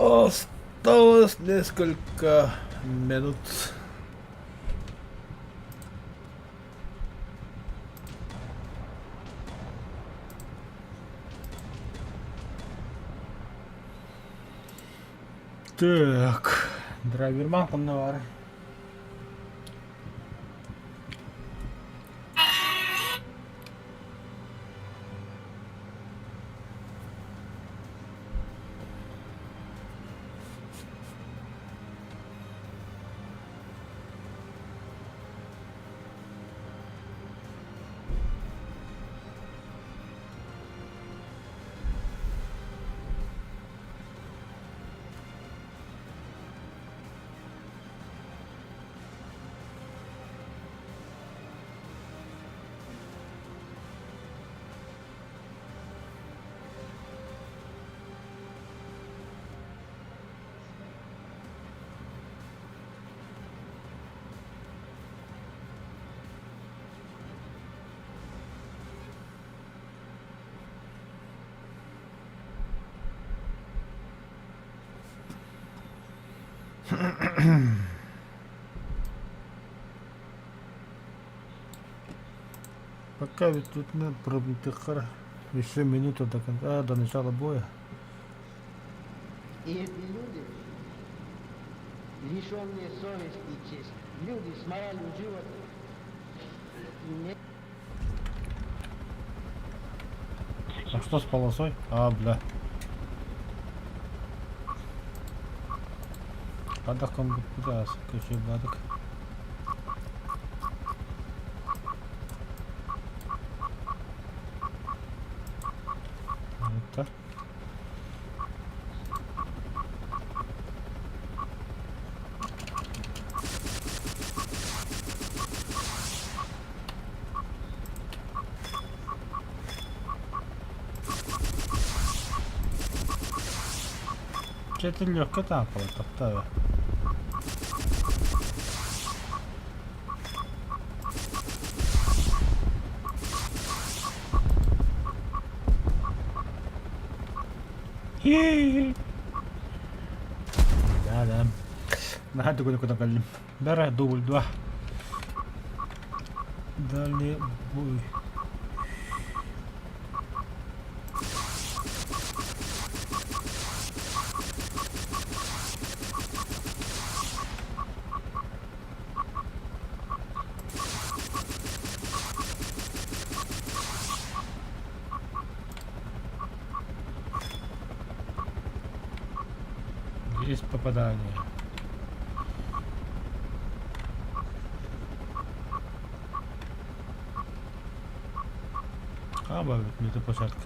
Осталось несколько минут. Так, драйверман ханна баарый? Пока ведь тут надо пробитых еще минута до конца, до начала боя. И эти люди, лишенные совести и чести, люди с моралью животных, не А что с полосой? А, бля. Адаком куда бадык. Это. Чэ, легко там тоқтаа. Да, да. Наһаа түгүнү кутан кэллим. Бэрэ дубль два. Дальний бой. Есть попадание. А, бит, площадка.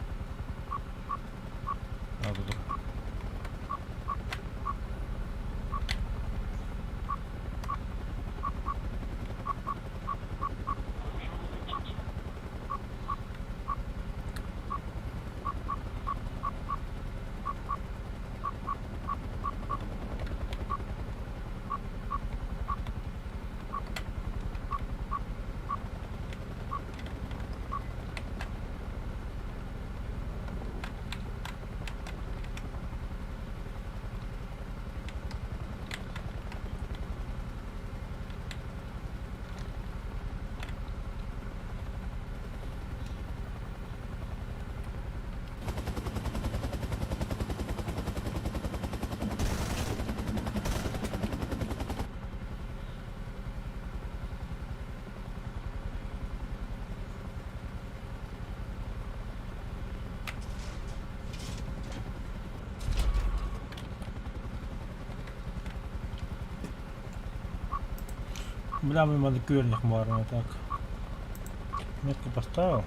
А, буду. Бля, мне надо кюрних марно так. Метку поставил.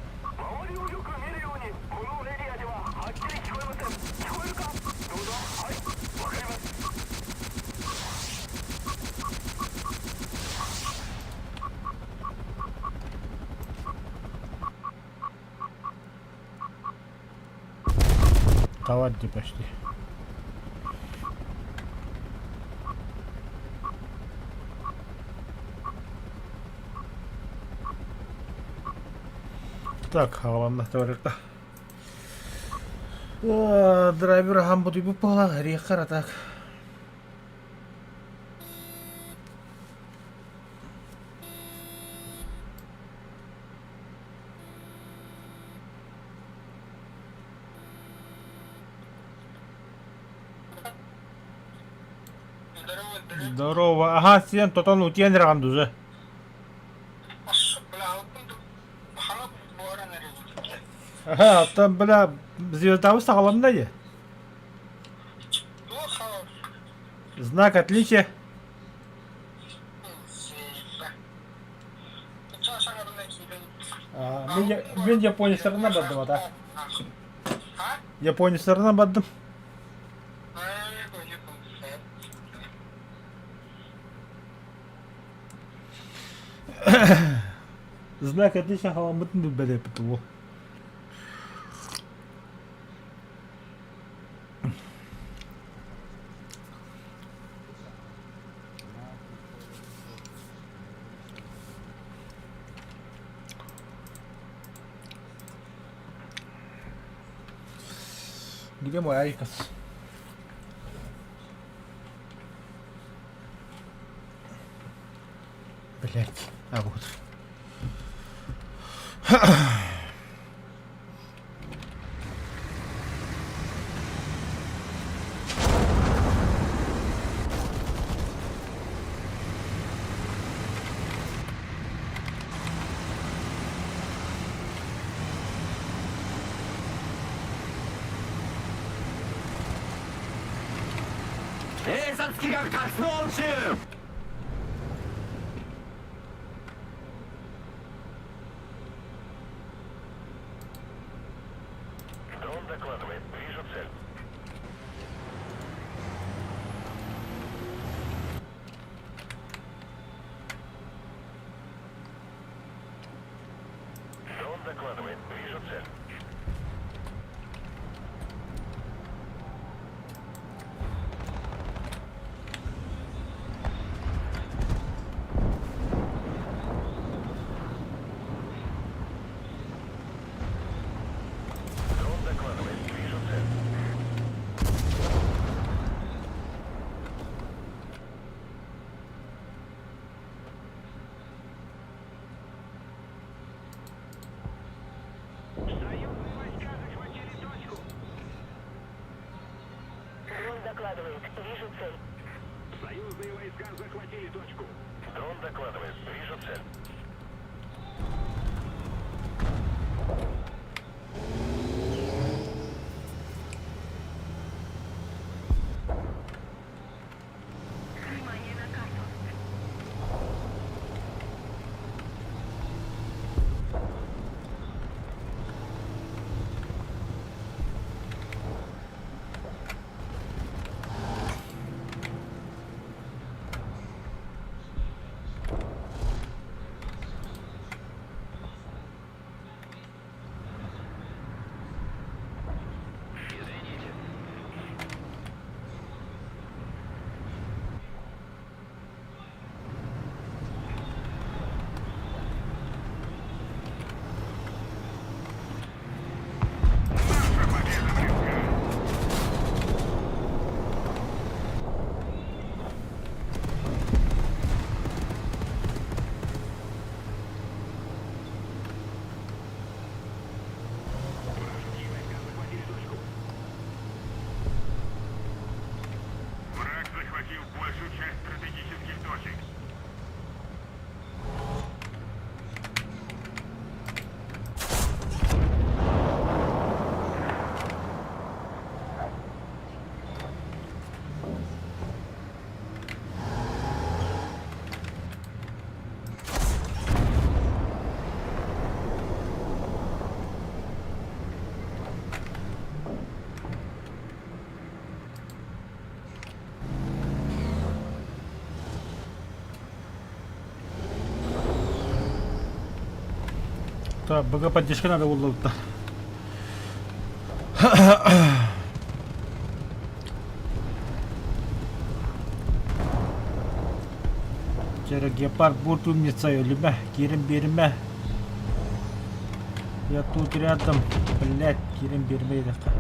Тавадди почти. Так, хааланна товарищ. Драйвер аһаан бутуйбут буоллаах, эриэххэ эрэ так. Здорово. Аһаан сиэн тотон утуйан эрэҕин дуза. Аха, оттон бля звездабыт саҕаланна дии. Знак отличия. Мин, мин японецтарынан бардым ата. Японецтарынан бардым. Знак отличия халаммытын билбэт эппит уол. Где мой Айкос? Блять. А вот. 警察機関活動中 Так, БГ поддержка надо было. Вчера гепард будет умница, өлүмэ, киирэн биэримэ. Я тут рядом, блядь, киирэн биэримэ диэтэххэ.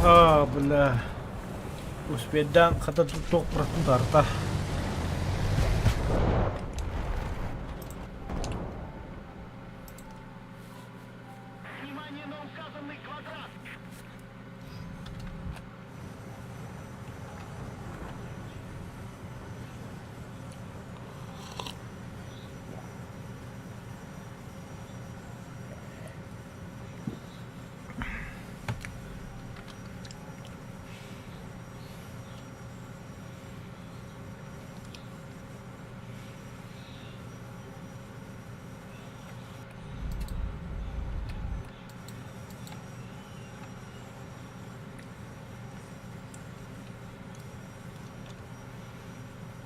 А, бля. Успейдаан хата туох тарта. Внимание на указанный квадрат!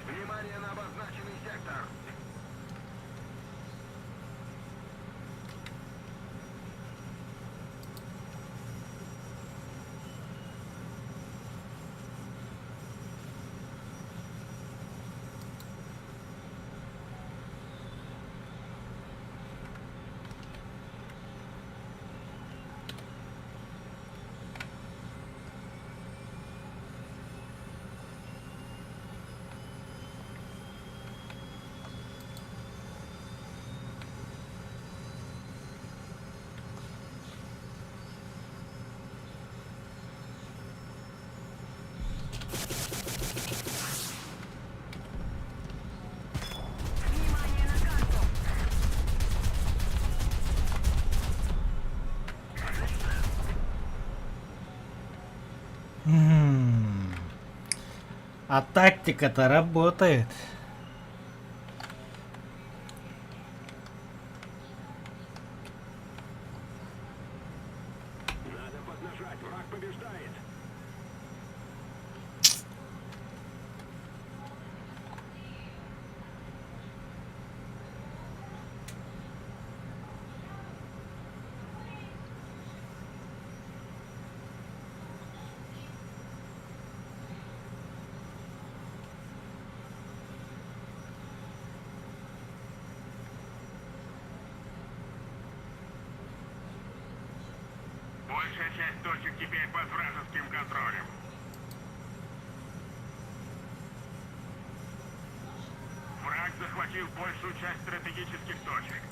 Внимание на обозначенный сектор! А тактика-то работает. Надо поднажать, враг побеждает. Большая часть точек теперь под вражеским контролем. Враг захватил большую часть стратегических точек.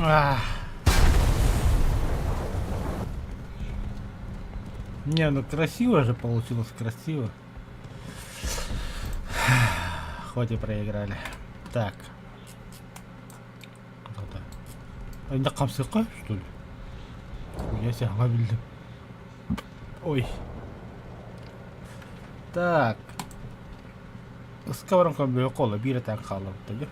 Ах. Не, ну красиво же получилось, красиво. Хоть и проиграли. Так. Куда-то. А хамсыка, что ли? Я себя биллим. Ой. Так. Ыска баран көмбөйө кола биир этэн хаалабыт дии.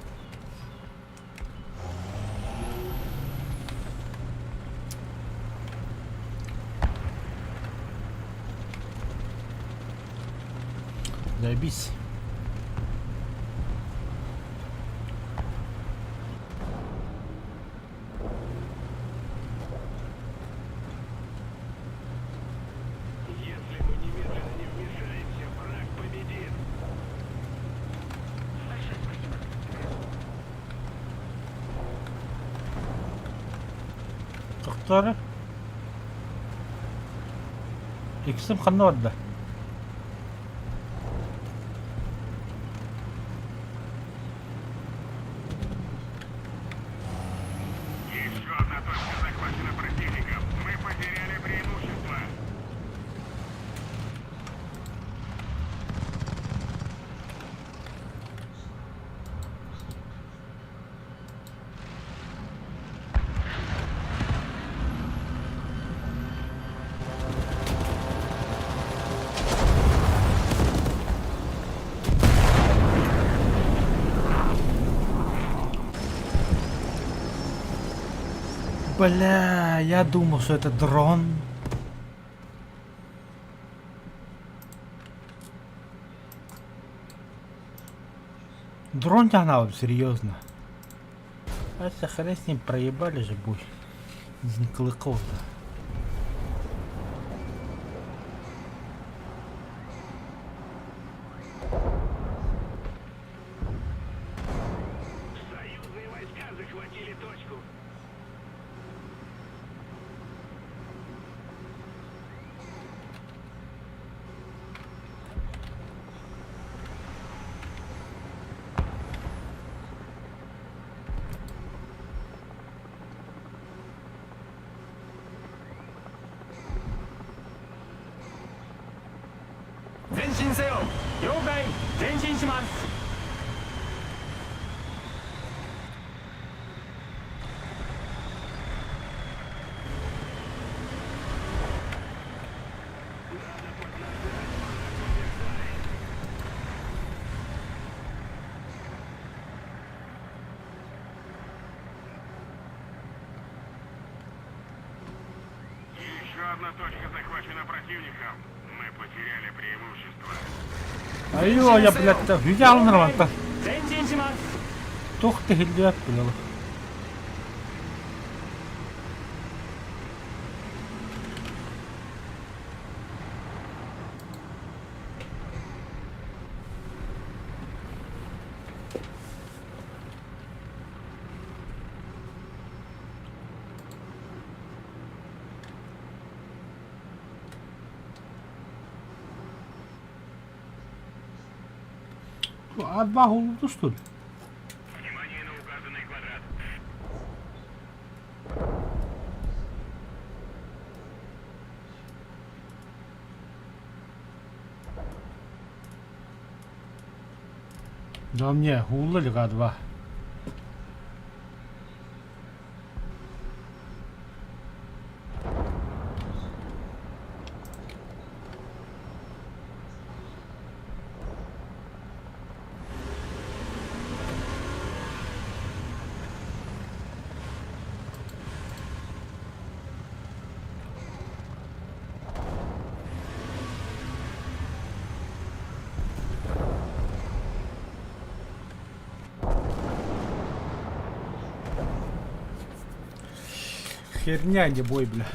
Заебись. Если мы немедленно не вмешаемся, враг победит. Тохтоо. Иксим ханна барда? Еще одна точка захвачена противником. Мы потеряли преимущество. Бля, я думал, что это дрон. Дрон тянал, серьезно. Это хрен с ним проебали же бой. Клыков-то. Союзные войска захватили точку. 前進せよ了解前進します Еще одна точка захвачена противником. Мы потеряли преимущество. Айоо, я, блядь, взял нормально. 前進します Туох да иһиллибэт, блядь. Арба oldu что ли? Внимание на указанный квадрат. Да мне хулла ли два. Херня, не бой, бля.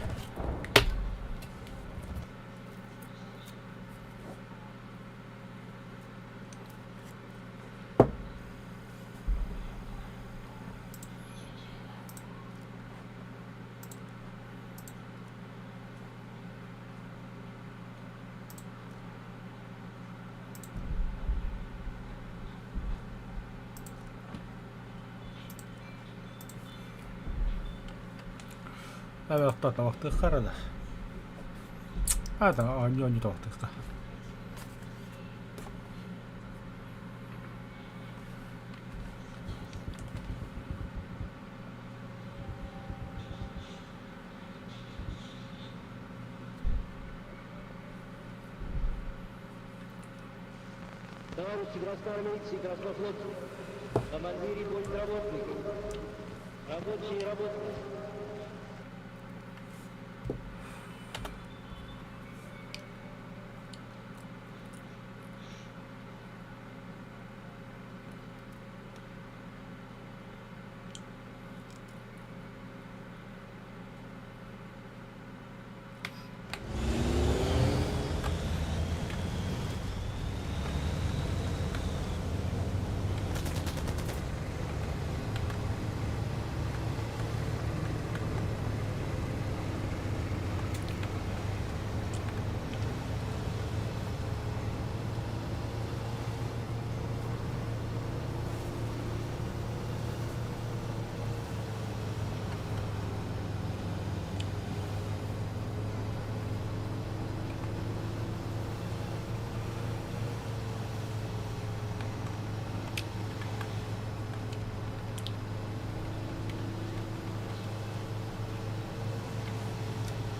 Табахтыххара да. А, оонньуу табахтыхха. Товарищи красноармейцы и краснофлотцы, командиры и политработники, рабочие и работницы.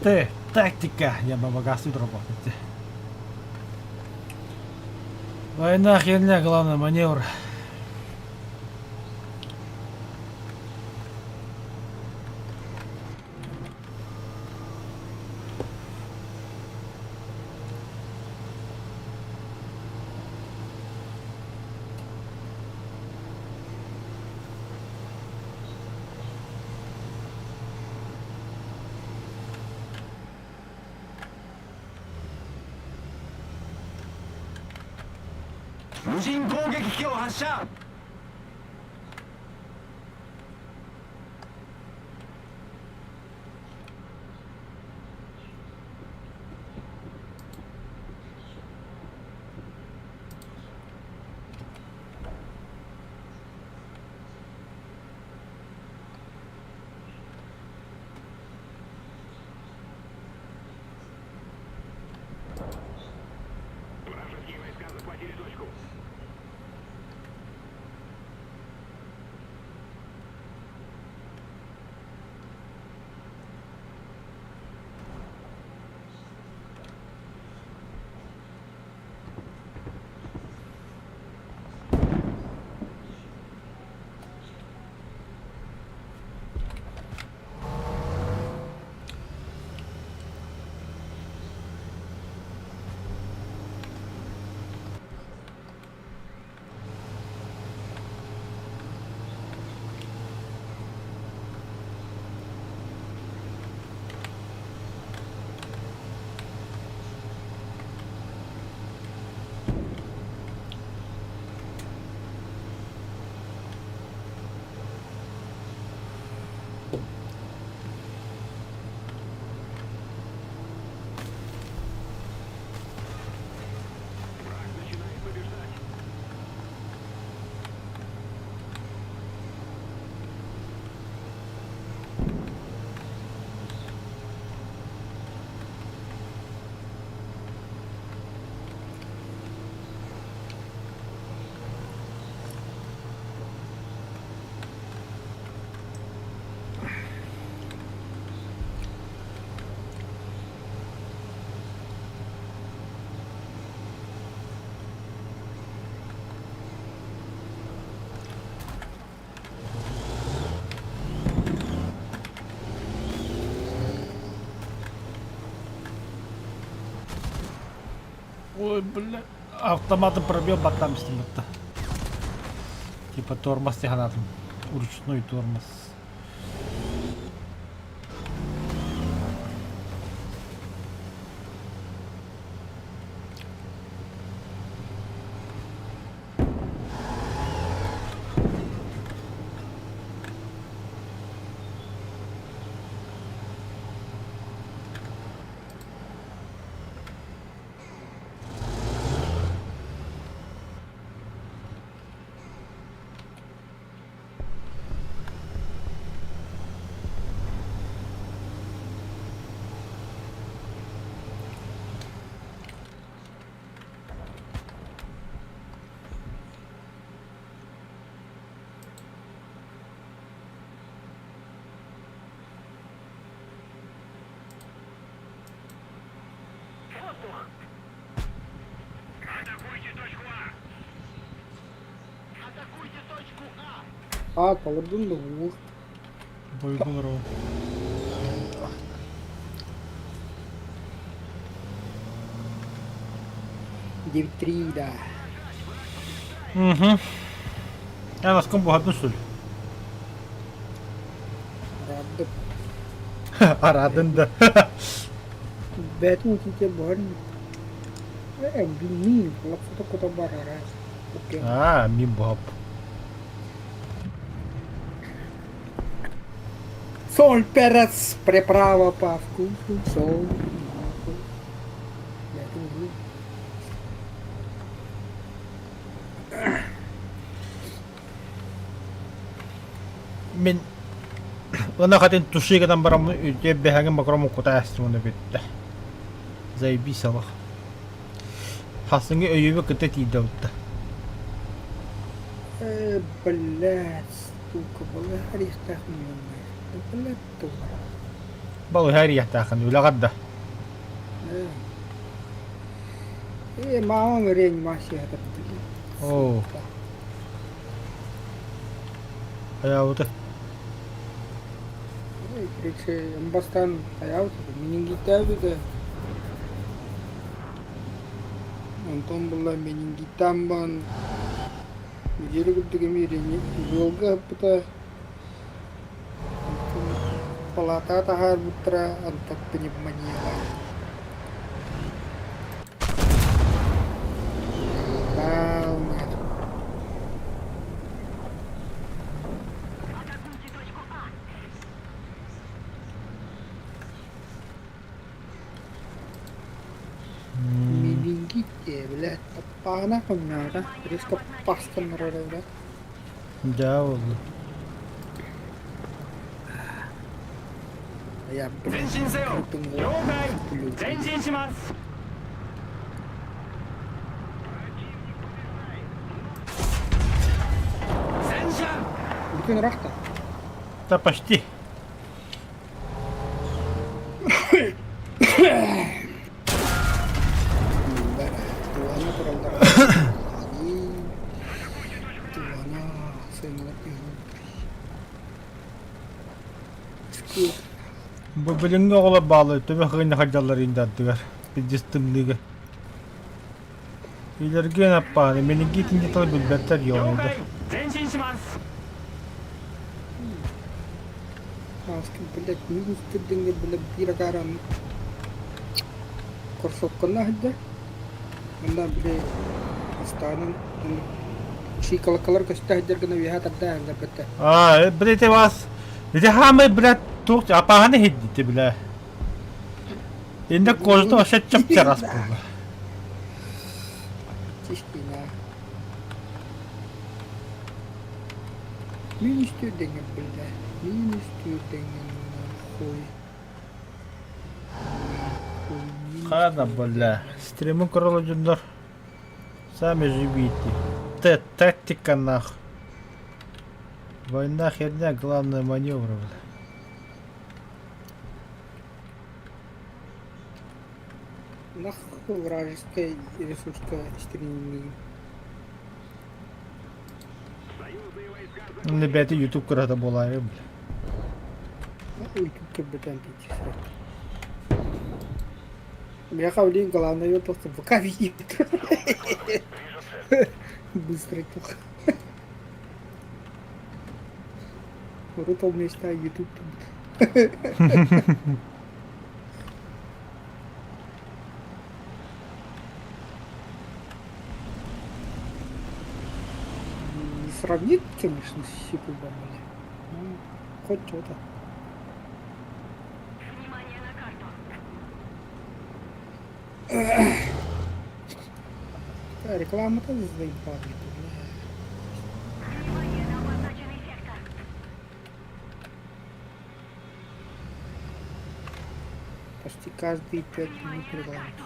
Ты, тактика, я бабагасу работать. Война херня, главное маневр. 無人攻撃機を発射。 Вражеские войска захватили точку. Враг начинает побеждать. Ой, бля. Автоматом пробил батам с ним это. Типа тормоз тягнатым. Ручной тормоз. Атакуйте точку А! А, толордун да ух. Бойдун ров. 9-3, да. Угу. Я нас комбо одну что ли? Рада. Арадын да. Бэтмен тебе барни. Мин, лапсата куда барара. Окей. А, мин бап. Соль, перец, приправа по вкусу, соль, нахуй. Я это не знаю. Мин Ына хатын тушигынан барам үтө бэһэҥин макром кута астымына бүттэ. Заебись алах. Хасыңы өйүбү кытта тиийдэ утта. Блядь, сука, была арестах Блядь, тура. Балыһа эрийэхтээхин үлэҕэр да. Мамам реанимация это, блядь. Оо. Хайаабыты. Короче, бастан хайаабыт, менингиттээбитэ. Онтон була менингиттаан баран нэдиэлэ курдук эмиэ ыалга ыппыта. Онтон палаатаҕа таһаарбыттара, онтон пневмониялаах. Блядь, таппаана хомнаата, резко пастан эрэр блядь. Дьэ буолла. Я, 前 блядь, 進せよ крутым 了解 блядь. 前進します戦車 Бүтүн ырахта. Да почти. Туана тураллар. Туана сыналар Бу билиҥҥи оҕолор бааллар төбө хыынньа сылдьаллар индардыгар пиздец тымныыга. Илэргиэн аппааны миниги итиннэ тылы билбэттэр 了 ёмуда. 解前進します Блядь, минус түрдеңге блядь биир акааран корсокконно сылдьар. Онно били астаанын шикалакалар көстө сылдьар гына үөһэ тарда сылдьарбыттар. Аа, блядь, вас. Ити хаамай, блядь, туох апаһаны иһиддити, бля. Инде кожата вообще чап-чараас буолла. Тишкина. Минус түрдеңге бля. Минус түрдеңге нахуй. Нахуй минус Хана, бля. Стримы көрө дьоннор. Сами живите. Т тактика нах. Война херня, главное маневр, бля. Нахуй вражеская ресурска стриминг. Ну, бэйэтэ YouTube кырата буолаайы, бля. Ой, тут как бы там пить. Бляха, блин, главное ее просто ВК видит. Быстро тух. Урут ол места YouTube тут. Не сравнит, конечно, с Ютубом, бля. Ну, хоть что-то. Внимание на карту. Да, реклама-то заебала, бля. Внимание на обозначенный сектор. Почти каждые 5 минут Внимание на реклама. карту.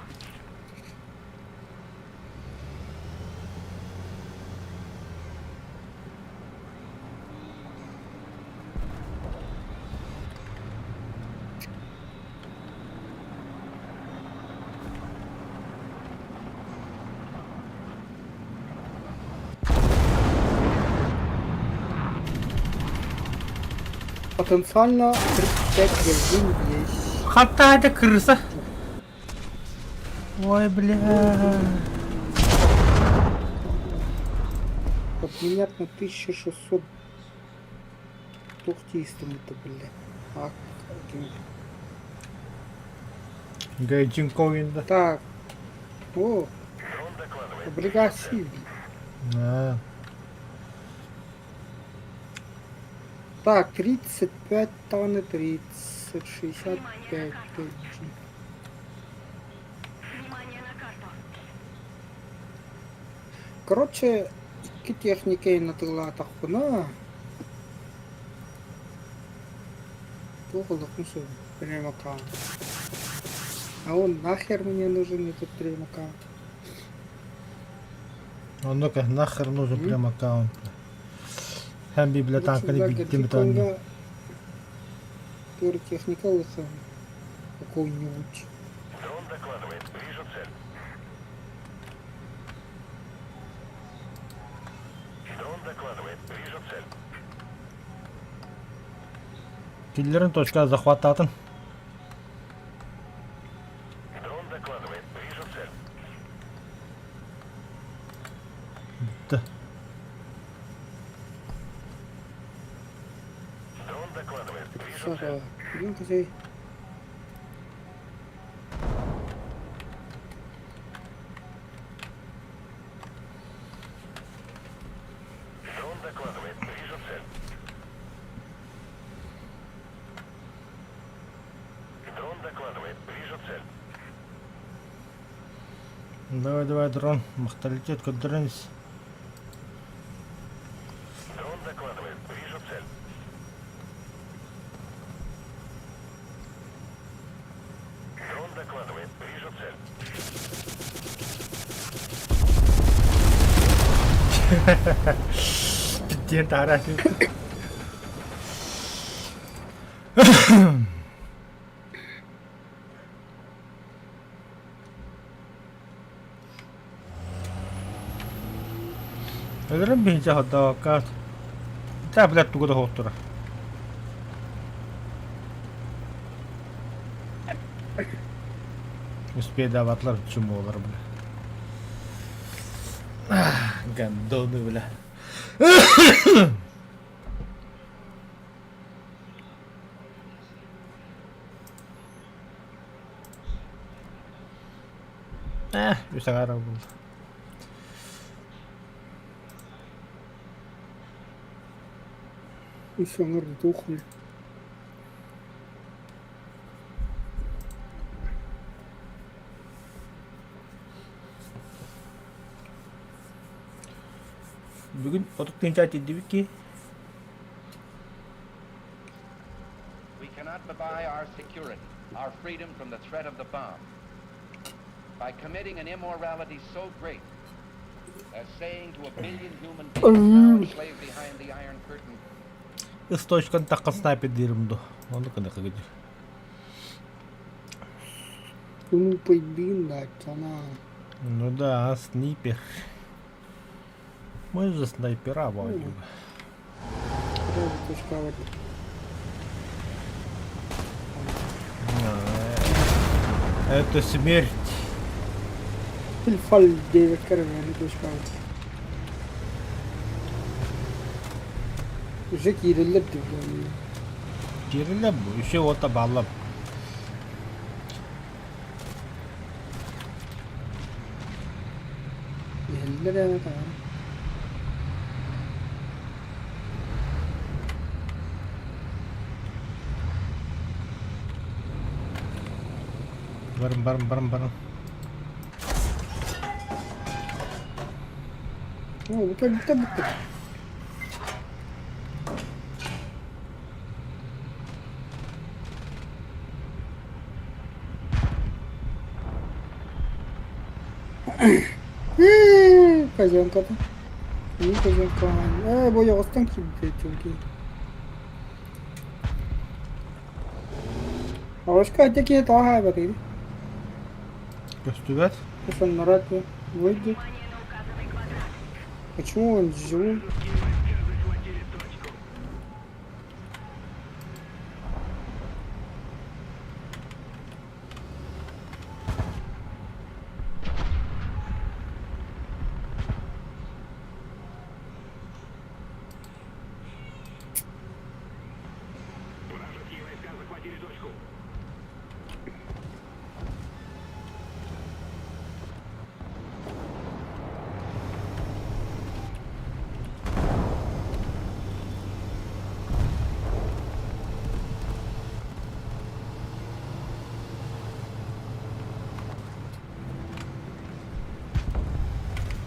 Потенциально 35 верзин есть. Хата это крыса. Ой, бля. Обменять на 1600 тухтистому-то, бля. А, окей. Гайчинковин, да. Так. О, облигации. А. Так, 35 тонны 30, 65 тысяч. Внимание на карту. Короче, икки техника атыылаатахпына туох ыллахпын сөбүй прям аккаунт. А он нахер мне нужен этот прям аккаунт? А ну-ка, нахер нужен М? прям аккаунт. Һәм библиотеканы Лучше биттим это. Тур техника лучше какой-нибудь. Дрон докладывает. Вижу цель. Дрон докладывает. Вижу цель. Киллерин точка захваттатын. Дрон докладывает. Вижу цель. Бүттэ. Дрон докладывает. Вижу цель. Сага, блин, козей. Дрон докладывает. Вижу цель. Дрон докладывает. Вижу цель. Давай, давай, дрон, махталитет көрдөрөн ис. Дрон докладывает. Вижу цель. Дрон докладывает. Вижу цель. Диэн таһара. Өлөрөн биһиги ходоокка Та блядь тугу да хоттура. Успейдаабатылар чумолар бля. Гандоны бля. Э, үс аҥаара буолла. Үс аҥар туох Бүгүн отут тыһыынча тиийдибит киһи. We cannot buy our security, our freedom from the threat of the bomb by committing an immorality so great as saying to a billion human beings now enslaved behind the Iron Curtain, Ысточкан таххан снайпердиирим дуо? Ону кыныка гыдыр. Глупый да, Ну да, снайпер. Мы же снайпера воюем. Это смерть. Фал диэбэккэ эрэ мээнэ точкаҕа Уже киирэллэр дии Киирэллэр бу, еще уота бааллар. Иһэллэр ээ таһаара. Барым, барым, барым, барым. Оо, бу кэлбитэ бүттэ. Козенката. Не козенка. Э, бу ойоҕостон киирбит чүнки. Оҕуска ити киһи тоҕо хаайбатый? Көстүбэт. Соннорот выйдет. Почему он живой? Вражеские войска захватили точку.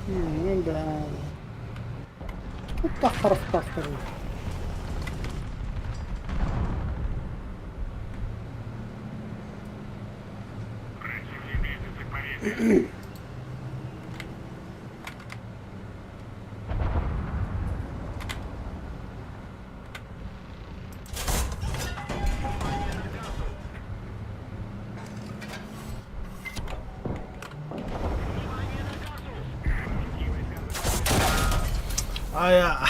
Ну да. Куттах харахтаахтар. Противник близится к победе. Ая.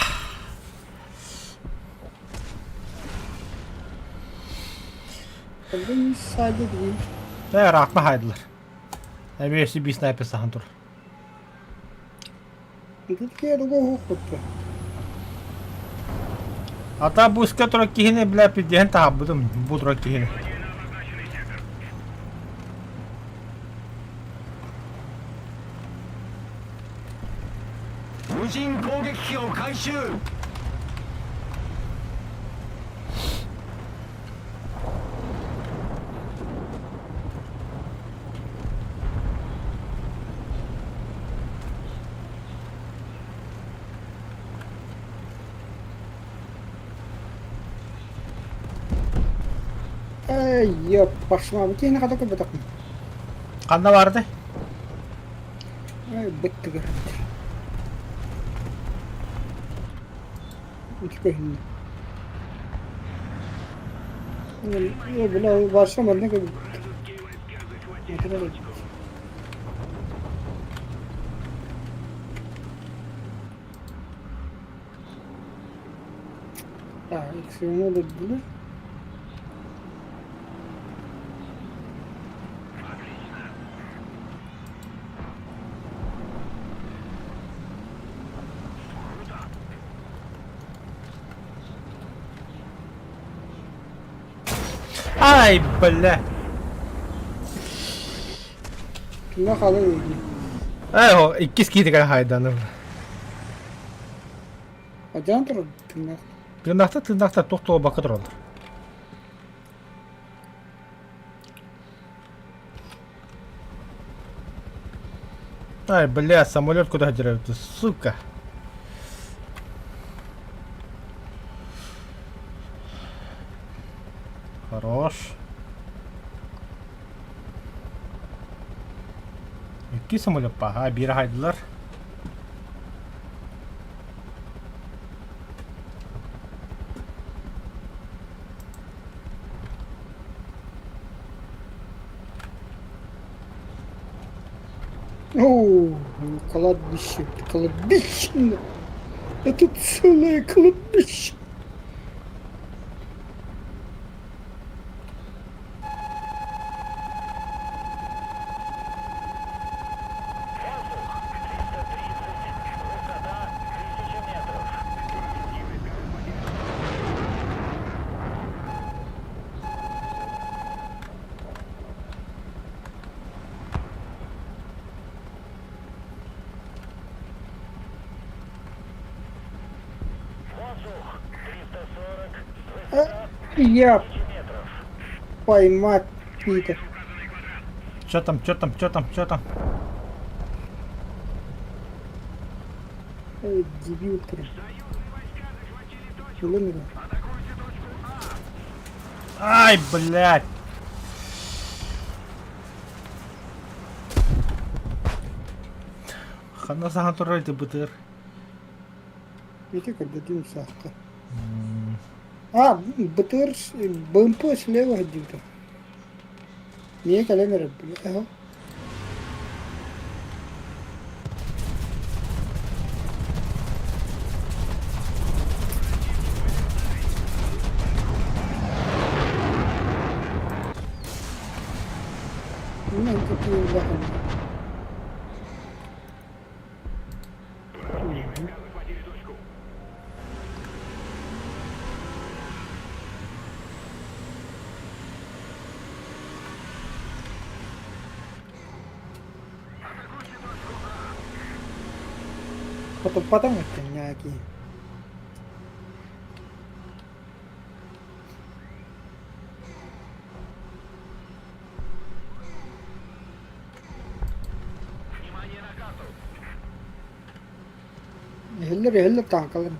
Ээ, ыраахпа хаайдылар. Эбиэси биир снайпер саһан турар. Ата бууска турар киһини бля пиздиһэн таһаарбытым бу турар киһини. 無人攻撃機を回収 Эй, ёп, пошла. Бу киһини хата көрбөтөхпүн. Ханна барды? Ай, быттыгар. Ити көһүннэ. Э, бля, барса манна көрбүт. А, иксиону өлөрдүлэр. Ай, бля! Кимҥэ хаалар үһү? Эй, о, иккис киитигэр хайданым. Адьаан турар тыыннаах. Тыыннаахтар тыыннаахтар туох туолбакка тураллар. Ай, бля, самолет куда деревья, сука. Хорош. Икки самолет па, а биир хайдылар. О, кладбище, кладбище. Это целое кладбище. Я поймать Питер. Чё там, чё там, чё там, чё там? Эй, дебил ты. Өлөн Ай, блядь! Ханна сахан турар ити бытыр. Ити көрдөтүм саахха. А, БТР, БМП слева сылдьыбыта. Миэ кэлэн эрэр эһэ. Мин кытыылаһым. Хотуппатаҥ эттэннээки. Иһиллэр иһиллэр тааҥкалар.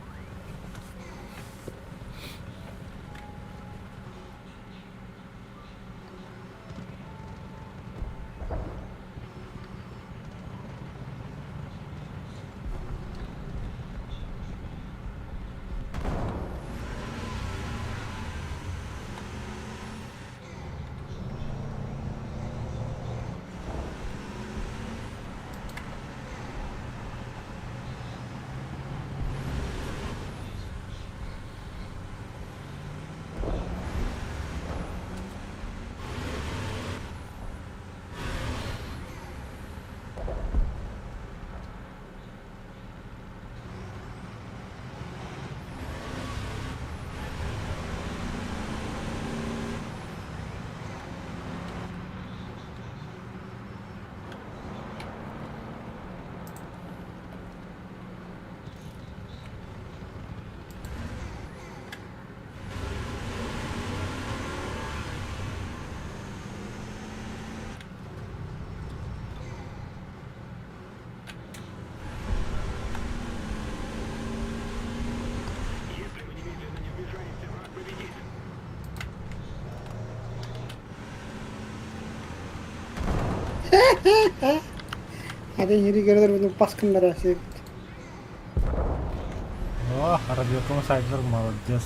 Атын иһиригэр бас гыннара сир. О, радиоком сайдер молодец.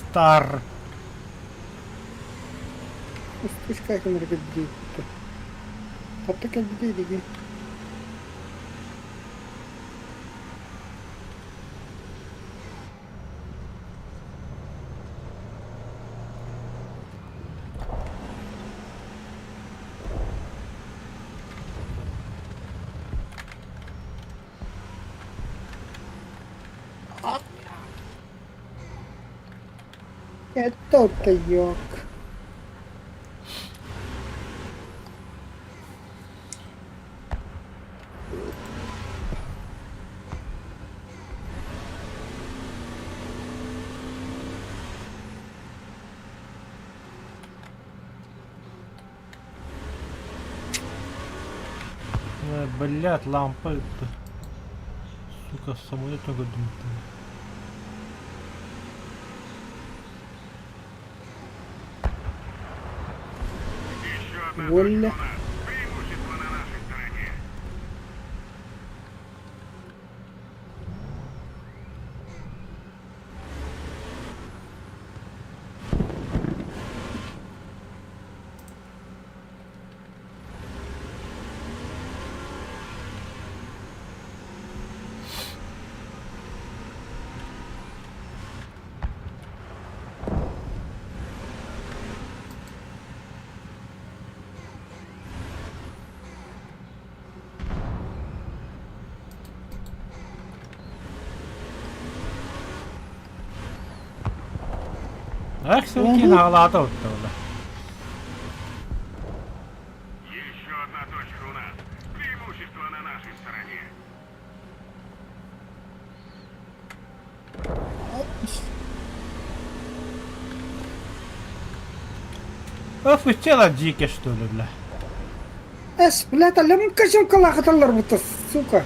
Устушка кэмэр кэлбит. Хатта кэлбитэ диги. Это йок. Блять, лампа. Сука, самолет көрдүм. Еще одна Воля. точка у нас. Преимущество на нашей стороне. Эх, сен хаалаата оттола. Еще одна точка у нас. Преимущество на нашей стороне. Офицела дикий, что ли, бля? Эс, блядь, алем качым калахаталар будто, сука.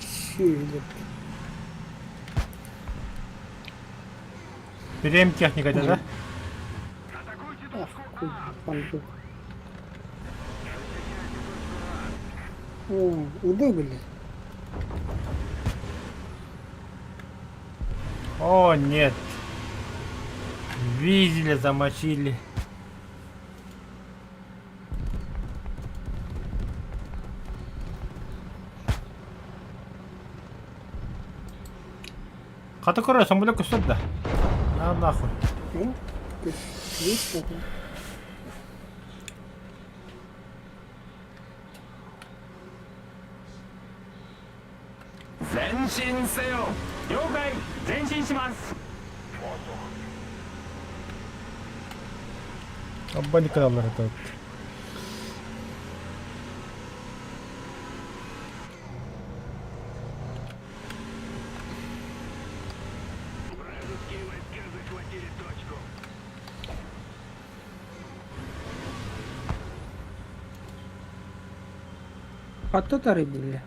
Шилеп. Берем техника, да? Ах, хуй, панду. О, удобили. О, нет. Видели, замочили. Хата көрөр, самолет көстөр да. На нахуй. Ну, есть такое. 前進せよ了解前進します Аббани каналлар это. Вражеские войска захватили точку. Хатта тары били.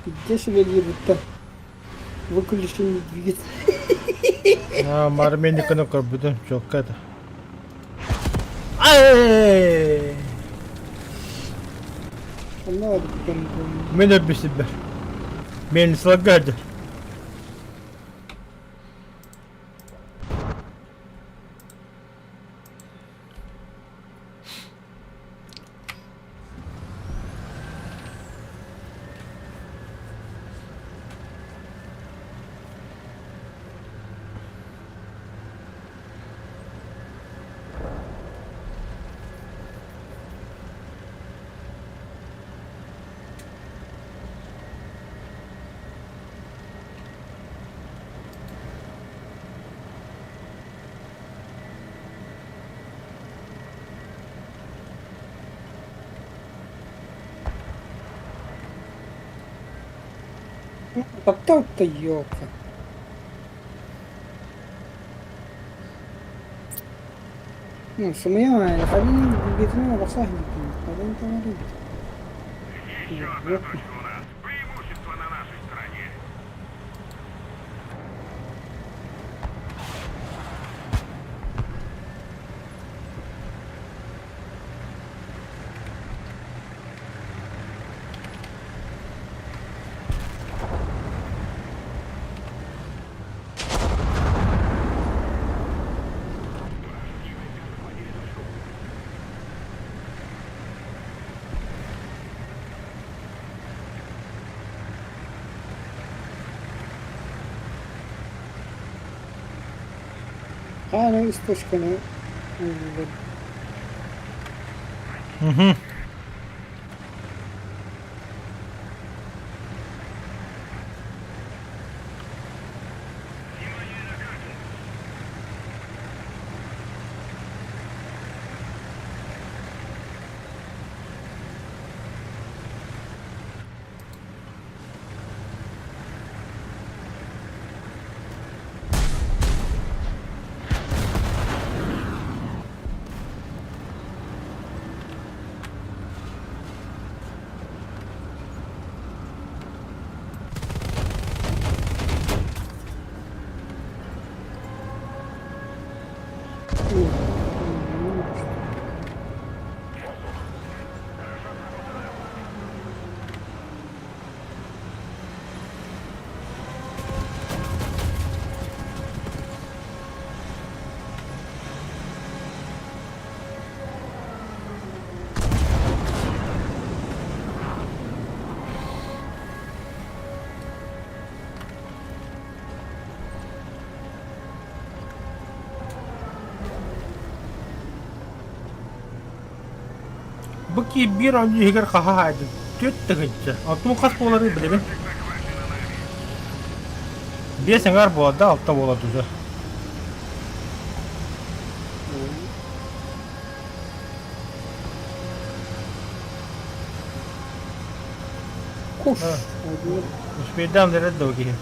Где шевели будто выключен двигатель. А, мармени кнопка бүтүн чокка это. Ай! Она Мен өбүсүбөр. Мен слагады. Топтал-то ёлка. Сымыйа ханыы билбитинэн арахса иһиттим. Ханыы таҥарый? Еще одна точка у нас. Преимущество на нашей стороне. Аны үс точканы ыллым. Угу. Бу киирбиир оонньуу иһигэр хаһа хаайдым. Түөрт тыһыынча. Оттон хас буоларын билэбин. Биэс эҥээр буолла да, алта буола уже. Куш. Успейдаан эрэр да киһи.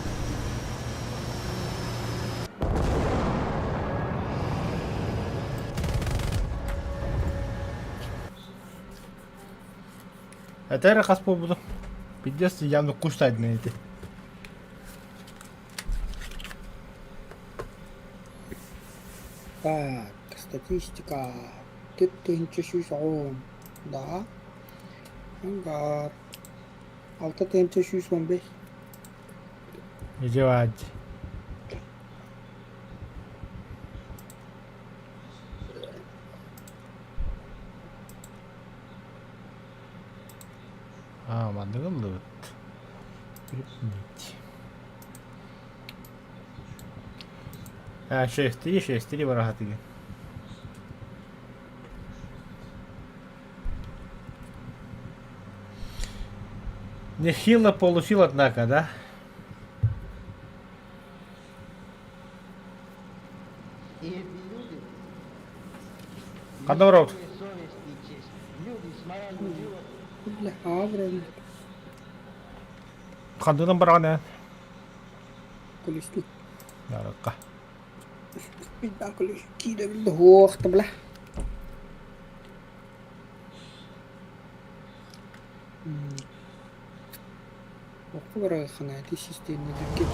Это эрэ хас буолбутум. Пиздец, явно куш тайдын ити. Так, статистика. 4310. Да. Ангар. 6315. Издевать. А, маннык ыллыбыт. Крепнить. А, 6-3, 6-3 барахатыгын. Нехило получил, однако, да? И эти люди, Ханна барабыт? совесть и честь, люди с моральным делом, Бля, аврон. Хандынан бараҕын эн? Колесник. Нарыкка. Бля, колесник. Киирэ Ох, бля. Окко барыаххына ити систиэмэлэргэ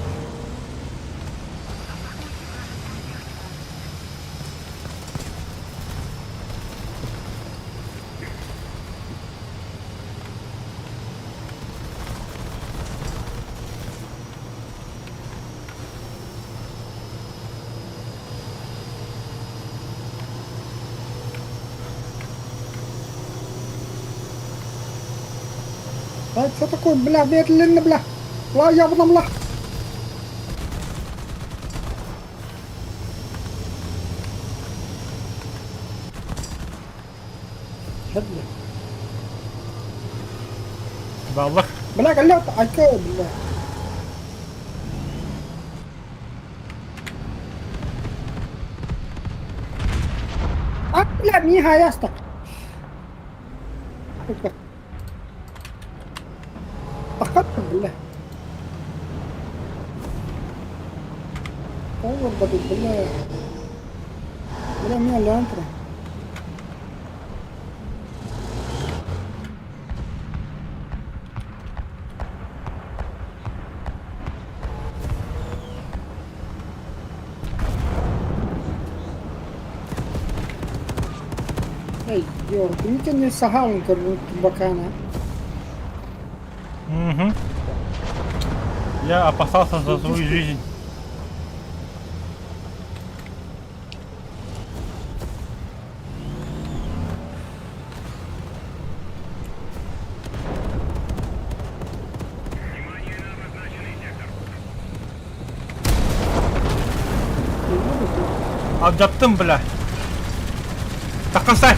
А что такое, бля, медленно, бля? Ла, явно, бля. Бля. Баллах. Бля, галят, айка, бля. А, бля, миха, ясно. Бля. Ол бля. Бля, меня лянтра. Итини саһаалын көрбүт бакаана. Угу. Я опасался за свою жизнь. Алдьаттым, бля. Таххасай!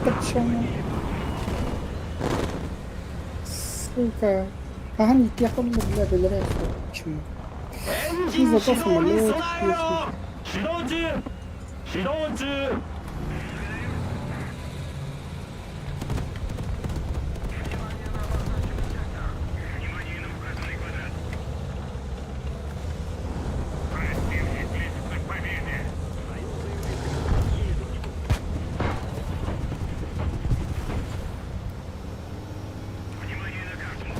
Почему? Сука. Хаһан иитиэх буолла бля билэрэ Почему? エン Ну ジン зато 始動に самолет 備えろ вкусный. 始動中始動中 Противник близится к победе. Внимание на карту.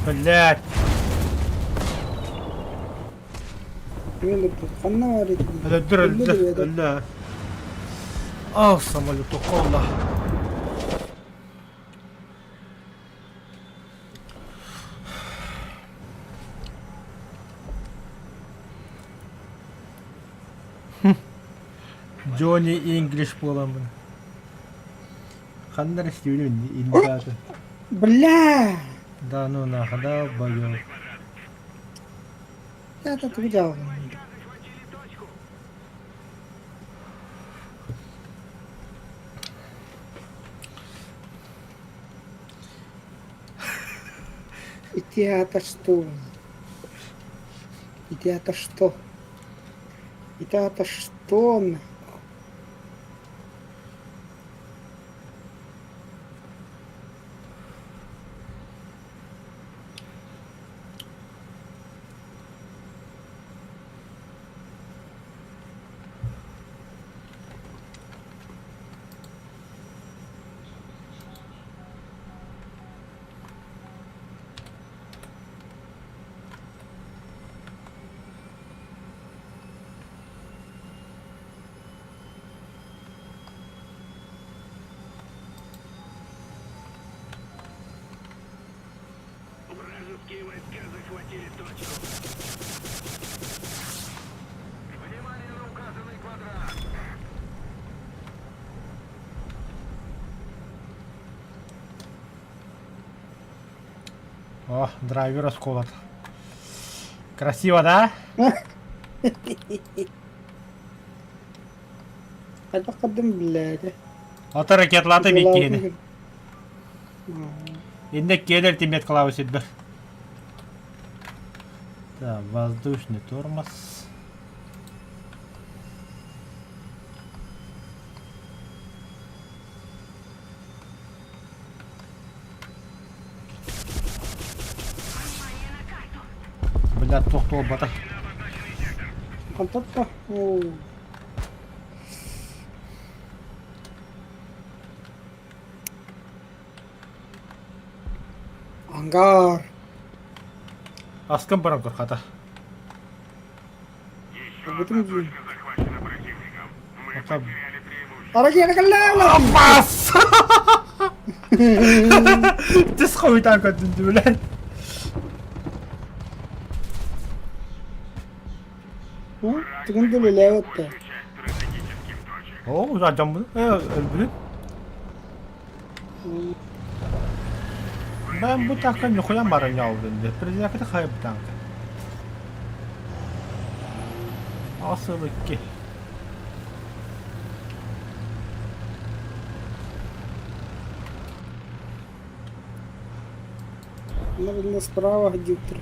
Блять. Ханна бар ити? Өлдүр, Өллө өлдүр, да өллө. Ал самолету колла. Джонни Инглиш буоламмын. Ханна эрэ истибитим инди Бля! Да ну нахуй, долбоёб. Я-то тугу дьаалаҕын Ити аата что? Ити аата что? Ити аата что? Вражеские войска захватили точку. Внимание на указанный квадрат. О, драйвер осколот. Красиво, да? Хайдах көрдүм биллээти. Ото ракетлаата миккиһини. Дьылаабытын Инне киэлэр тимет кылаабы сирбэр. Так, воздушный тормоз. Внимание на карту. Бля, туох туолбата. Онтон да оо Ангар. Аскын баран көр хата. Еще Бутым одна дии. точка захвачена противником. Мы Это- потеряли преимущество. Аракета кэллээ! Пас! Тис хойутаан көрдүн блядь. Тугун да үлэлээбэт да. Большую часть стратегических точек. О, жамбы. Э, өлбүт. Ben bu tanka нихуя марыня алдым. Президент хайп танк. Асыл икки. Наверное, справа где-то.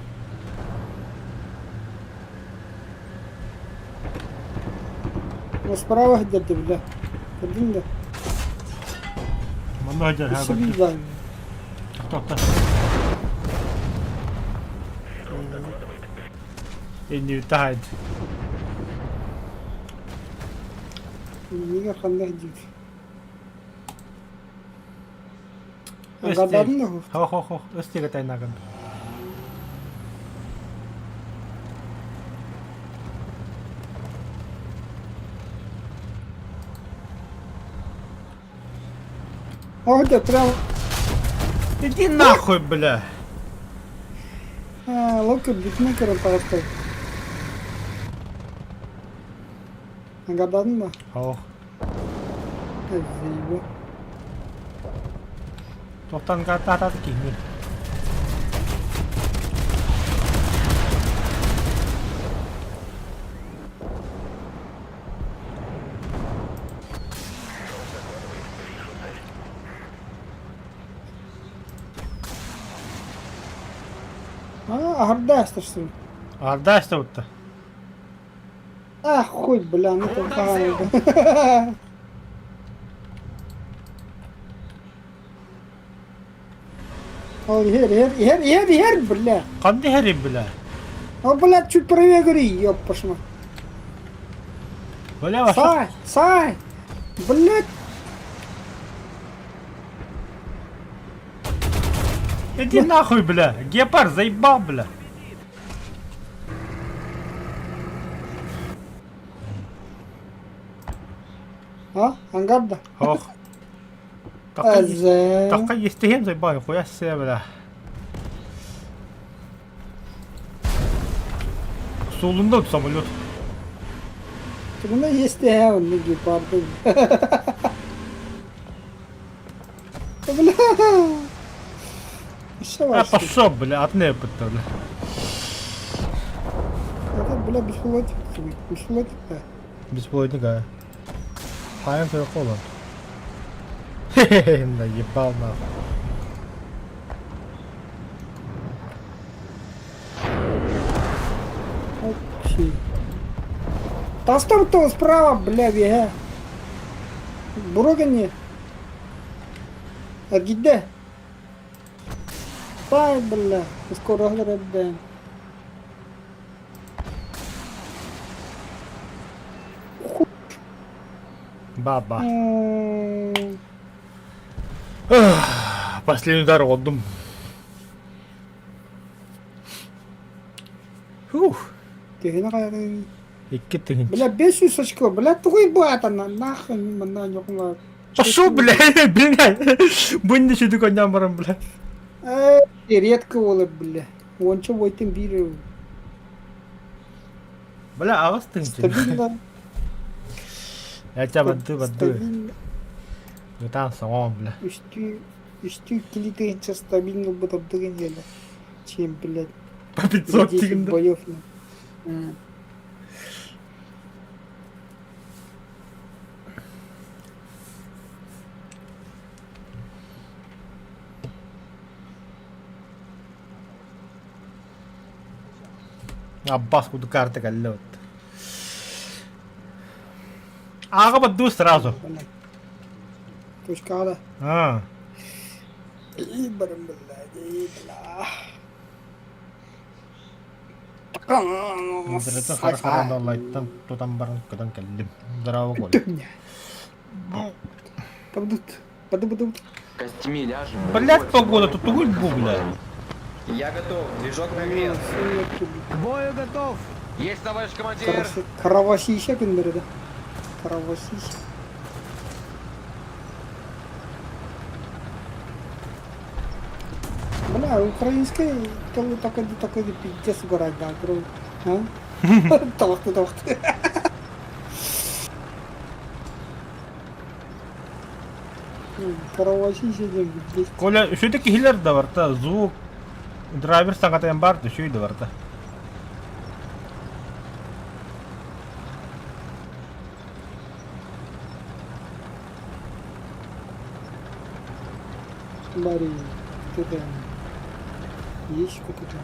Ну, справа где-то, бля. Один да. Манна дьэр Өссө биир баар. Тохто. Инни тахайд. Иннигэр ханна сылдьыбыт? Аҥаардатын да суох. Хо хо хо, өстүгэ тайнагын. О, да, прям Иди нахуй, бля. Лока бүтүнэн көрөн таҕыста. Аҥаардатын да? Хо. Заебо. Туохтан таатаата киһини. А, аһарда астырсың. Аһарда астыбытта. А, хуй, бля, ну там хаһан Ол иһэр, иһэр, иһэр, иһэр, иһэр, бля. Ханна иһэрий, бля? О, бля, чуть правее говори, ёппашма. Бля, ваша... Сай, сай, блядь. Иди нахуй, бля! Гепард заебал, бля! А, ангар да? Ох. Такка истиһим заебал, хуя себе, бля. Суолунда самолет. Тугуна есть онно гепарды. Бля. А пошел, бля, отне бля. Это, бля, беспилотник. Беспилотник, да. Беспилотник, а. Хаайан көрө олор. Хе-хе-хе, наебал нахуй. Окей. Толстом-то справа, бля, бега. Буругани. А где? Тай, бля. Скоро грабен. Баба. Последний удар отдум. Фух. Икки тыһыынча. Бля, 500 очко, бля, тугуй баатана, нахуй, манна ньокула. Пошел, бля, бля, бу инде сүдү коньян баран, бля. Э, редко буолар, бля. Уонча буойтан биир Бля, аҕыс тыһыынча. Стабильно. Яча бадды бадды. Стабильно. Ытаан соҥоон, бля. Үстүү, үстүү кили тыһыынча стабильно ылбыт ордук иньэлэ. Чем, блядь, По 500 10 тигинде. боев. Аббас курдук карта кэллэ вот. Ааҕа баддуу сразу. Точкаҕа да. А. Барым бля, бля. Интернеттен хара-хара лайттан тутан баран көтөн кэллим. Здорово, Коля. Падут, паду, паду. Костьми ляжем. Блядь, погода, тут тугуль бля. Я готов, движок нагрет. К бою готов! Есть, товарищ командир! Кровосися күннэрэ Кровосися. Бля, украинская тылы такой такой пиздец угорать, да, а? Толоқты, толоқты. Кровосися диэн пиздец. Коля, үчүгэй киһилэр да барта, звук, драйвер саҥатайан баар да, үчүгэй да барта. Бари, кто там? Есть кто-то там?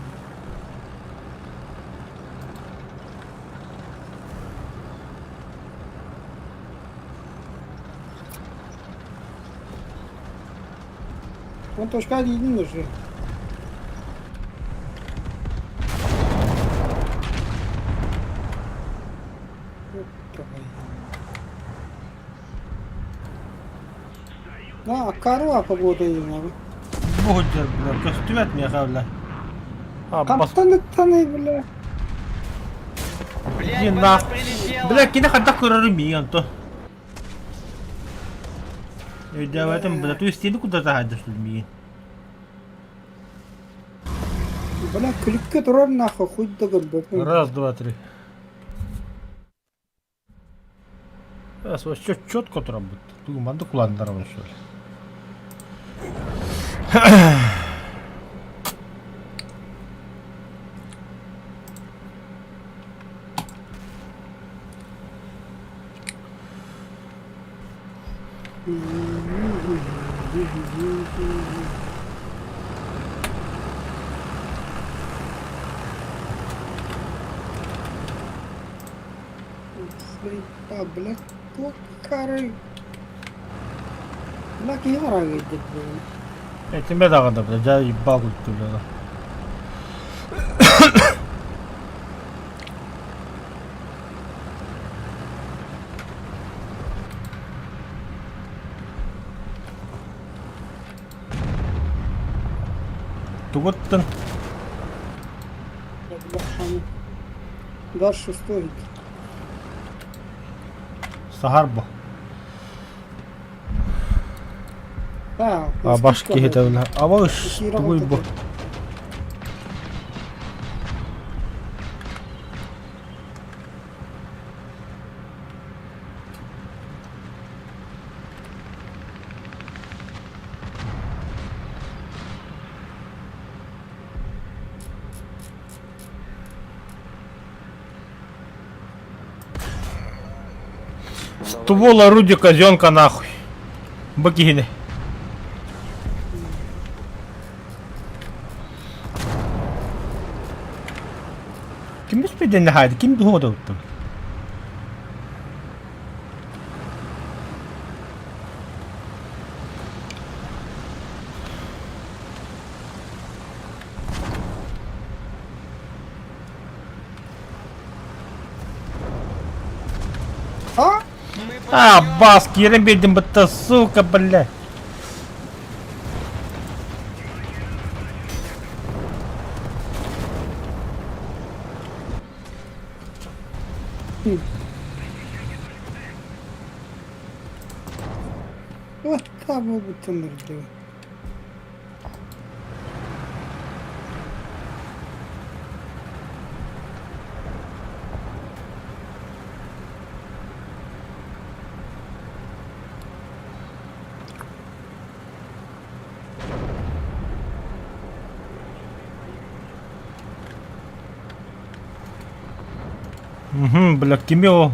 Он точка диидин уже. На, аккару погода иҥэбин. Бу сылдьар, бля, көстүбэт миэхэ, бля. А, бас... Хантан ыттаный, бля? Блять, Иди по нах. нам прилетело! Бля, кини хайдах көрөрүм миигин онто. Өйдөөбөтүм, бля, ту истиини куда таһаайда что ли миигин? Бля, күлүккэ турар нахуй, хуй да көрбөппүн. Раз, два, три. Раз, вообще четко турабыт. Тугу манды куландарабын что ли? А, блядь, туох харай. Бля, киһи харайгыйдык буолла. Этимэ даҕаны, бля, дьэ ебал бля. Тугуттан Дальше стоит. саһар бу. Да, А баш киһитэ бля. Аба ыш тугуй бу. Ствол орудия казенка нахуй. Бу киһини. Ким испеден хайды? Ким дуһуода уттум? А? А, бас, киирэн биэрдим бытта, сука, бля. Вот там буолбуттан эрдэ. Угу, бля, кими ол?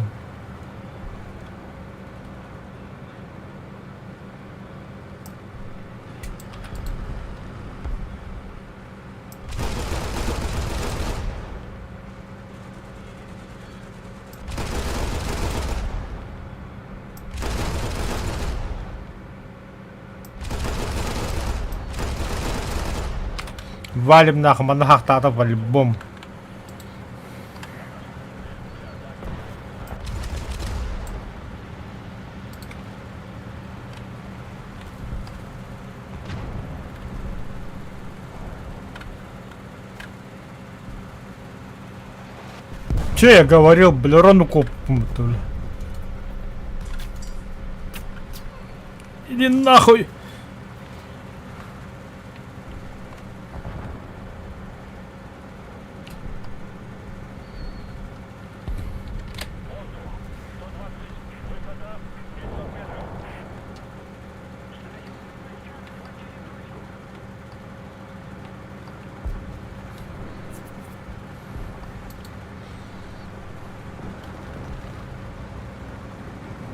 Валим нахуй, манна хахтаата по-любому. Че я говорил, бля, рону бля. Иди нахуй!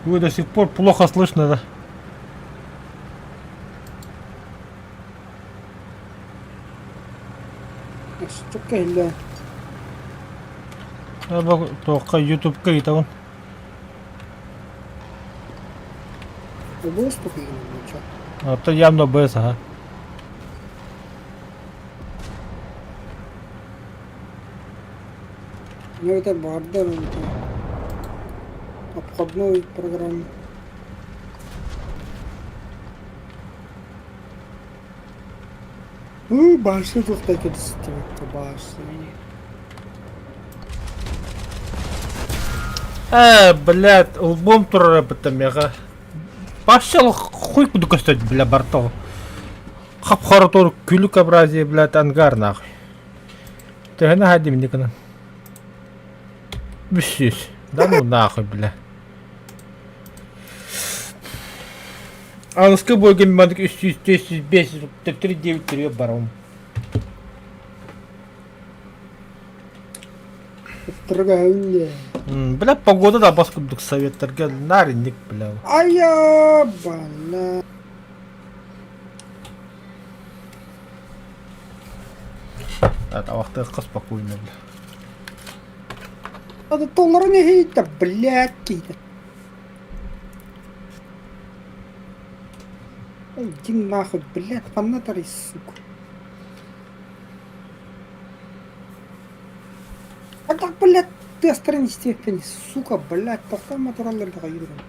Вы до сих пор плохо слышно, да? Чукка иһиллээ. Туохха ютубка ыытабын. Обуус тохуйгун ничего. А то явно без, ага. Ну это баардар обходной программа. Ну, башня туохта кэлистибэккэ башня. Э, блядь, лбом турар эбитим меха. Вообще хуй куду көстөт, бля, бартол. Хап-хара тур күлүк-образие, блядь, ангар нахуй. Төһөнө хадим никынан. Бүссүс. Да ну нахуй, бля. Аныскы бойга мандык 300, 400, 500, 3, 9 барым. Тұрғаһын Бля, погода да бас курдук советтарга наринник, бля. Айа бана. Табахтыахха спокойно, бля. Ады толларын эһийтэ, блядь, киһитэ. Иди нахуй, блядь, ханна тарый, сука. А так, блядь, тыастарын истиэхпин, сука, блядь, тохтомо тураллар да хайыырын.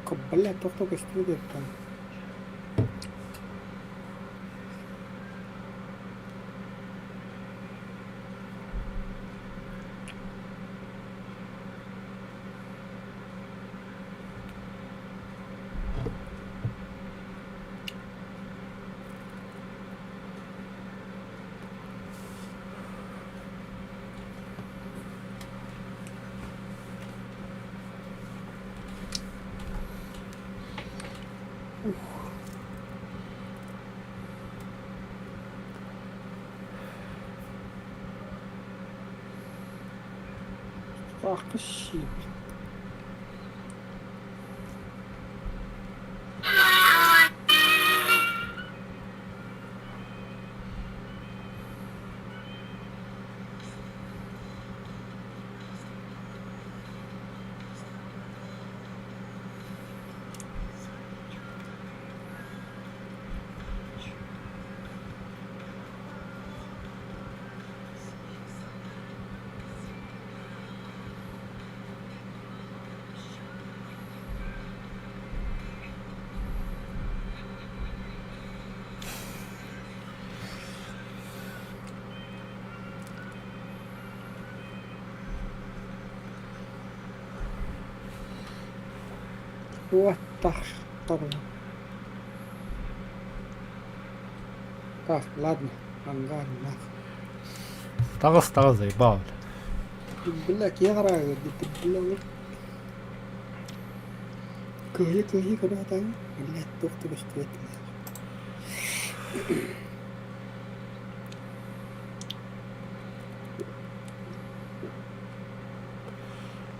Сука, блядь, тохто көстүбүт эбит Ах, щит. What the Так, ладно, ангар нах. Таҕыс таҕыс заебал. Бля, киһи бля, Кыһыйа кыһыйа көрө сатаан, блядь, туох да көстүбэт.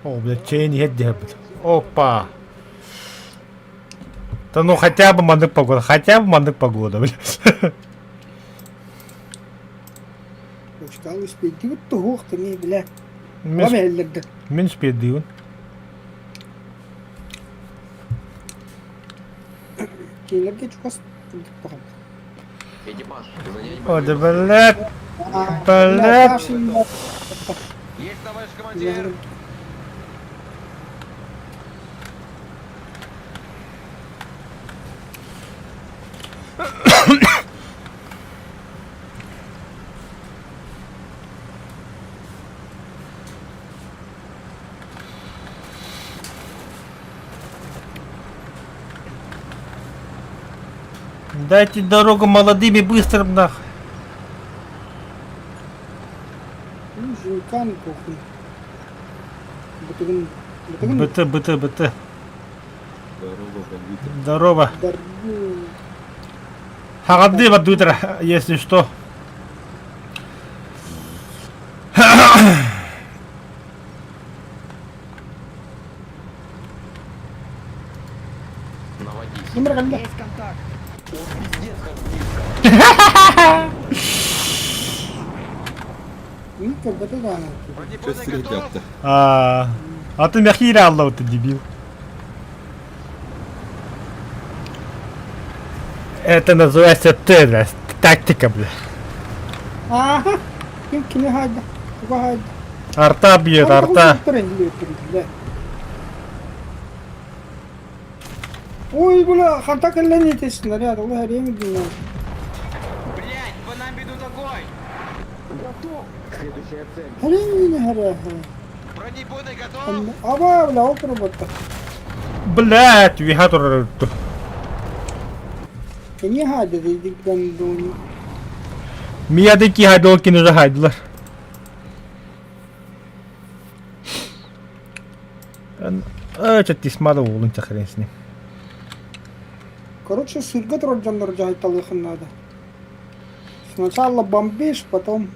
О, блядь, чэйин иһэр диэбит. Опа! Да ну хотя бы маннык погода, хотя бы маннык погода, блядь. Устал успейдибит туһуох тымыы, бля. Мин, Вам эллэрдэ. мин успейдыыбын. Кинилэргэ чугас баҕам. Экипаж, занять О, да боевые блядь, блядь. Есть, товарищ командир! Дайте дорогу молодым и быстрым, нах. Жинкан похуй. Бытыгын бытыгын БТ, БТ, БТ. Здорово, бандиты. Здорово. дарбы. Хагады бадутра, если что. Наводись. Ким кэллэ? Есть контакт. О, пиздец, как близко. Мин көрбөтө даҕаны. Чөс yaptı. А, а ты мягкий алла вот ты дебил. Это называется ты, бля, тактика, бля. Ааха. Ким кими хаайда? Туга хаайда? Арта бьет, арта. Ой, бля, ханта кэллэн ити снаряд, ол эриэм үрдүнэн. Блять, по нам ведут огонь! Следующая цель. Эриэм хэрэ. Бронебойный готов! Аба, бля, ол турбатта. Блять, виха турар. Кини хаайда дейдик гандони. Мияды ки хайдол кини же хайдылар. Э, тисмада уолун хрен с ним. Короче, сырга турар дьоннор дьаһайталыахын наада. Сначала бомбишь, потом...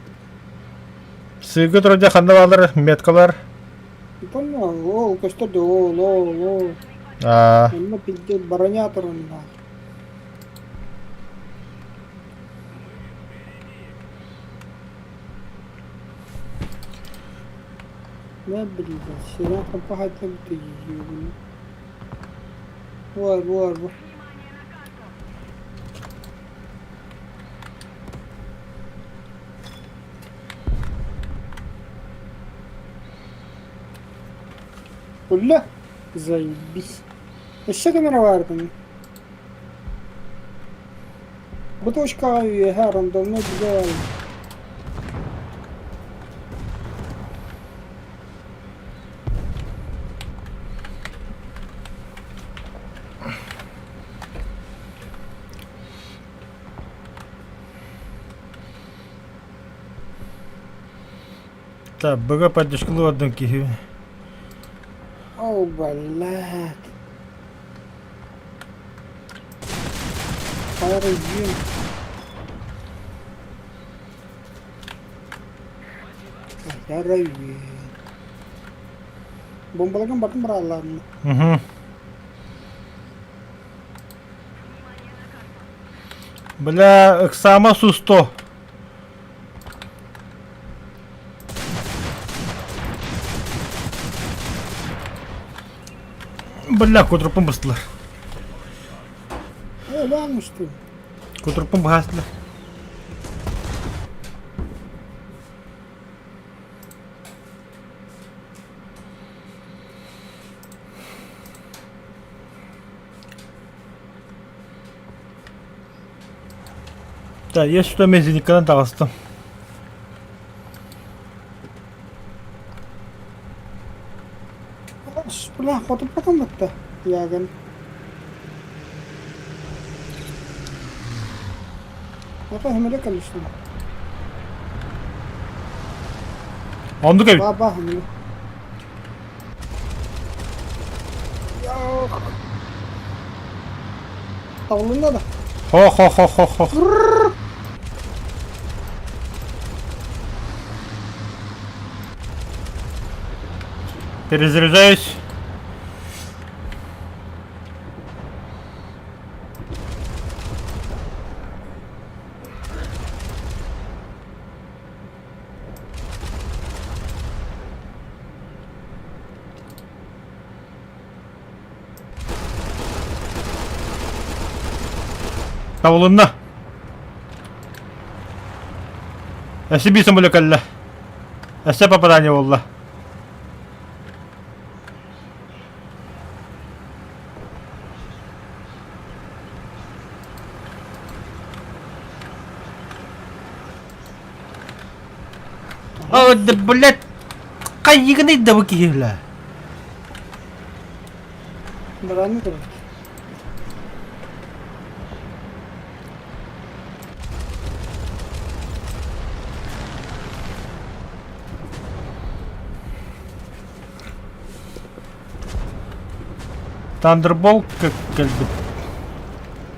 Сыгы турар ханна баалар, меткалар. Не понял, ол көстөр де ол, ол, ол. А, Онно пиздец броня турунна. Да, блин, сира компахать ты ёбаный. Var, var, var. Бля, заебись. Өссө камера баар Бу точкаҕа үөһэ рандомнай билэ Так, БГ поддержкалыы одну киһи. О, блядь. Фаер Фаер Бомбаларгын батын быралларны. Угу. Бля, Ыксама сусто. Бля, кутрупун быстылар. Э, устун. Кутрупун бахастылар. Да, есть что мезеникадан таҕыстым. Бля, хотуп потом бытта. Ягын. Ата хэмэлэ кэллистин. Оннук эбит. Ба ба хэмэлэ. Йох. Табылынна да. Хо-хо-хо-хо-хо. Перезаряжаюсь. Табылынна. Өссө биир самолет кэллэ. Өссө попадание буолла. О, да блядь! Хайыгыный да бу киһи бля. Бараны турар. Thunderbolt кэлбит.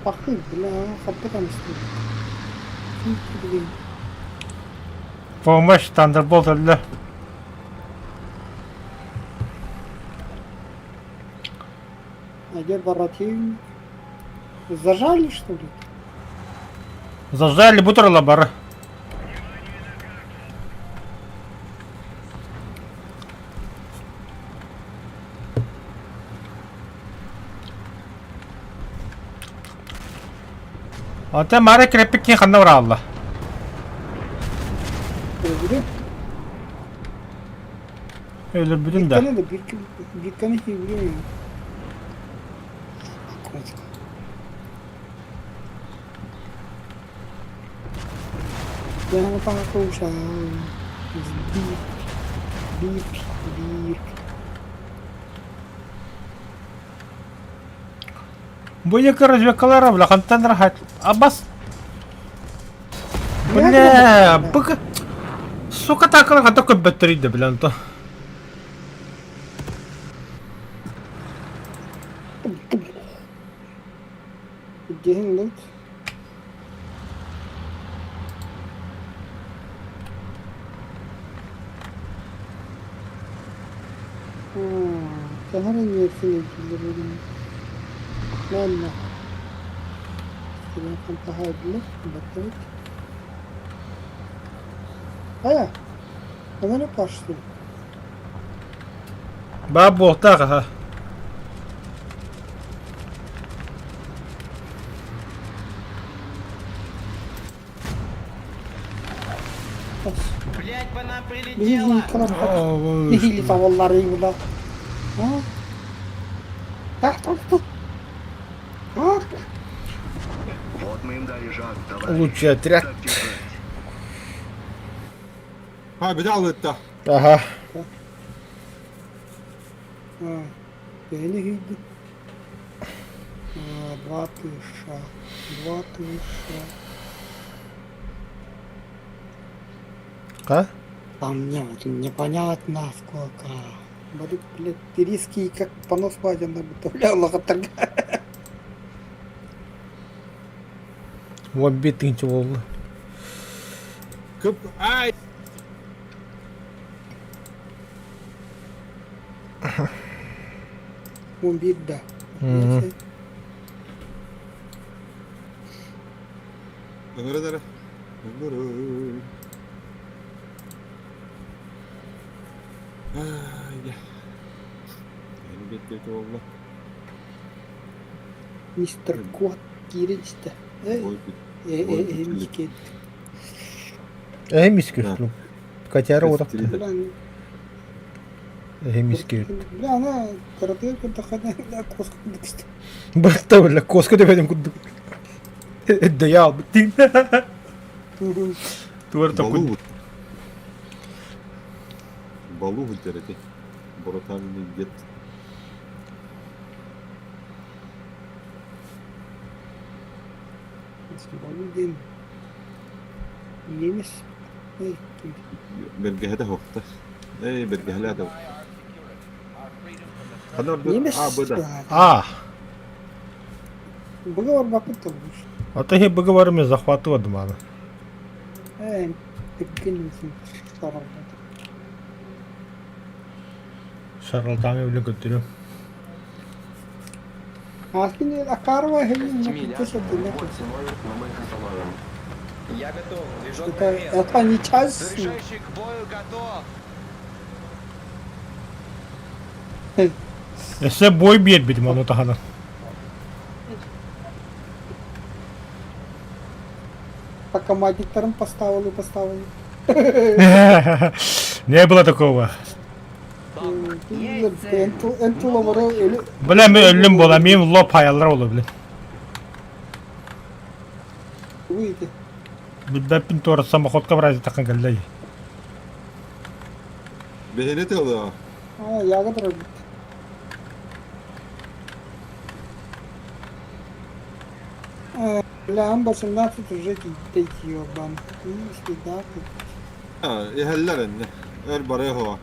Пахы, бля, хапты камыстын. Помощь, Thunderbolt өллө. А где противник? Зажали, что ли? Зажали бутырла бары. Оттон Мара кирэппиккин ханна ураалла? Өлбүтүм. Өлөрбүтүм да. Бирканы да бирканы хибрим. Я покушал. Бип, бип, бип. Бу екі разведкалара бля хантан рахат. Абас. Бля, бык. Сука такала хата көббөттөрүйдө бля онто. Дьиһин лут. Төһө эрэ ньиэрсин илдьиллэр эбит. Манна сирин хантаһайдылар, баттыбыт. Хайа, онон пошли. Баа буолтаах аха. Блять, по нам прилетело! Нэһиилэ табаллары була. Вот мы им дали жару, товарищ. Лучший отряд. Так держать. Ha bir алытта. Аха. Төһөнү үһүйдүн? Два тыша, два тыша. А? Там не, непонятно сколько. Бары, блядь, риски как понос баден, бля, лохотарга. Уон биир тыһыынча буолла. Кып ай. 11 да. Мгм. Ыҥырын эрэ. Ыҥырын. Ай, Биэттиэти буолла. Мистер Кот киирэн истэ. Эй, Ой, э, ой, э, э, мискет. Эһи мискүстүм. Катяра утахта. Бля, Эһи мискүт. бля, она кыратыгар көрдөххө коска курдук истэ. Бырта бля, коска төбөтүн курдук. Эддэйэ албыт. Туар токун. Балу. Балу дэрити. Брутальный дед. Балу диэн немец. Эй, Бэргэһэтэ хохта. Эй, бэргэһэлээ да. Ханна немец. А, Б да. А, Быга барбаппыт толбуш. а то я бы захватывать маны. Эй, тиккин саралдат. Шарлатаны билен көттүрүм. Аскин Акарова 6 миллиардов любой ценой, но мы их остановим. Я готов, движок Это, на место. это не час. Заряжающий к бою готов. Өссө бой биэрбитим ону таһынан. Пока командниктарын поставили, поставили. Не было такого. Энтуловары өлі Бля, мен өллүм буола, мин лоп хайаллар буола, бля. выйти. Билбэппин туора самоходка бразит таххан кэллэй. Бэһини тылы. А, ягод робит. Бля, амба 17 уже дайте ёбан. И следа. Иһэллэр энне. Өр барыа хоа.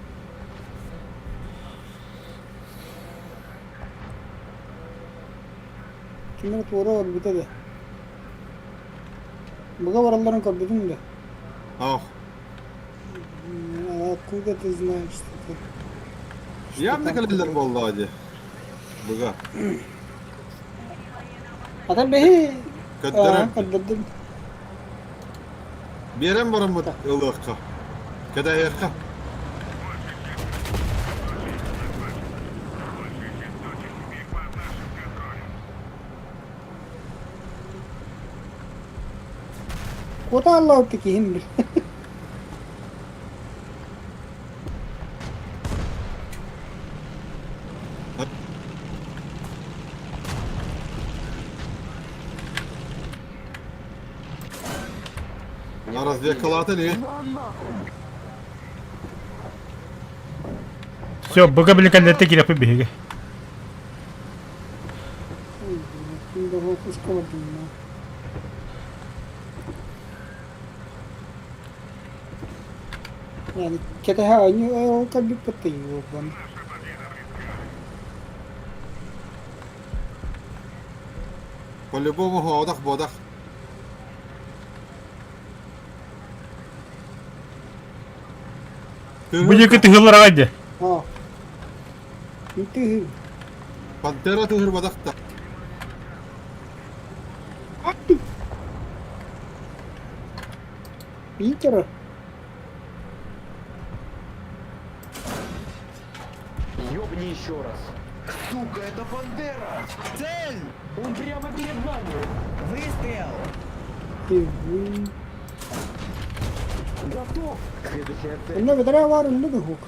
Кимер туора орбута да. Буга баралларын көрбүтүң да. Ах. А откуда ты знаешь, что ты? Явно кэлэллэр буоллаҕа дии. Быга. Ата бэһи Көрдөрөн. көрдөрдүм. Биэрэн бараммыт ылыахха. Кэтэһиэххэ. Большая часть точек теперь под нашим контролем. Куота аллаабыт киһим бил. Разведкалаата ли? Все, быга били кэллэртэ кириэхпит биһиги. Yani кэтэһэ оонньуу көрбүппүт тыйыыбын. По-любому хоодах бодах. Бу диэки тыһыллар аҕай дии. Аа. Тыһы. Пантера тыһыр бодах та. Питера. Ёбни еще раз. Сука, это Пантера! Цель! Он прямо перед нами! Выстрел! Тыһы. Готов! Следующая цель. Онно бэтэрээ баар өллө быһык.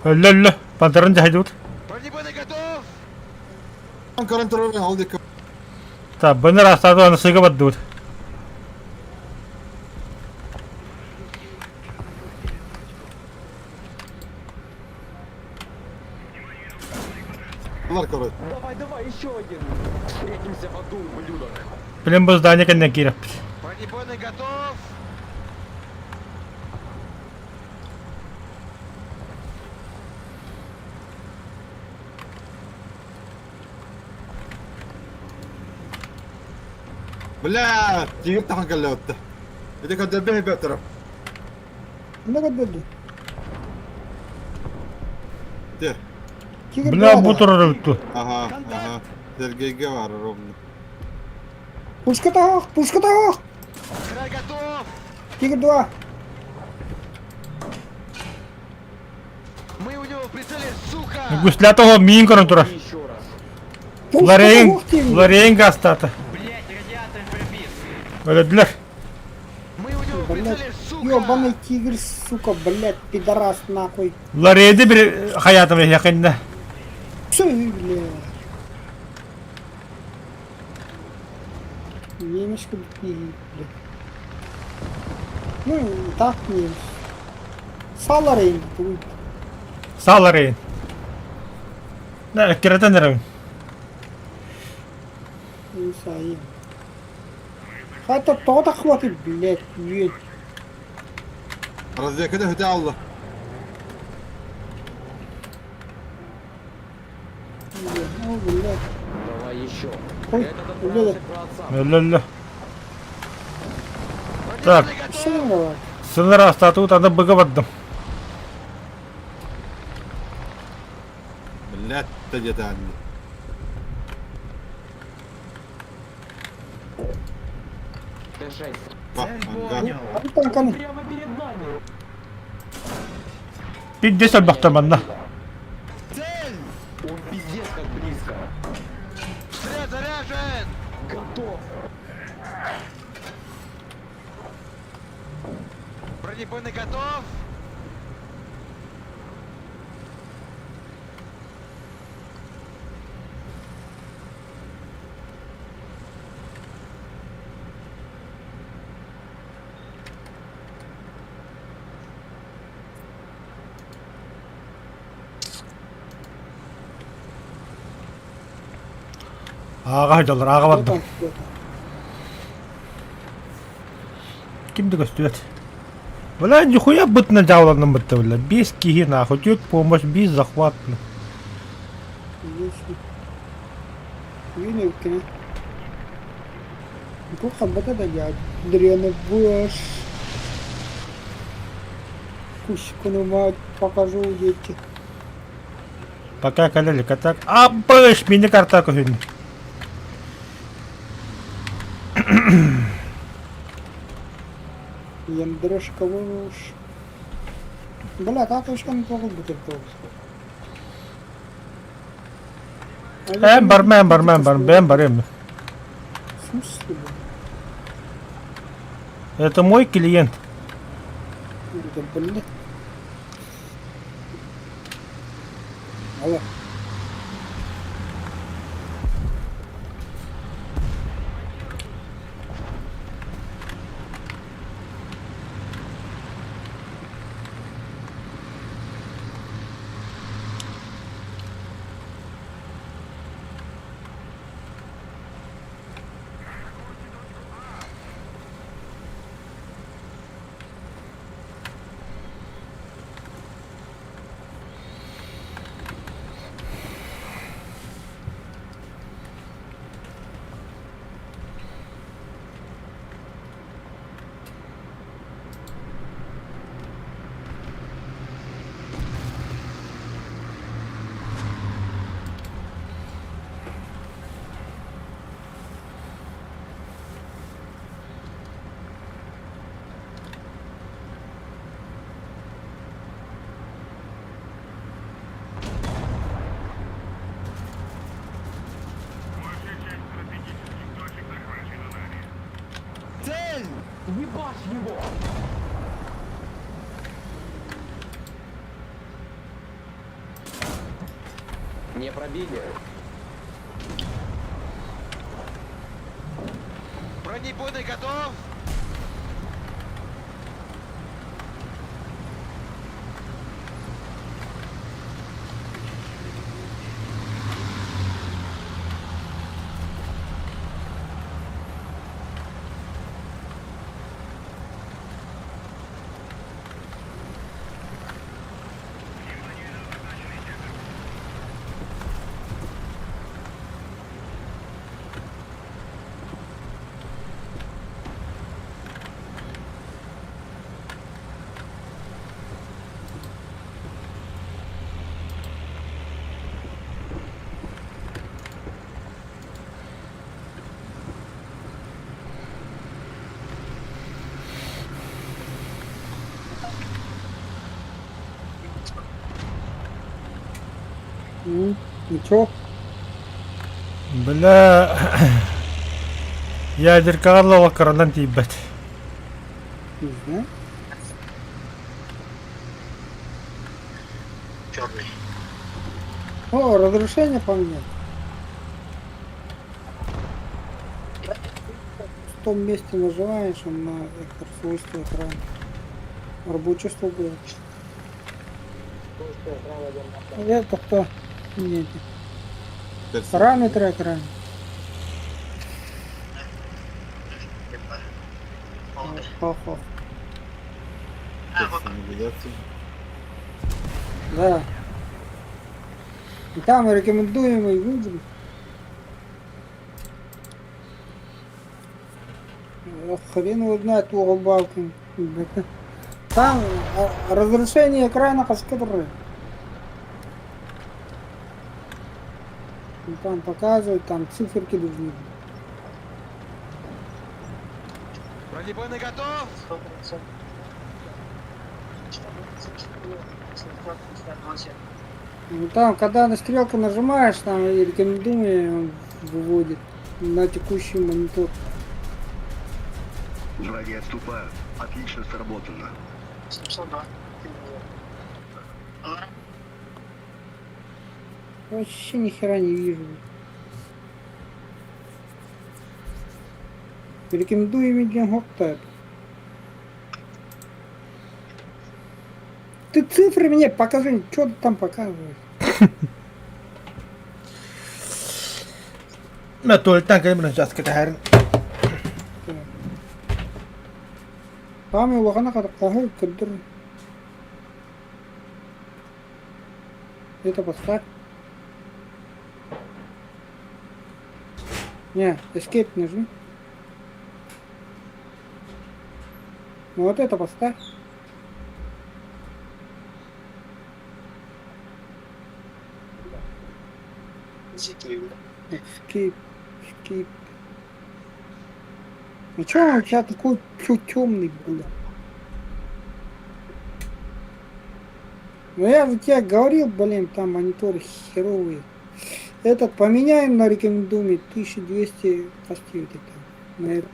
Өллө өллө. Пантеран дьаһайдыбыт. Бронебойный готов! Көрөн турар ол диэки. Так, быны ыраастааты аны сыыга бардыбыт. Лар короче. Давай, давай, еще один! Встретимся в аду, ублюдок! Блин, бу здание кэннэ киирэппит. Бронебойный готов! Бля, тигр тахан кэллэбитте. Ити көрдөрбө бөтөрө. Онно көрдөрдү. Те. Бля, бу турар эбит дуу. Ага, ага. Сергейге бар ровно. Пушка таах, пушка таах! Край готов! Тигр два. Мы у него в прицеле, сука! Гуслята оҕо миин көрөн турар. Еще раз. Пушка Ларейн, таах диэн. Ларейн гаастаата. Блять, радиатор пробит! Өлөдүлэр. Мы у него в Блядь, прицеле, сука! ёбаный тигр, сука, блядь, пидорас нахуй. Ларейди бир хаятым эһиэхиннэ. Псы, бля. Немец блядь. Ну, так немец. Саларейн будет. Саларейн. Да, эккирэтэн эрэбин. Не знаю. Хата тоҕо тахматы, блядь, үөн. Разведкада хөтэ алла. О, блядь. Давай еще. Ой, блядь. Өлө-өлө. Так, Сыҥыралар. сыныраастаатыбыт аны быга бардым. Блядь, та где-то они. Т-6. Ба, ангар. Танканы. Прямо перед нами! Пиздец өлбөхтөр манна. Цель! Он пиздец как близко. Стрелец заряжен! Готов! Бронебойный готов! Ааҕа сылдьаллар, ааҕа бардым. Ким да көстүбэт. Бля, нихуя бытына дьааланным бытта, бля. Без киһи нахуй, тет помощь, без захват. Юный кини. Бу хабата да я дряны будешь. Куську мать покажу дети. Пока кэлэ так. А, быш, мини карта көһүн. Ендрешка уж. Бля, так уж он могут быть Эн барма, эн барма, эн барма, бэйэм барыам. В смысле, бля? Это мой клиент. Это, блин. Алло. Большая часть стратегических точек захвачена нами. Цель! Ебашь его! Не пробили. Бронебойный готов! Ничего. Бля, ядеркаҕа лавакаранан тиийбэт. Не знаю. Черный. О, разрушение поменять. В том месте нажимаешь, он на свойства экрана. Рабочий стол будет. Это кто? Нет. Параметры экрана. Хо-хо. Да. И там рекомендуемый выбор. Хрен его знает, угол Там разрешение экрана каскадры. Там показывают, там циферки должны быть. Бронебойный готов! Ну, там, когда на стрелку нажимаешь, там и рекомендуемый он выводит на текущий монитор. Враги отступают. Отлично сработано. 702. Вообще ни хера не вижу. Рекомендуемый для Ты цифры мне покажи, что ты там показываешь? Мэ туалеттан кэлэн сейчас кэтэһэрин. Там улахан хоһу көрдөр. Это поставь. Не, Escape нажми. Ну вот это поставь. Escape, Escape. Ну чё он у тебя такой чё темный, бля? Ну я же тебе говорил, блин, там мониторы херовые. Этот поменяем на рекомендуемый 1200 поставить это. На это.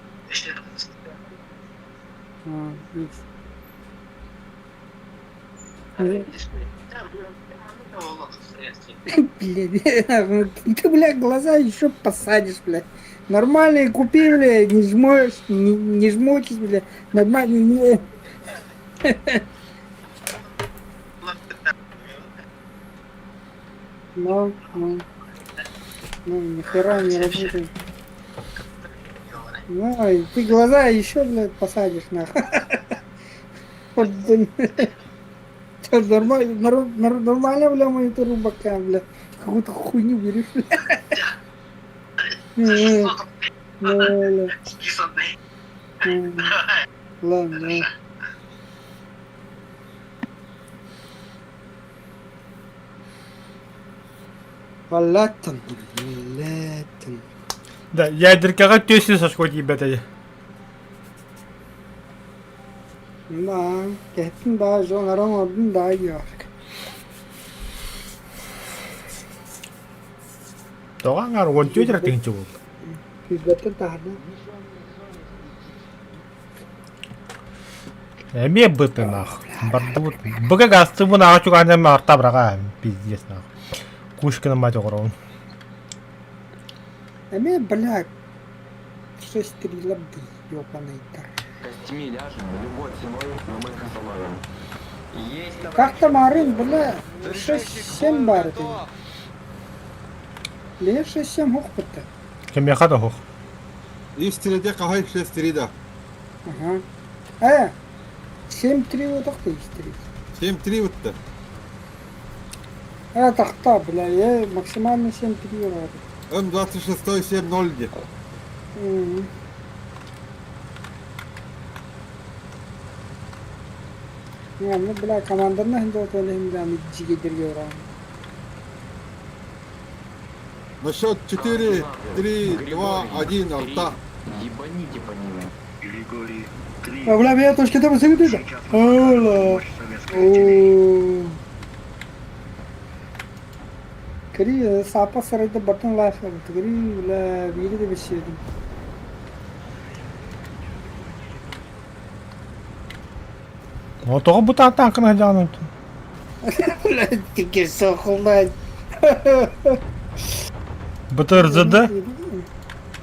Блин, ты, бля, глаза еще посадишь, бля. Нормальные купи, бля, не жмешь, не, не жмотись, бля. Нормально, не... Ну, ну. Ну, нихера не работает. Ну, и ты глаза еще, блядь, посадишь, нахуй. Вот, Чё, нормально, нормально, бля, монитор бака, бля. Какую-то хуйню берешь, бля. Ну, бля. Ладно. Валаттан, валаттан. Да, ядеркаҕа түөсү сошко тиийбэтэ. Да, кэһэттин да, дьон аран ордун да йор. Тоҕо аҥаар уон түөрт эрэ тыһыынча буолла. Күүсбэттэн таһарда. Эмиэ бытынах. Бардыбыт. Быга гастыбын аҕа чугаанньам арта быраҕа пиздец нах. Кушкина мать оҕоробун. Эмиэ, бля, 6-3 лабды, ёбаный дар. Костьми ляжем, любой ценой, но мы их остановим. Есть, Как там арын, бля, 6-7 бар это. Бля, 6-7 хохпытта. Кимиэхэ да оһох. Истиреде кахай шестерида. Ага. Э, 7-3 вот так-то истерит. 7-3 бытты. Э, тахта, бля, я максимально 7-3 рад. М26 7-0 ди. Не, ну, бля, команданна хинде отолихим да, миджиге дерге уран. На счет 4, 3, 2, 1, арта. Ебаните по ним. Григорий, три. А, бля, я точки там сыграю. Сейчас мы покажем Ола. мощь советской артиллерии. О. Кри, сапа сарайда бартын лайфлар. Кри, бля, бири де бешедим. Тоҕо бу таҥкына дьаҕанан Бля, теперь сохлай. БТРЗД?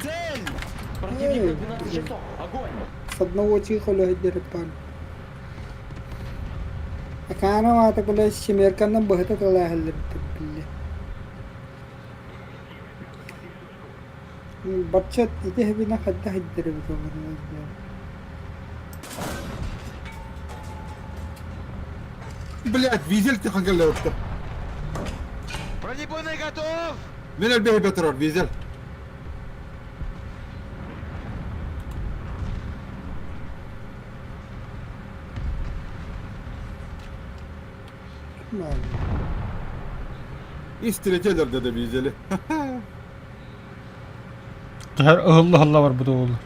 Цель! Противник на 12 часов! Огонь! С одного тихо легдерпан. Акана ата бля семерканы быһыта тылаһыллар бля. Баччат ити хебина хадда хиддер Блять, визель ты хангаллы Бронебойный готов! Мен элбэһи бөтөрөр визель. Истиретелер деді визели. Түһэр ыһылла-ыһылла барбыта буоллар.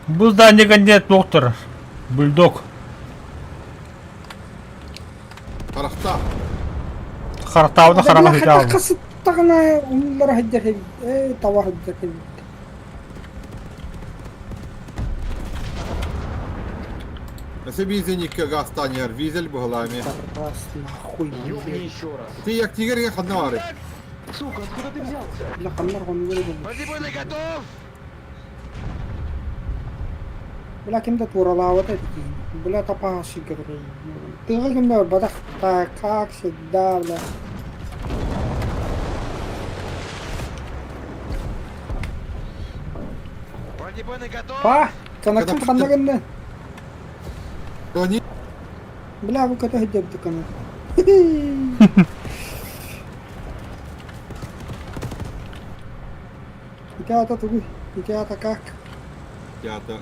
Бу здание нет доктор. Бульдог. Харахта. Харахтаабына хараҕа сытаабын. Хасыттаҕына умнуллара сылдьар эбит. Ээ, таба сылдьар эбит. Өсө визеникке гастанер, визель буһалаами. Раз нахуй, Ёбни блядь. еще раз! Ты як тигерге ханна бары. Сука, откуда ты взялся? Бля, ханнар хонугар буолбут. Бронебойный готов! Бля, ким да тууралаабат эти киһини. Бля, тапаһа сиргэ турар. Тыаҕа ким да барбатах. Так, как всегда, бля. Бронебойный готов! Па, канакын ханна гынна. Тони. Бля, бу көтө сылдьабыт канат. Ити аата тугуй? Ити аата как? Театр.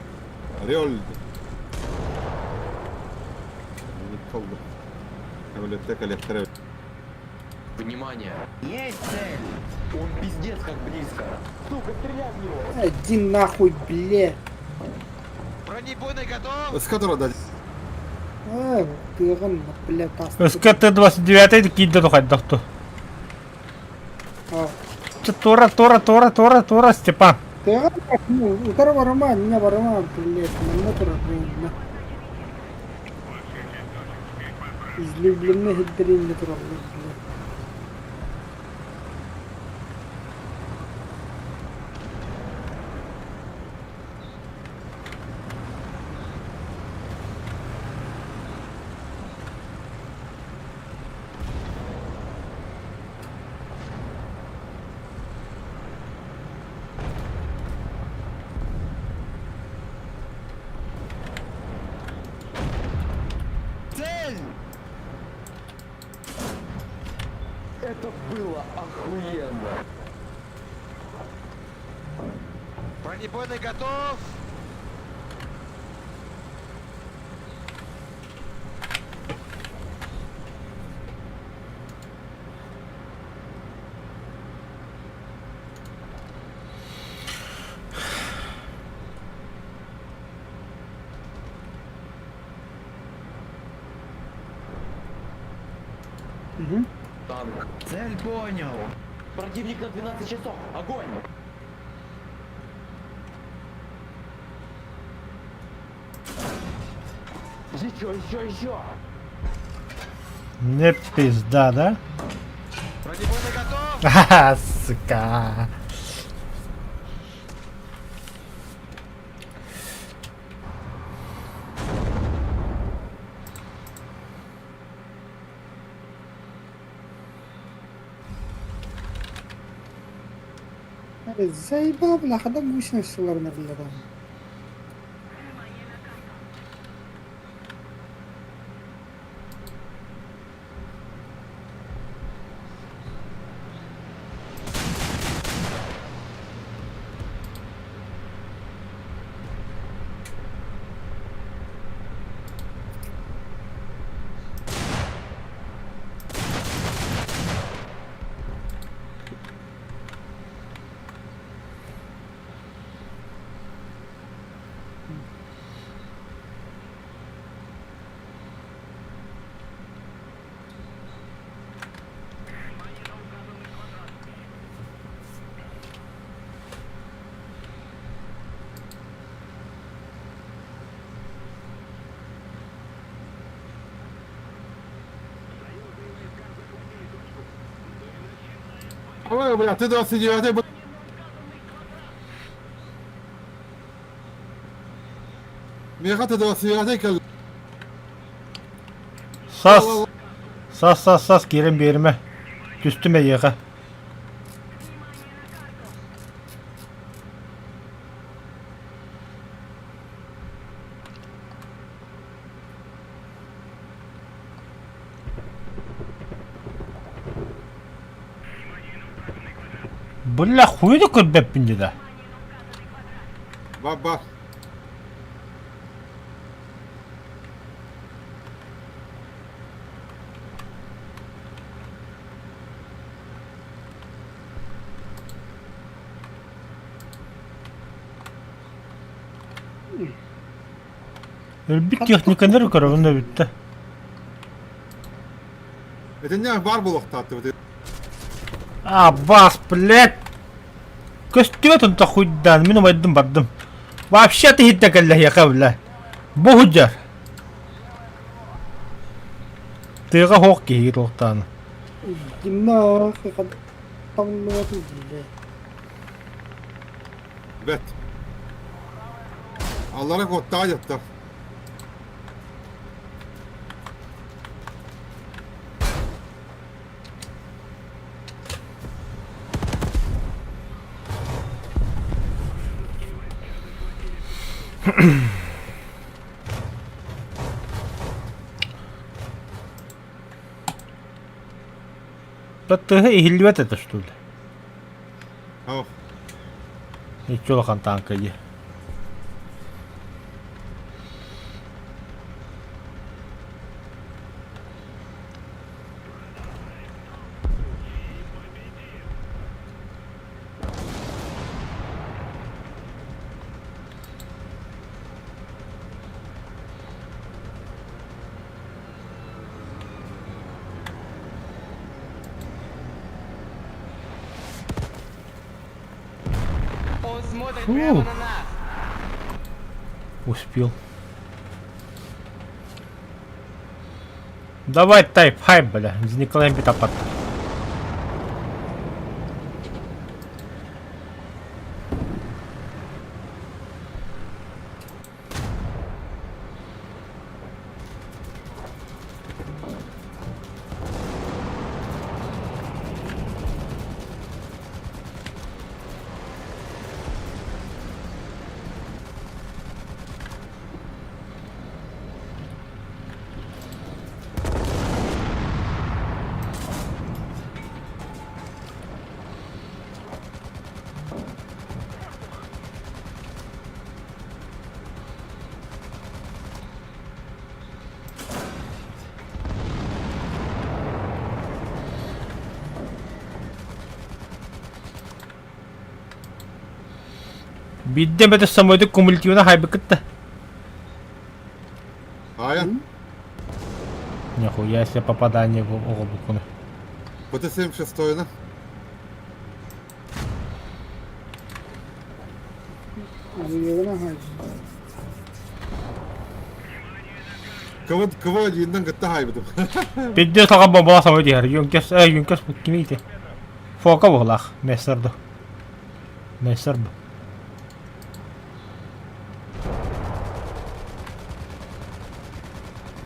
Орел. Самолетте коллектора. Внимание! Есть цель! Он пиздец как близко! Сука, стреляй в него! Иди нахуй, бля. Бронебойный готов! С которого дать? Э, тыаҕын, бля, тас. СК Т-29 киирдэ тухайдахту. А. Тура, тура, тура, тура, тура, Степан. Тыаҕа утары барыма, инньэ барыма, блядь, манна турар манна. Излюбленный сирдэри инньэ тураллар, блядь. Цель! Это было охуенно! Бронебойный готов! Мгм. Танк. Цель понял. Противник на 12 часов. Огонь! Еще, еще, еще! Не пизда, да? Бронебойный готов! Ха-ха, сука. Заебал, бля, хада гусеницаларына бля там. Ой, бля, ты 29-й Миэхэ 29-й кэллэ. Сас. Сас, сас, сас, киирэн биэримэ. Түстүм эйиэхэ. Бля, хуй да көрбөппүн дии да. Бар-бар. Өлбүт техниканы эрэ көрөбүн да бүттэ. Итиннэ баар буолуохтаатыбыт. А, бас, блядь! Көстүбэт онто хуйдаан, мин умайдым бардым. Вообще ты иһиттэ кэллэһиэхэ, бля. Бу хуйдьар. Тыаҕа суох киһи туохтаан. Димна, табыллыбатын бля. Бэт. Аллара куоттаҕа дьахтар. Тыһы иһиллибэт этэ что ли? Ох. Иччи улахан тааҥка дии. смотрит Фу. прямо на нас. Успел. Давай тайп хайп, бля, с Николаем Питапат. Биирдэ эмэтэ самолеты кумулятивно хайбыккыт да. Ая, Нихуя себе попадание в оҕобукуну. БТ-76 на. Кого кого иннан кытта хайбытым. Пиздец алга бомбала самолет иһэр. Юнкерс, э, Юнкерс кими ити? Фока буолаах, Мессер ду. Мессер бу.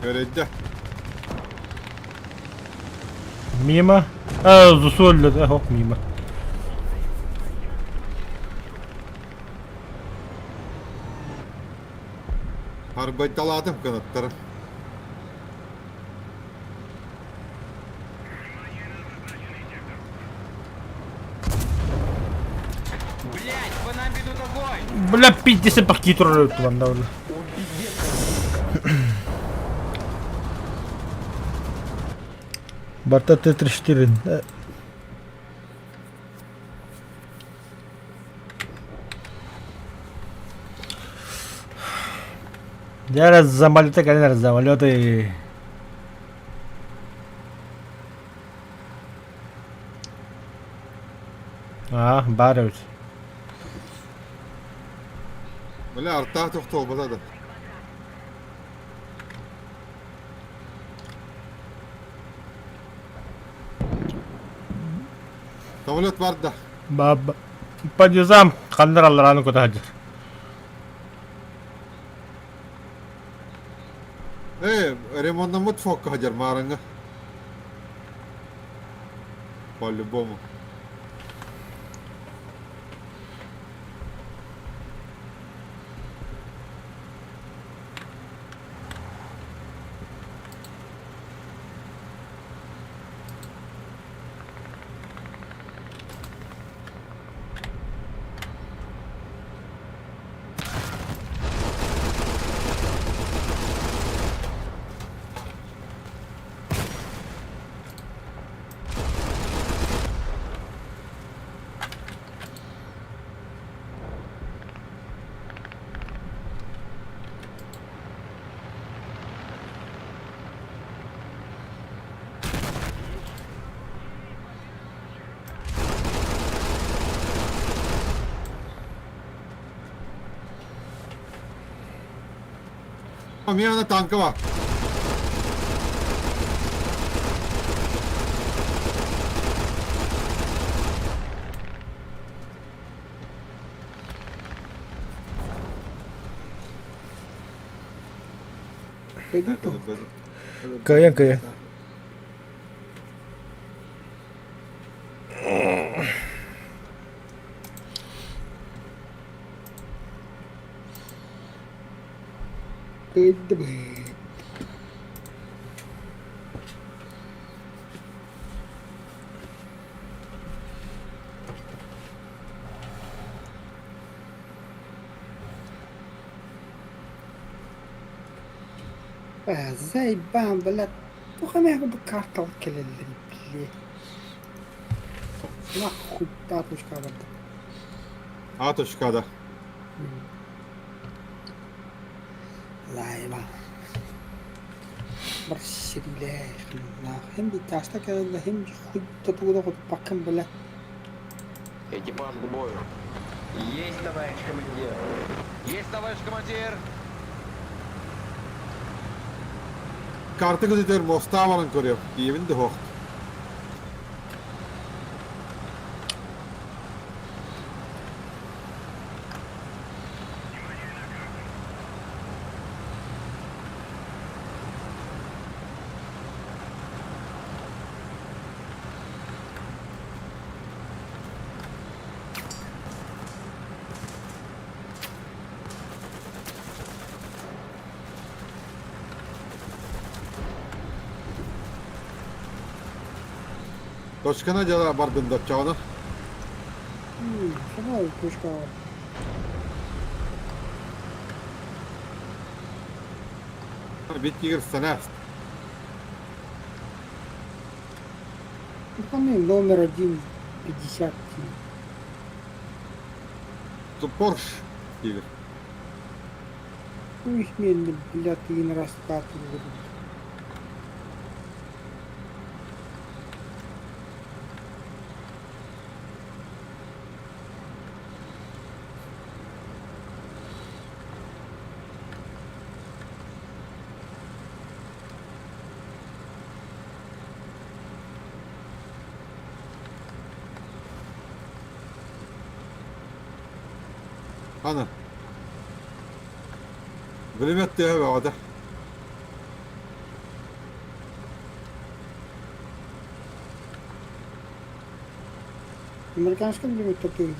Көрөйдө. Мимо. Э, зусуллю, э, хоп, мимо. Харбайталаатым кынаттары. Блять, по нам ведут огонь! Бля, пиздец, пакет турар өттү банда. Барта Т-34. Дьэ самолеты кэлэн самолеты. Аа, баар эбит. Бля, артаа тохтообата да. Самолет бар да. Баба. По низам ханнар алларааны көтө сылдьар. Э, ремонтнаммыт фокка хадьар маарыҥҥа. По-любому. Эмиэ аны танка бар. Кыайан кыайан. Заебан, блядь. Туох эмэ бу картал кэлэллэр блядь. Нахуй татушка барда. А точка да. Лайва. Бар сирилээх hem bir taşta кэлэллэр hem хуй татугуда хотуппаккын блядь. Экипаж к бою. Есть, товарищ командир. Есть, товарищ командир! Карта көтүтэр мостаа баран көрүөм. Киевин да суох. Точкана дьала бардын да оччоҕуна. Сама точка. Бит тигр сана. Ну, номер один, 50. Порш тигр. Ну, их мен, блядь, и на раскатывают. Ана. Пулемет тыаһа бөҕөтө. Американский пулемет такой.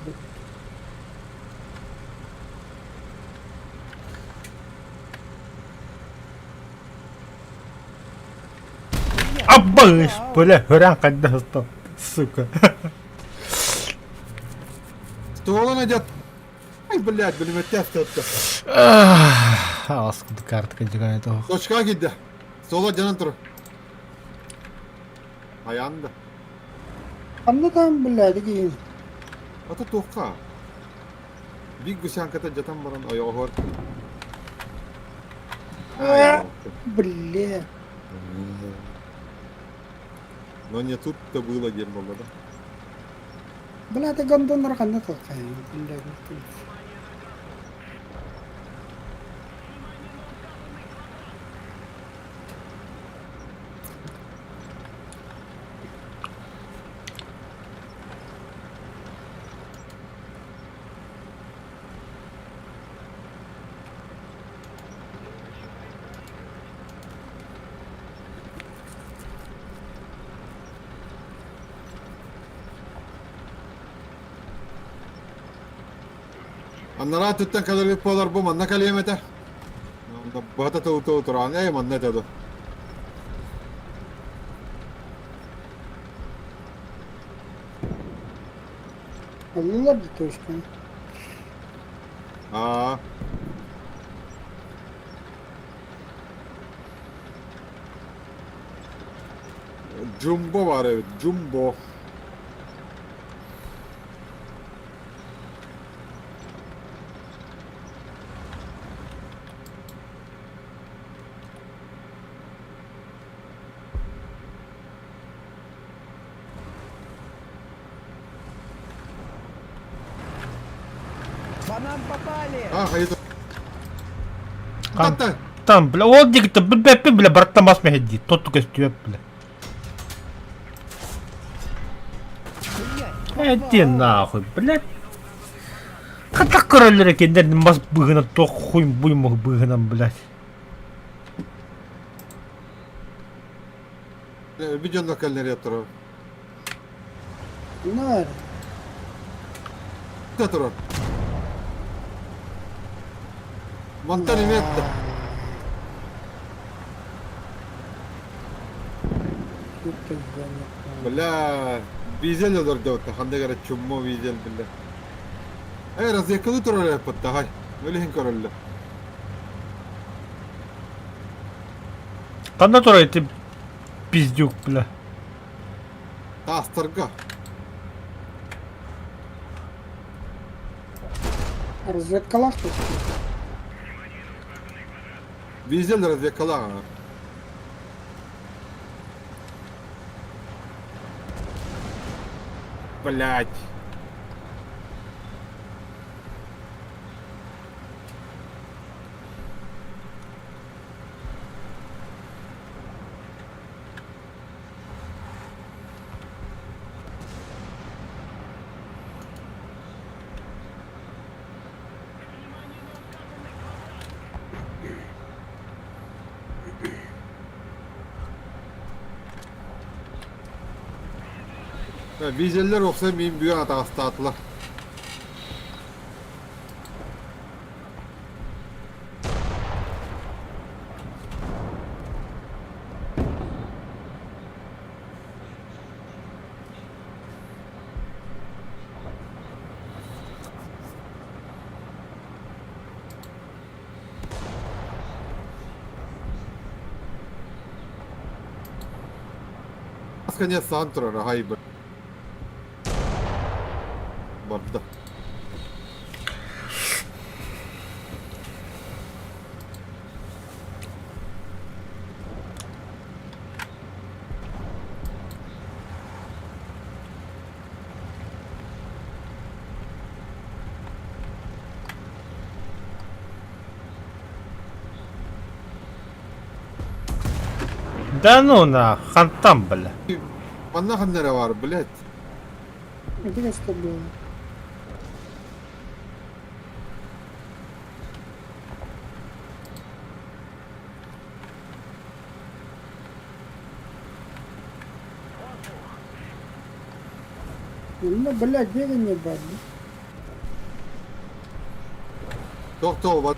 Абыш, бля, хөрен хайдах ыстан, сука. Стволун идет. Ай, блядь, пулеметте астыытта. Аскыды картка диган это. Точка киирдэ. Ствола дьонун тур. Айаан да. Ханна там, блядь, киин. Ата туохха. Биг гусянката дьатан баран ойоҕоһуор. Бля. Но не тут-то было диэн буолла да. Бля, это гондоннар ханна толкай. Бля, Анараа өттүттэн кэлэрбит буолар бу манна кэлиэм этэ. Быһата тыл тураан ээ манна этэ дуо. Ыллылар да точка. Аа. Джумбо бар эбит, Джумбо. По нам попали! А, хайы Там, там, бля, ол дигитте билбэппин, бля, барыттан бас мэһэдии, тот көстүөп, бля. Иди нахуй, блядь. Хатак көрөллөр экендер бас быһынан туох хуй буймух быһынан, блядь. Видеоны кэллэриэ турар. Нар. Турар. Мантан имеет. Бля, визель олордубут ханнык эрэ чуммо визель биллэ. Эй, разведкалыы турар эппит хай. Өлүһүн көрөллөр. Ханна турар ити пиздюк, бля. Таастарга. Разведкалаах тут. Визель разведкалаах. Блять. Визеллэр уопсай миин бүгэн атаҕастаатылар. Конец саан турар аһай барда. Да ну на, хантан, бля. Манна ханна эрэ бар, блядь. Это что было? Ну, блядь, бегай бар. Тохтоо бар.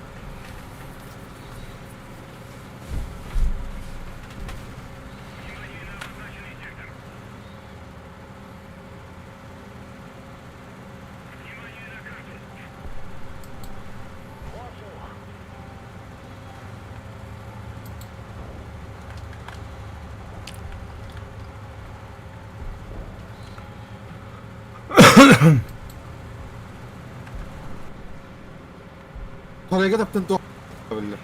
Parayga таптан туох биллэр.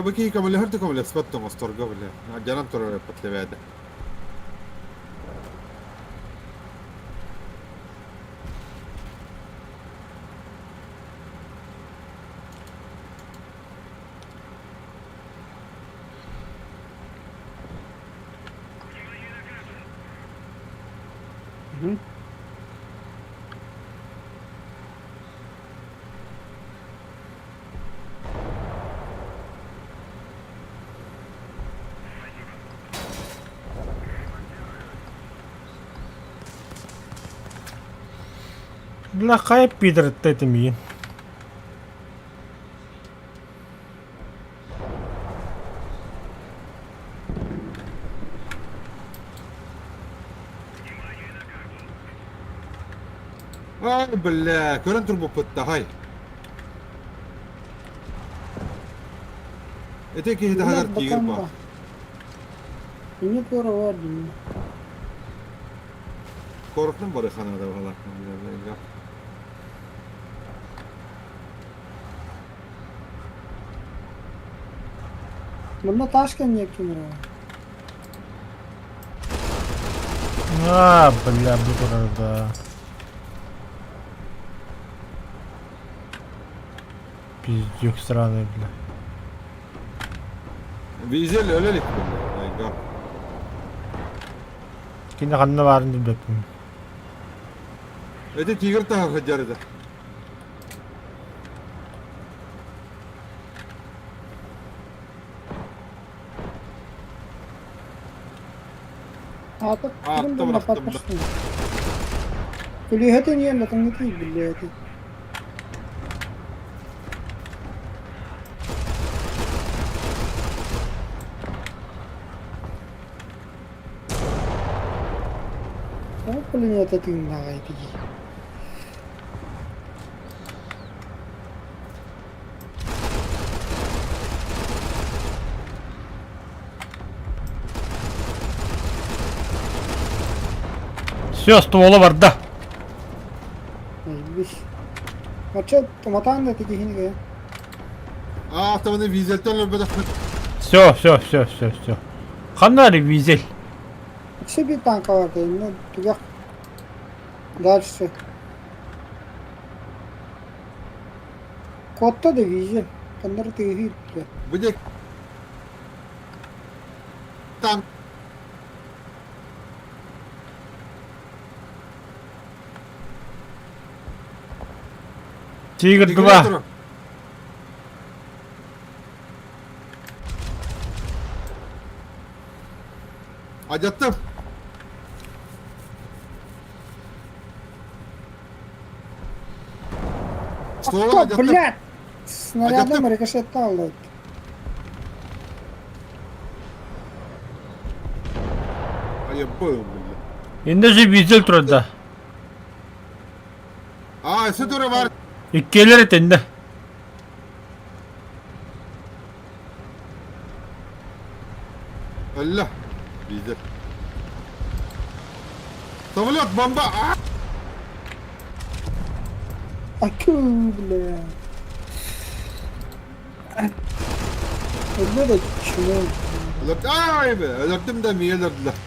Бу киһи көмөлөһөр да көмөлөспөт да оҥосторго бile. Дьанан турар эппэтлэбээдэ. Угу. Бля, хайа пидор это миин. Ай, бля, көрөн турбуппут хай. Ити киһи таһыгар тигр ба. Не туора бар дии. Корохтун бары ханада баһалар. Манна таас кэнниэ кимэр А, бля, бу турар да. Пиздюк сраный, бля. Визель өлө илик бля. Кини ханна баарын билбэппин. Эти тигр таһар сылдьар этэ. Аата Аатта ким да бырахтым да. паппашты. Күлүһэтин иэн латыҥҥытый биллээти. Тоҕо пулемета тыыннааҕай дии. Все, ствола барда. Эйбис. Оччо туматаан да тикиһинигэ. Аа, автоманы визельтен өлбөтөхпүт. Все, все, все, все, все. Ханна эрэ визель? Өссө биир тааҥка барда, иннэ түгэх Дальше. Куотта да визель. Ханна эрэ тыаһыы илтэ. Бу диэки там Тигр Тигр 2. турар. Адьаттым. Кто, блядь? Снарядом рикошетал. А я был, блядь. Инде же визель турда. А, өссө тура бар. Иккиэлэр этиннэ. Өллө. Визель. Самолет, бомба! А! Аку, бля. Өллө да чмо. Өлөрд... Ай, бе, өлөрдүм да миэ өлөрдүлэр.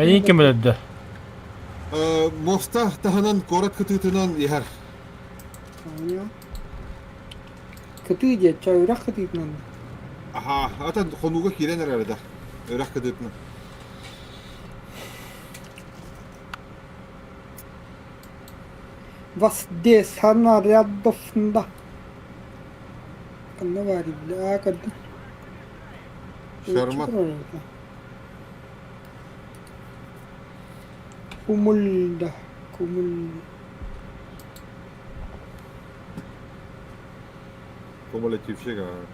Эйин ким өлөрдө? Э, Моста таһынан куорат кытыытынан иһэр. Понял. Кытыы диэ, ча үрэх кытыытынан. Аха, атын хонууга киирэн эрэр да. Үрэх кытыытынан. Вас снарядов да. Ханна баар бля, көрдүм. Шармат. Кумул да, кумул. Кумулятивщик, а.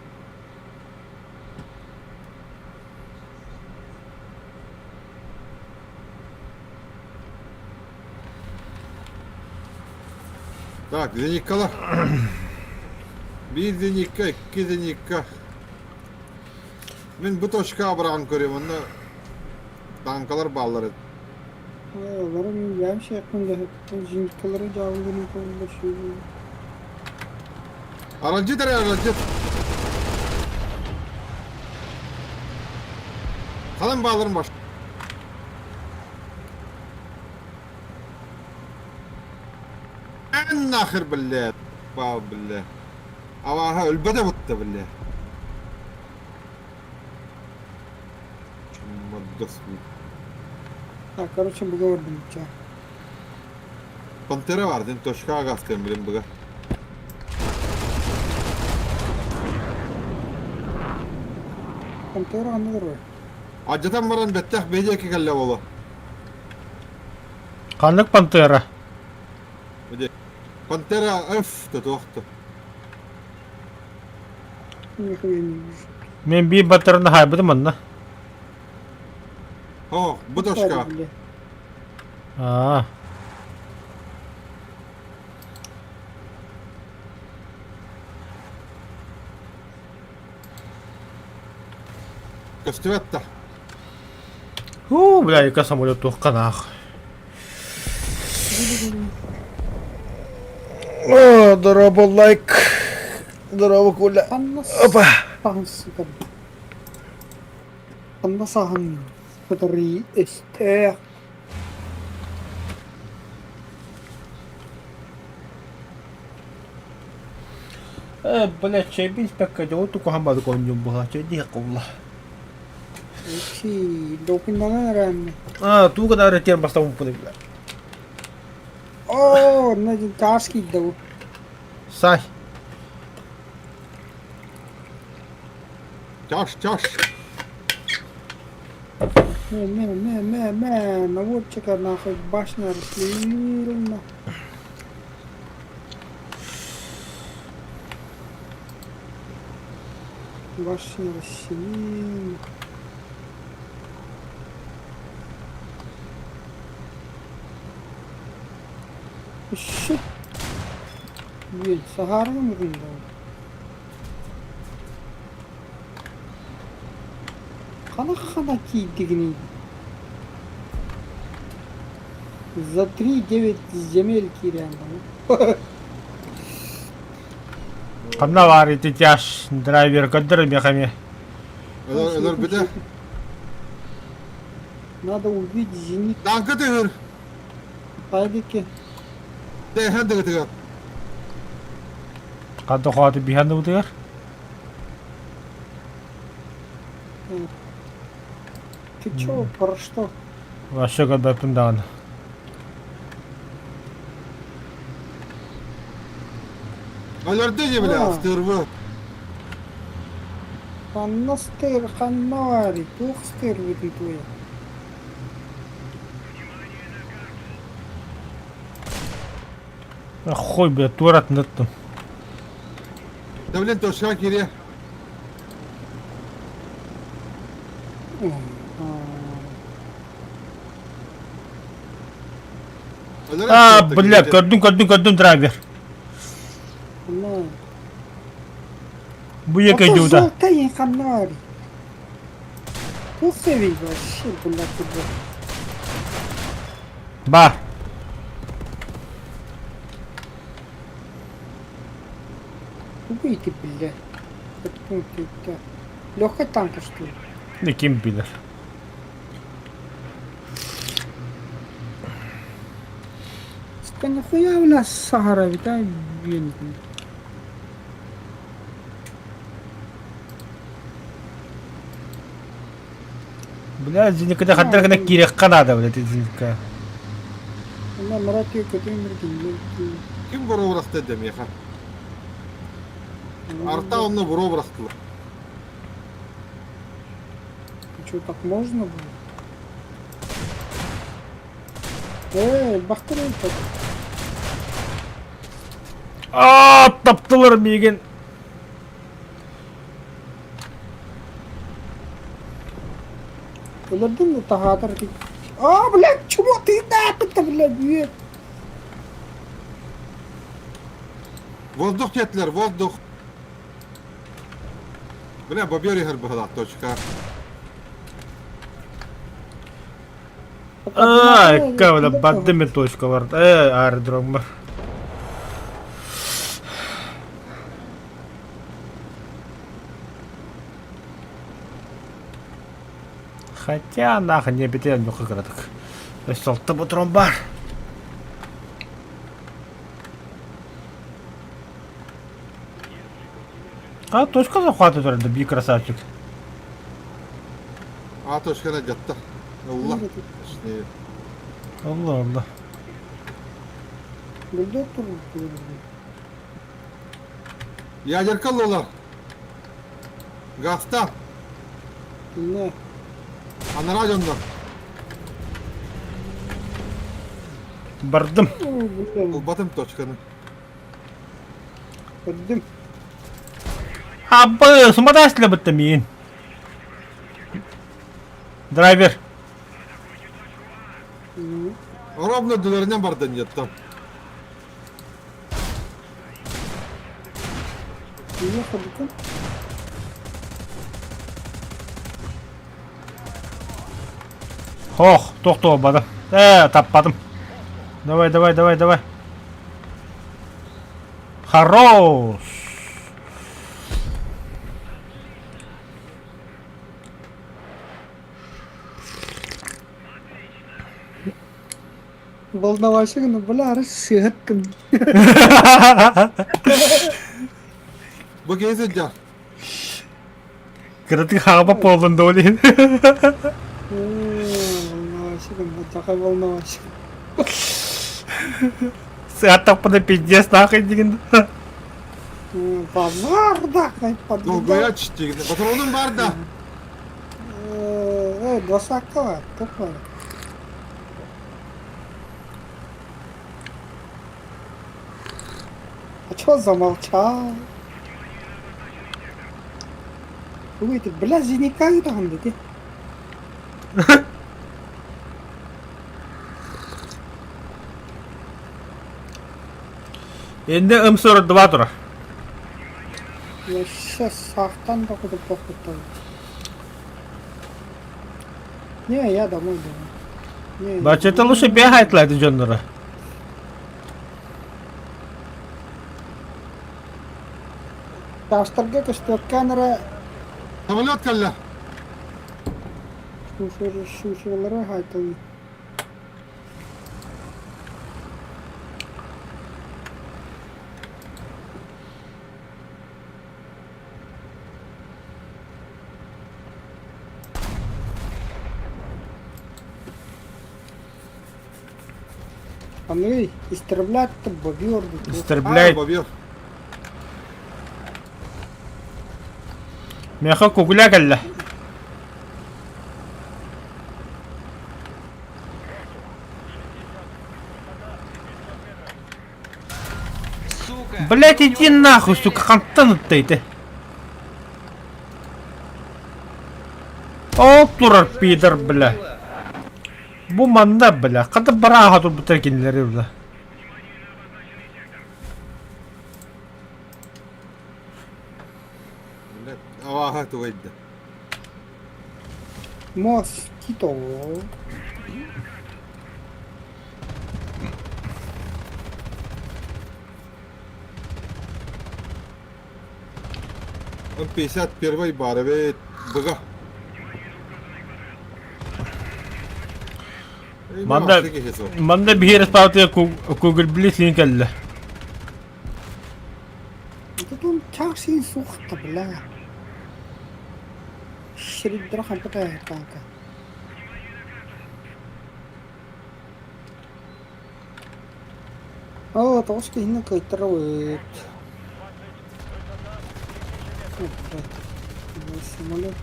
Так, зениккалар. Биир зеникка, икки зеникка. Мин бу точка абыраҕын көрүөм, онно танкалар бааллар эт. Олору мин бэйэм сиэхпин да сөп. Зениткалары дьаабыларын көрөллөр сүүрүү. Аралдьыт эрэ, аралдьыт. Халан бааларын баш. Эн нахер, блядь. Баа, блядь. Авааһа өлбөтө бутта, блядь. Мордос. Так, короче, буга бардым ча. Пантера бар, ден точка агастыам билин буга. Пантера ханна турар? Адьатан баран бэттэх бэйдиэки кэллэ буолуо. Ханнык пантера? Пантера F тотуохту. Нихуя не вижу. Мен биир батараны хаайбытым манна. О, бу точка. Аа. Көстүбэт да. Уу, бля, яка самолет туохха наах. О, дорообо лайк. Дорообо Коля. Опа. Ханна саһан который эстэх Э, бля, чэйбин испэккэ дьолу тукуһан бары конньум буһа, чэйдиһэ кулла. Ити допиннанан эрээм. А, туга да ретер бастамыппын бля. Оо, онно таас киирдэ бу. Сай. Чаш, чаш. Мэ, мэ, мэ, мэ, мэ, наводчика нахуй башня расследована. Башня расселена. Еще. Блин, сагарным Хана хана тиийдигиний? За 3-9 земель киирэн Ханна баар ити тяж драйвер көрдөр миэхэ эмиэ. Өлөрбүтэ. Надо убить зенит. Танка тыгыр. Пайдики. Тэхэн тыгытыгар. Ханта хоаты биһан да Ты чё, про что? Вообще көрбөппүн даҕаны. Өлөрдө не бля, стерва. Ханна сытар, ханна баарый, туох сытыарбытый туойа? Хуй, бля, туоратыныттым. Да блин, точка кире. А, бля, көрдүм, көрдүм, көрдүм драйвер. Ханна? Бу екі Ото жуда. жолтай ханна баарый? Туох сэбий вообще, бля, курдук. Бар. Тугуй ты, бля. Легкая танка, что ли? Не ким билэр. Сука, нахуя у нас Сахара ведь, а, блин. Бля, зиникада хаддар гына кириэххэ наада, бля, зиника. Она Марат Екатерина Ким боруобурахта дэмиэхэ? Арта онно боруобурахтылар. Что, так можно было? Эй, бахтырын так. Аа, таптылар миигин. Өлөрдүм да таһаатар ки. А, блядь, чего ты да, блядь, нет. Воздух диэтилэр, воздух. Бля, бобер иһэр быһалаах точка. Аа, кавда баддым точкалар. Э, аэродроммар. Хотя нахуй не битен нюха кыратык. Өссө бутрон бар. А точка захвата турар би красавчик. А точканы дьатта. Ылла. Точнее. Allah Allah. Бульдог турбут. Ядерка ыллылар. Гаста. Не. Анараа дьоннор. Бардым. Ылбатым точканы. Көрдүм. Абы, сумадасля бытта миин. Драйвер. Ровно дүлэринэн бардын дьаттам. Не ходукун. Ох, тохтоо бадым. Э, таппадым. Давай, давай, давай, давай. Хорош. Волновался, ну, бля, рассыгаттым. Бу киһи сылдьар. Кыратык хаҕаба буоллун да ол иһин. Волновался, такой волновался. Сыаттахпына пиздец нахуй диген. Базар да, Долгуйа түстүгүн. Патронум бар да. Э, двадцатка бар, такой. А чё замолчал? Ой, ты, бля, зеника там, да ты? Инде М42 турар. Я сейчас сахтан да куда похуй Не, я домой домой. Не, Бачата лучше бегает лайды дьонноро. Таастарга көстүөккээн эрэ Самолет кэллэ. сүүсүгэлэрэ хаайталыы. Андрей, истреблять-то бобер. Истреблять. Бобер. Миэхэ кугуля кэллэ. Блять, иди нахуй, сука, хантан ытта ити. Ол турар пидор, бля. Бу манна, бля, хата барааха турбуттар кинилэри, бля. Блядь, авааһа тугайда. Москито. Он 51 баар эбит. Быга. Манда, манда биһиэр спаутыга Google Блиц кэллэ. Тут чахсин сухта, бля. Шридра хантакая танка. Оо, тоҕус киһини кыайтарабыт. Самолет.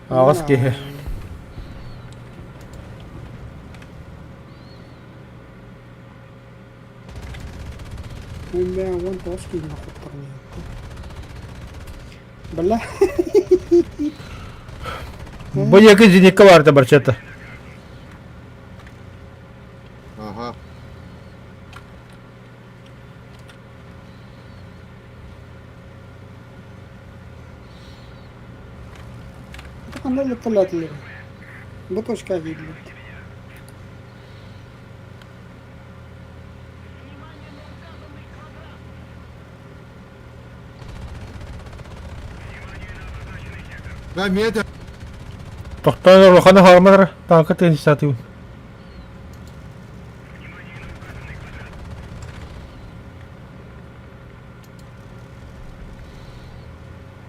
Аҕыс киһи. Бля, 19 киһини хотторон Бля. Бу екі зенитка барды барчата. Ага. Ханна леталатлар. Бу точка киирбит. Да, медиа. Тохтоон улахан хаамар таака тыын сатыыбын.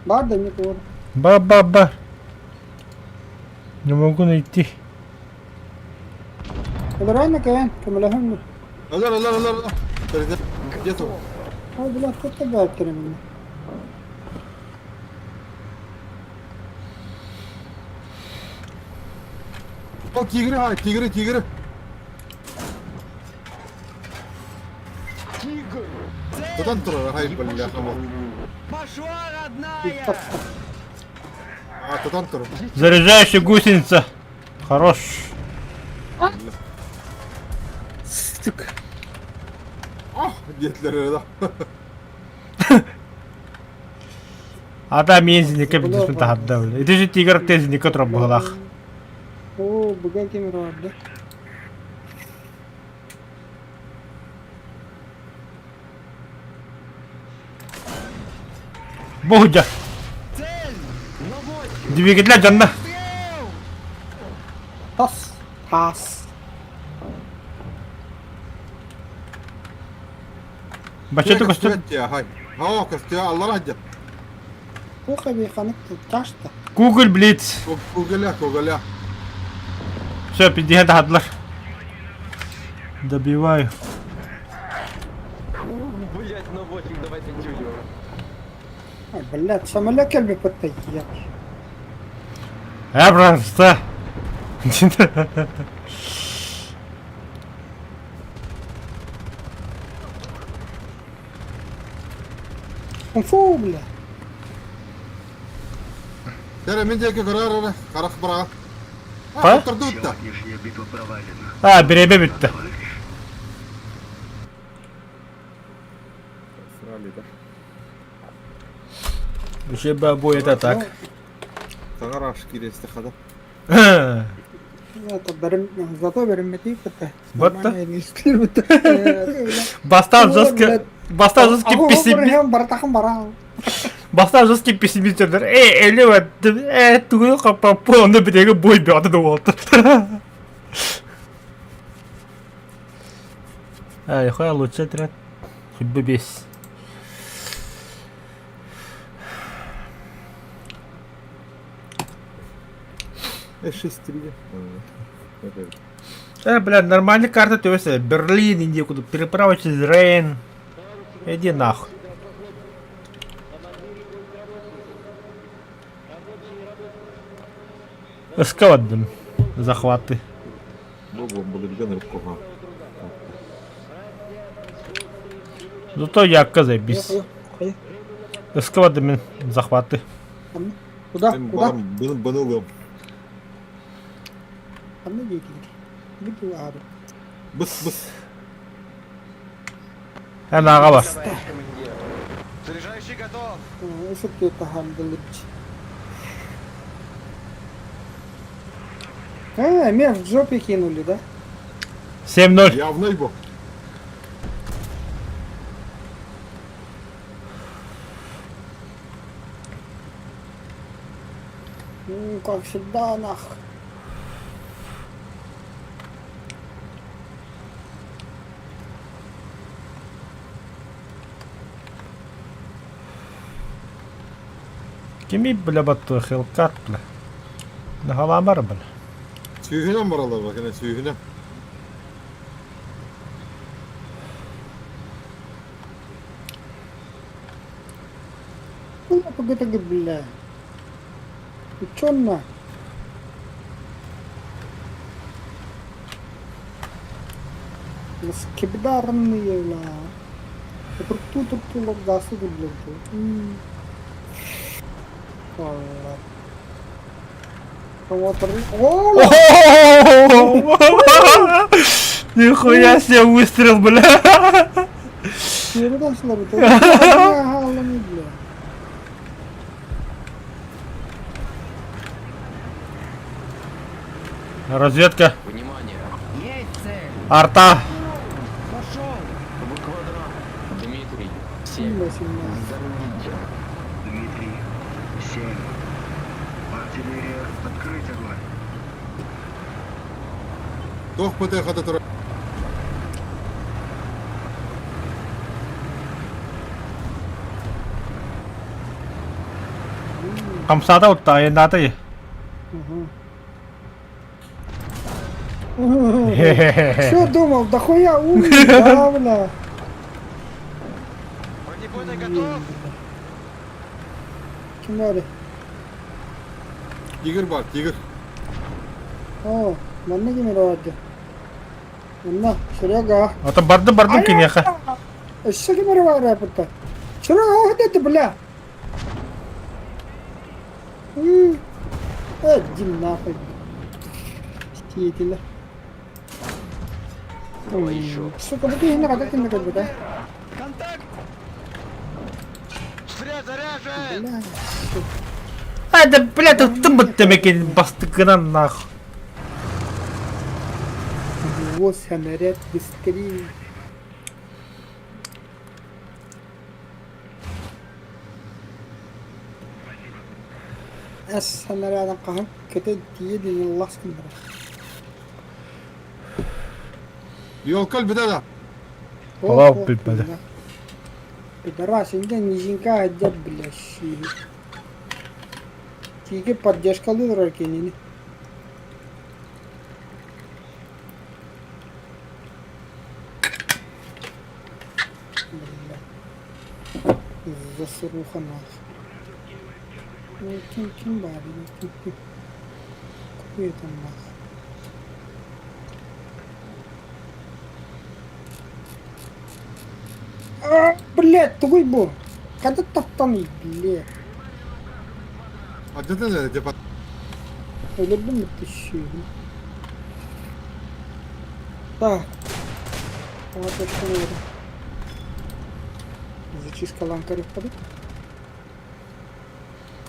Бар да не кор. Ба-ба-ба. Не могу найти. Рано кэлэн көмөлөһөн Алар, алар, алар, алар. Где то? Ой, бля, кто бааттар эмне. О, тигры, а, тигры, тигры. Тигр! Тутан турар, хай, бля, хамо. Пошла, родная! А, тутан турар. Заряжающая гусеница. Хорош. Сука. Диэтлэр да. Ата миэн зенитка билиспин таһарда. Ити же тигр те зенитка турар быһылаах. О, буга кемер барды. Бу дьа. Цель! На восемь! Двигателя дьонно. Тас. Тас. Бачча көстөр. Хай. Хаа, көстүө, аллар ажа. Туха би ханык ташта. Google Blitz. Кугуля, кугуля. Все, 50 таһардылар. Добиваю. Блять, на 8, давайте тюлю. А, блядь, самолет кэлби паттайя. Э, просто. Фу, бля. Дәрі мен жеке көрөр эрэ, харах быраҕа. Па? А, турдутта. Сегодняшняя битва провалена. А, бириэмэ бүттэ. Еще бой это так. Саҥар кииресте хада. Это берем, зато берем это. Вот да. Бастан жесткий, бастан жесткий пессимист. Бартахым бара. Бастан жесткий пессимист. Э, эле э, тугу капа онда биреге бой бөтө да болду. Ай, хуя лучше отряд. Хоть бы без. С6 Э, бля, нормальная карта, то есть Берлин, иди куда, переправа через Рейн. Иди нахуй. Эскаладным захваты. Бу былырган рукоҕа. Зато якка заебись. Эскаладным захваты. Куда? Куда? Быны ылыам. Ханна диэтигит? Бүтү аары. Быс быс. Эн ааҕа бар. Заряжающий готов! Ысык таһаардылыч. А, меня в жопе кинули, да? 7-0. Явно бу. Ну, как всегда, нах. Кими, бля, батту, Хелкат, бля. Нагаламар, бля. Сүүһүнэн баралар бак, эне сүүһүнэн. Ну, погоди, бля. Ты чё на? Скибдарные, бля. Тур тур тур гасы бля. Нихуя себе выстрел, бля. Разведка. Внимание! Есть цель! Арта. Пошел! В квадрат! Дмитрий, 7. Взорвите. Дмитрий, 7. Артиллерия, открыть огонь. Туох ПТХ-та турар. Хамсаата утта айаннаата Что думал, да хуя умный, да, бля. Бронебойный готов! Ким бары? Тигр бар, тигр. О, манна ким эрэ Манна, Серега. Ата бардым бардым киниэхэ. Өссө ким эрэ баар эппитэ. Серега, вот это, бля. Э, иди нахуй. Сиетилер. Давай еще. Сука, бу киһини хата кинне көрбүтэ. Контакт! Зря заряжен! Бля, А, да, бля, ты тымбыт бастыкынан нахуй. Вот снаряд быстрее. Эс снарядын хаһан көтөн тиийэ диэн лас гыннарар. Елка өлбүтэ да. Алау билбэтэ. Пидорас, инде низинка сылдьар бля щири. Тииги поддержкалыы турар кинини. Бля. Засруха нахуй. Ну, ким ким баар, ким ким. Какой это нахуй. А, блядь, тугуй бу. Хата таптаный, блядь. Ардытан эрэ дьэ Өлөрдүм бүттү Так. Вот это вот. Зачистка ланкарев падает.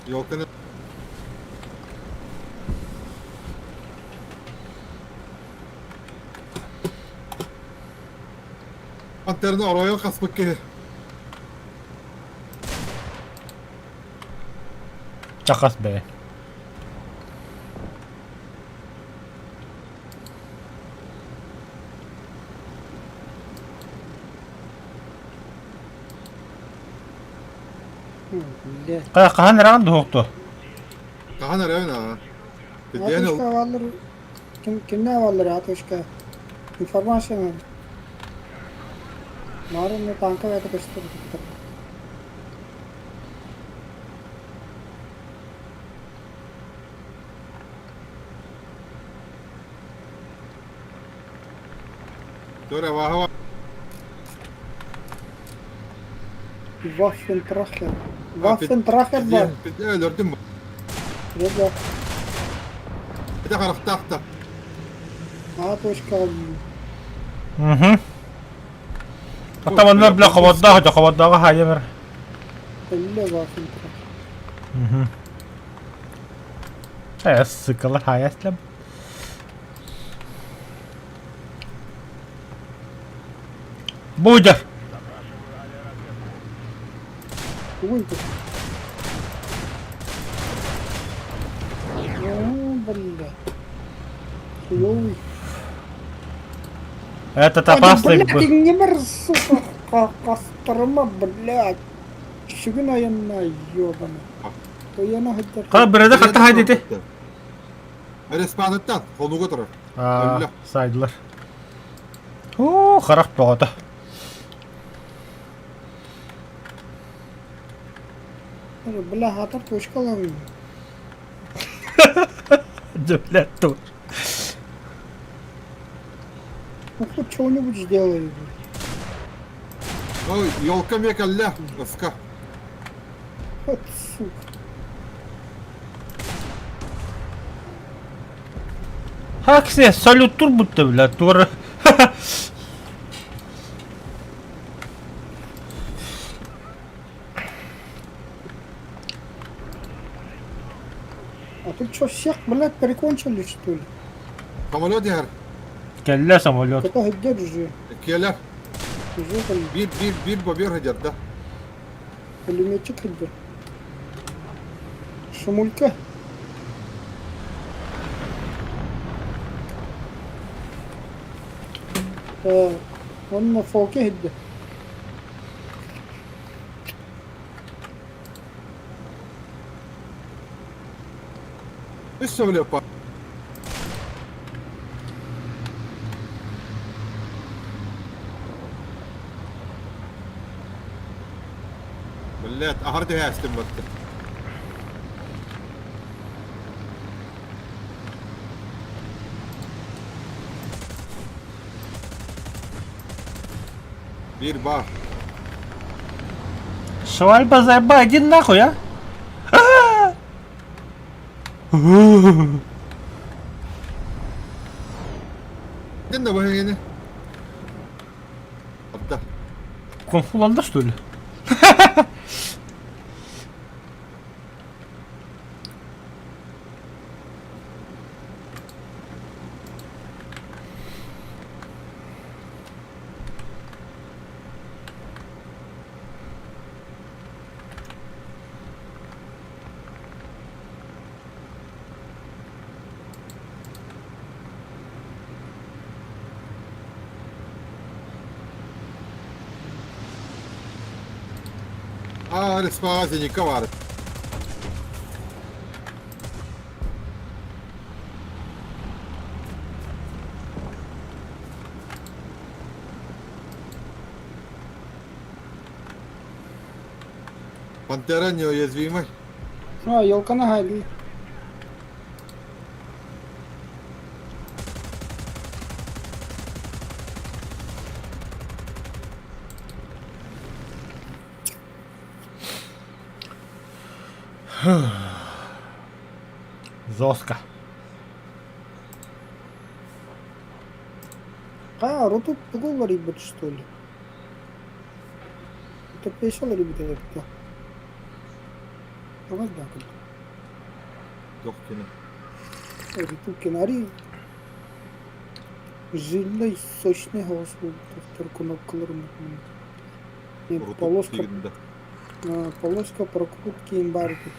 Елканы Пантерны оройон хаспыт киһи. Чахас бэйэ. Блядь. Хаһан эрэҕин дуһуохту? Хаһан эрэбин аа. А бааллар. Ким кимнээх бааллар А-точка? Информация надо. Маарынна танка бэйэтэ көстөр кытта. Тура ваһа Waffentracher. Waffentracher бар. Өлөрдүм. Ребят. Это харахтаахта. А точка. Угу. Ата манна бля хободдаах дьэ хободдааҕа хаайа бер. Элле Waffentracher. Угу. Э, сыкала хаайа слэм. Будя! Тугуй тут. О, бля. Хуёвый. Этот А, да, опасный блядь, был. не мэр, сука, кострома, блядь. Сүгүн айанна, ёбана. Тояна хаддар. Хара бирде хатта хайдити. Респаныттан, хонуга турар. Аа, сайдылар. Оо, харах бөҕөтө. Бля, хатар точкалан. Дьэ, блядь, тур. Ну хоть что-нибудь сделай. Ой, елка мне калля, доска. Вот сука. Хаксе, салют тур будто, бля, тур. А тут что, всех, блядь, прикончили, что ли? Самолет яр. Кэллэ самолет. Это где же? Келер. Уже там Бир бир бир бобер хадер да. пулеметчик где? Шумулька. Э, он на фолке где? Үс самолет па. Блять, ахар дэһээстим батты. Биир баар. Швальба заеба, иди нахуй, а! Гэннэ бу эһигини. Атта. Кунг-фу что ли? Аа, респаҕа зенитка баар. Пантера неуязвимый. А, елка на гайли. Жестко. А, роту рибет, что ли? Это пешал рибет, это. Давай да, Тохкина. Ритукинари. Жильный, сочный голос был. Кнопкалар Полоска, полоска прокрутки имбарки.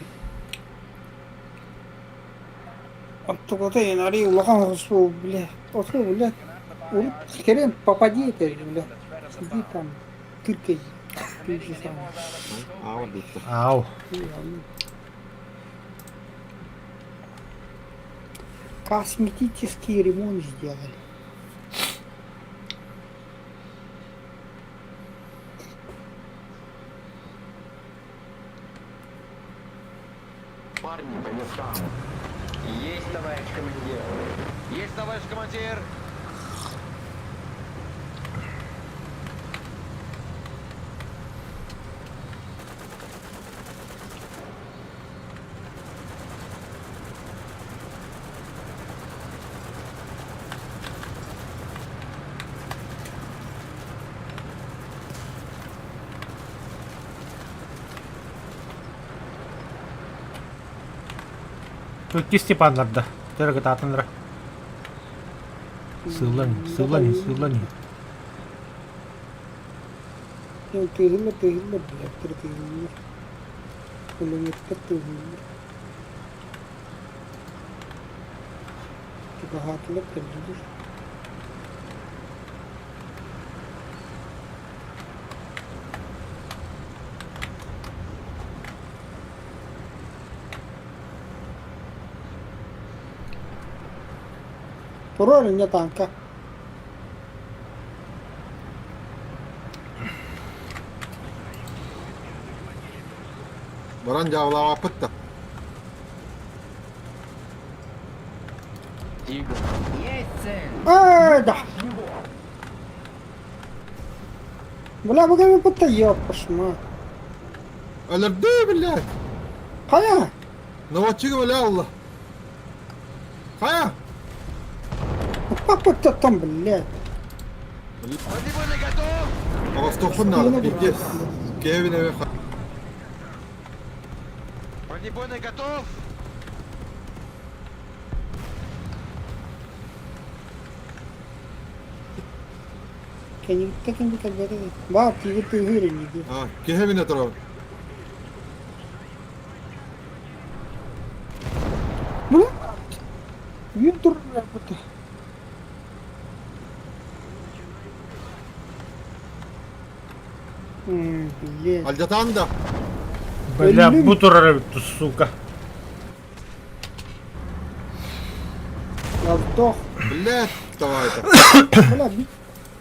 Оттугата инари улахан голос бля. Оту, бля. Урут херен попади это, бля. Сиди там, тыркай. Ты же сам. Ау, дutta. Ау. Косметический ремонт сделали. Парни, по местам. Есть, товарищ командир. Есть, товарищ командир! Икки Степаннарда. Төрөгөтаатынра. Сыыллан, сыыллан, сыыллан. Тыһыллар, тыһыллар, блядь, тыһыллар. Пулеметтар тыһыллар. Чугаһаатылар кэллилэр. Туруор инньэ тааҥка. Баран дьаабылаабаппыт да. Тигр. Есть цель. Ай, да! Бля, бу кэми бутта ёппашма. Өлөрдүү, блядь! Хайа? Наводчик бля алла. Хайа! Папа там, блядь. Бронебойный готов! Оҕостуохпун наада, пиздец. Кевин эбэ Бронебойный готов! Кэннигиттэ ким кэлбэтэ. Баар тигр тыаһыыр инники. А, киһи турабын. Бля! Үүн турар бутта. Блядь. Алдьатаан да. Бля, Өллүм. бу турар эбит, сука. Я сдох. Блядь, давай это. Бля,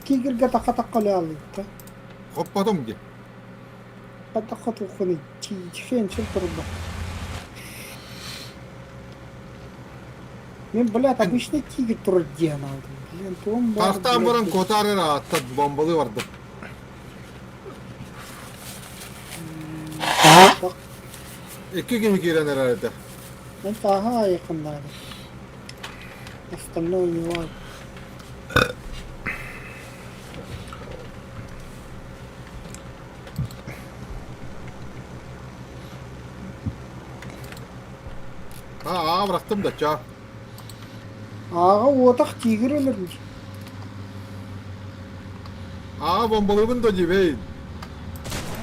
тигрга таха-таха лялыйта. Хоп потом где? Таха тухуны чихен чил турда. Мен, блядь, обычный тигр турар диэн алдым. Блин, туом бар, Тахтаан баран блядь. куотаар эрэ аттат бомбалыы бардым. Так, Икки киһи киирэн эрэр этэ. Это ага якыннары. Остальное не важно. А, аа, бырахтым да, чаа. Аҕа уотах тигр өлөрбүт. Аа, бомбалыыбын да дьибэй.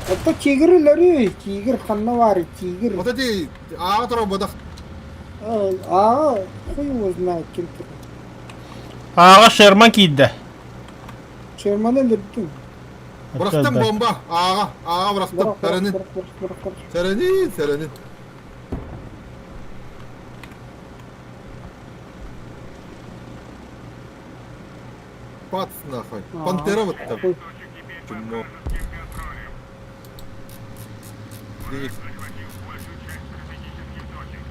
Ото тигр өлөрүй, тигр ханна баар тигр. Вот эти аа турар бодах. Аҕа хуй его знает ким турар. Ааҕа Шерман киирдэ. Шерманы өлөрдүм. Бырахтым бомба. Ааҕа, ааҕа бырахтым. Бырах, бырах, Сэрэнин. бырах, бырах, бырах, бырах. Сэрэнин, сэрэнин. Пац нахуй. Пантера вот там. Хуй. Точек теперь под Чмо. вражеским контролем. Денег. Захватил большую часть стратегических точек.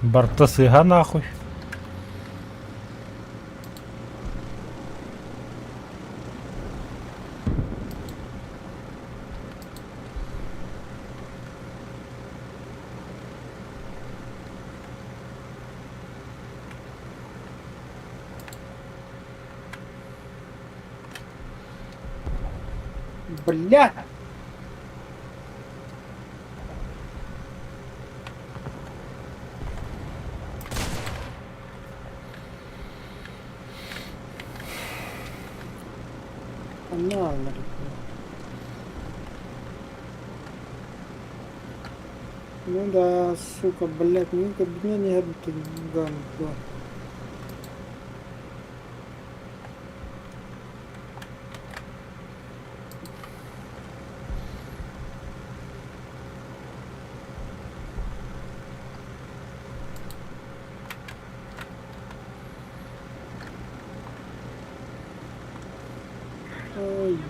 Барта сыһа нахуй. Бля! Она, Ну да, сука, блядь, ну меня не горит ган,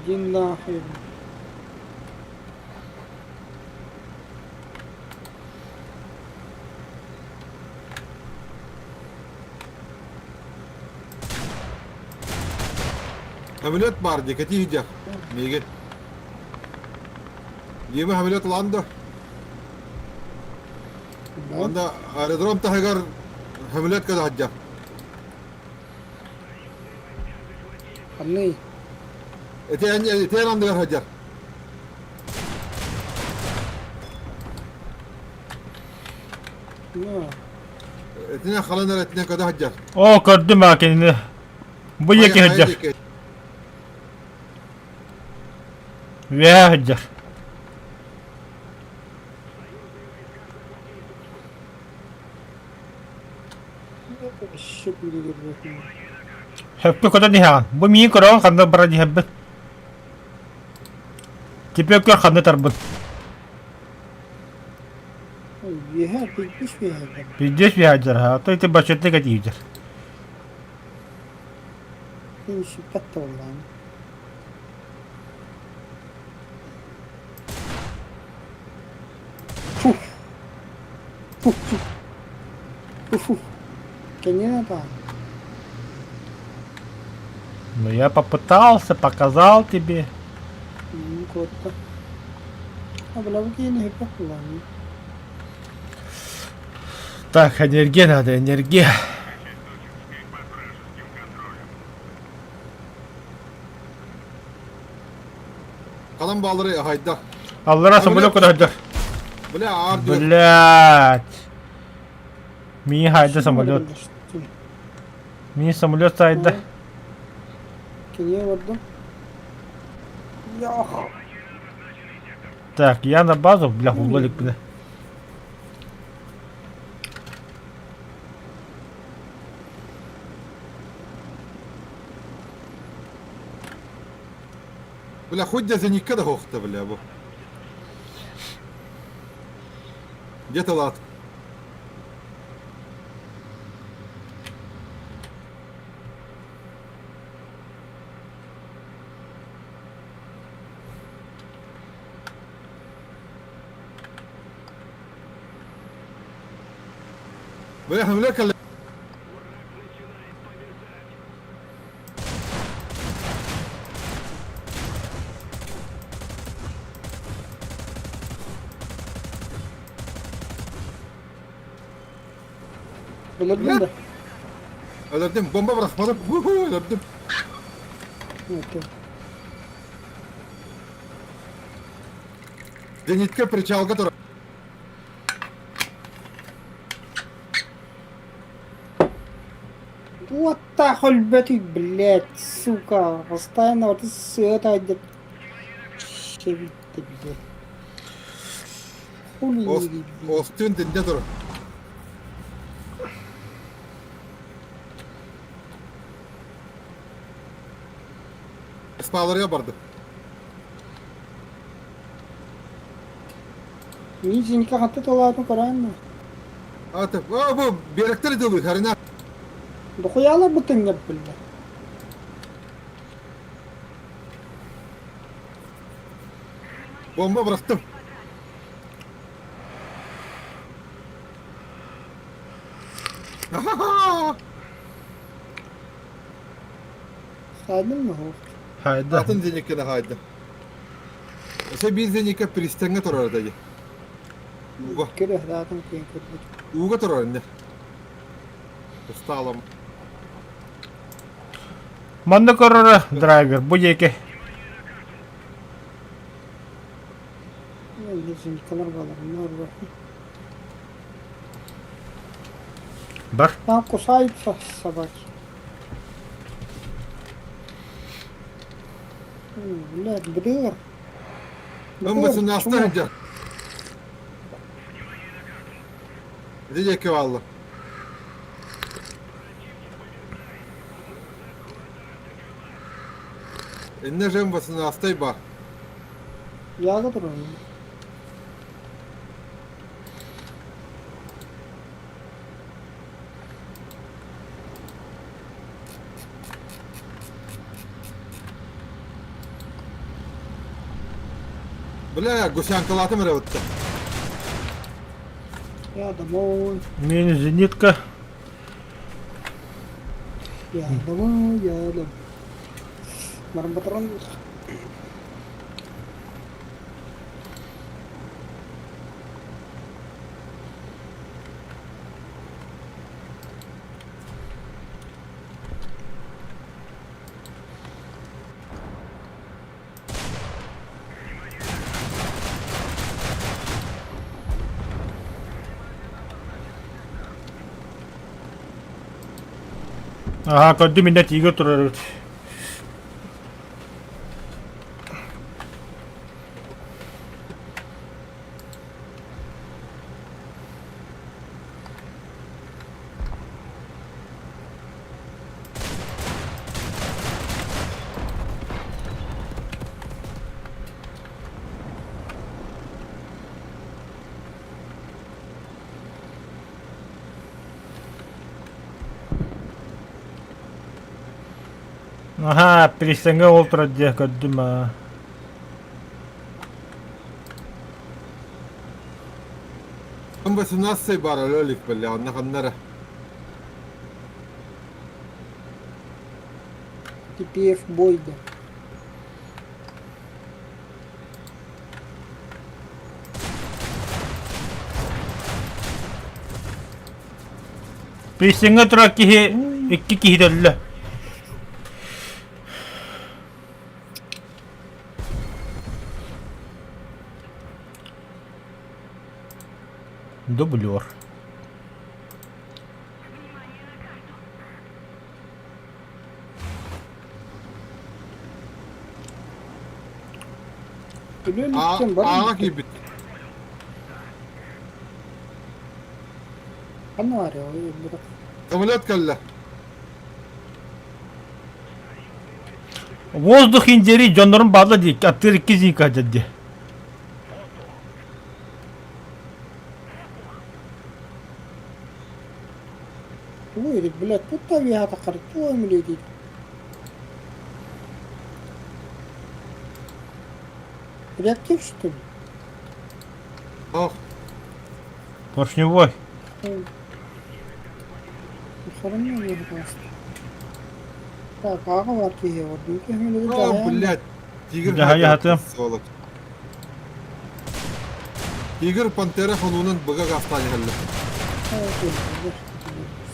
Иди нахуй. Самолет баар дии, кэтии сылдьар. Миигин. Дима самолет ылан да. Онно аэродром таһыгар самолет көтө сылдьар. Ханный? Ити ити анныгар сылдьар. Ну, Итинэн халан эрэ итинэн көтө сылдьар. Оо, көрдүм аа кинини. Бу диэки сылдьар. Үөһэ сылдьар. Сөпкө көтөн иһэҕин. Бу миигин көрөҕүн ханна баран иһэрбин. Теперь көр ханна тарбын. Үөһэ, пиздец үөһэ. Пиздец үөһэ дьар, а то ити баччатык этиир. Сүппэт да буоллаҕым. Фух. Фух, фух. Фух, Кэннинэ баар. Ну я попытался, показал тебе. Ну, куотта. А бля, бу киһини иһиппэх буоллаҕым. Так, энергия надо, энергия. Теперь под вражеским контролем. Халан баалары хайда. Аллара самолет куда Бля, аар диyor. Блять. Мии хайда самолет. Мии самолет сайда. Киниэ барда. Ях. Так, я на базу, бля, улалик, бля. Бля, хоть да зенитка да хохта, бля, бу. Где-то лад. Бля, бля, кэллэ. Өлөрдүм да. Өлөрдүм, бомба бырахпатым. Уху, өлөрдүм. Зенитка причалга турар. Уоттаах өлбөтүй, блядь, сука, постоянно вот сыа таайдып Щебитте, блядь. Хули не блядь. Остын тинде турар. Спаларга барды. Миитинка хатта толаатын көрөөн Аты, а, бу биэрэктэр дылы, харина. Дохуяла бутыҥҥа биллэ. Бомба бырахтым. Ахаха! Хайдым ма хоох? Хайда. Атын зениккэ хайда. Өсө биир зениккэ пристаҥҥа турар этэ дии. Ууга. Көрө даатын киэн көрбүт. Ууга турар инде. Устаалам. Манна көрөрө драйвер бу диэки. Зениккалар балар, бар. Бар. Там кусаются собаки. Блядь, БДР. Ымбасын аста сылдьар. Ити диэки бааллар. Инне же ымбасын астай бар. Яга турар. Бля, гусянкалаатым эрэ бытта. Я домой. Мин зенитка. Я домой, я домой. Баран патрон. Аһаа, көрдүм иннэ тиигэ турар эбит. Аһаа, пристаньҥа ол турар дии көрдүм аа. М18 баар өлө илик бэлэ, онно ханна эрэ. TPF бойда. Пристаньҥа турар киһи икки киһи өллө. Дублер. Ааҕа киирбит. Самолет кэллэ. Воздух индери дьоннорун баалла дии, аттыыр икки зинка дии. Ой, блядь, тут авиатор, твой летит. Реактив, что ли? Ох. Поршневой. Так, аҕа бар киһи ордуу О, блядь. Тигр Дьаһайа хатыам. Сволочь. Тигр Пантера хонуунан быга гаастаан иһэллэр.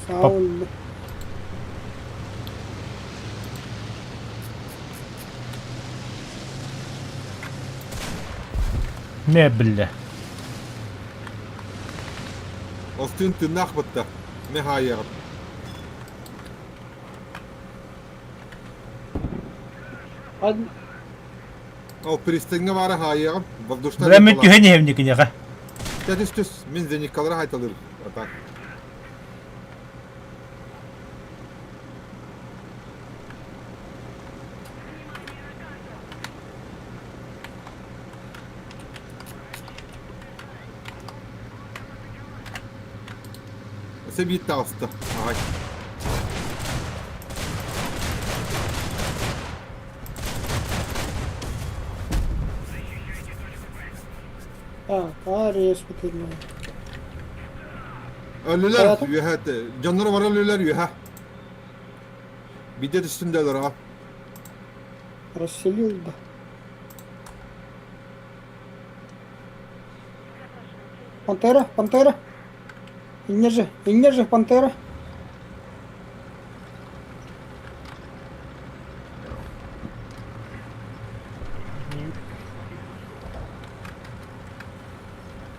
Саул. Не биллэ. Остуун тыыннаах бытта. Ме хаайыаҕым. Ол пристаньҥа баара хаайыаҕым. Воздушная Бля, мин түһэн иһэбин киниэхэ. Чэ түс түс. Мин зениккалары хайталыыр. А так. Өссө биир таҕыста. Аҕай. Так, арес бүтүннүү. Өлүлэр үөһэ дьоннор бары өлүлэр үөһэ. Биирдэ түстүм да өлөр аҕа. Расселил да. Пантера, пантера. Инньэ же, инньэ же, пантера.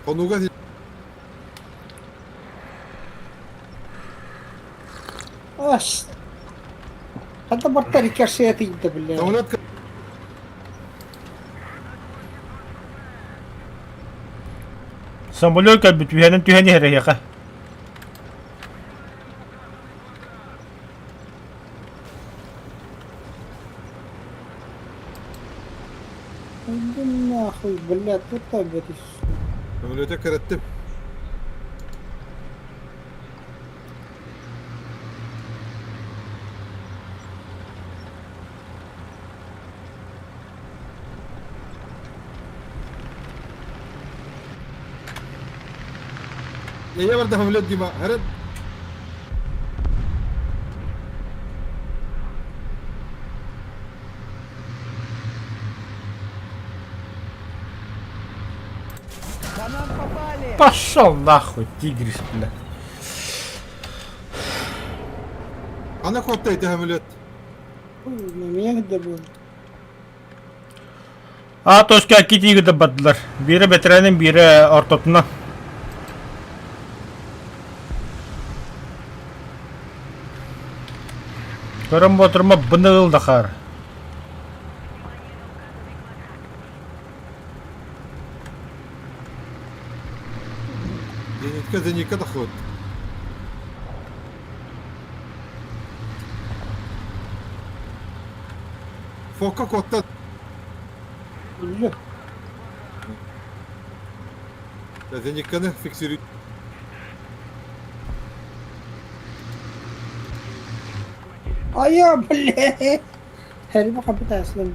Хонууга Ас. Хата барта рикошет иитэ биллэр. Самолет Самолет кэлбит үһэнэн түһэн иһэр эһиэхэ. Иди нахуй, блядь, тут опять. Самолета кэрэттим. Я барда хамлет Дима. Харат. По нам попали! Пошел нахуй, тигрис, бля. Ана хотта ити хамлет. Меня добыл. А точка китиги да бардылар. Биирэ бэтэрээнин, биирэ ортотунан. Көрөн буотурма быны ыл да хаар. Зенитка, зенитка доход. Фокка куотта. Бля. Зенитканы фиксируй. А я, бля. Хэрэг хапыта аслан.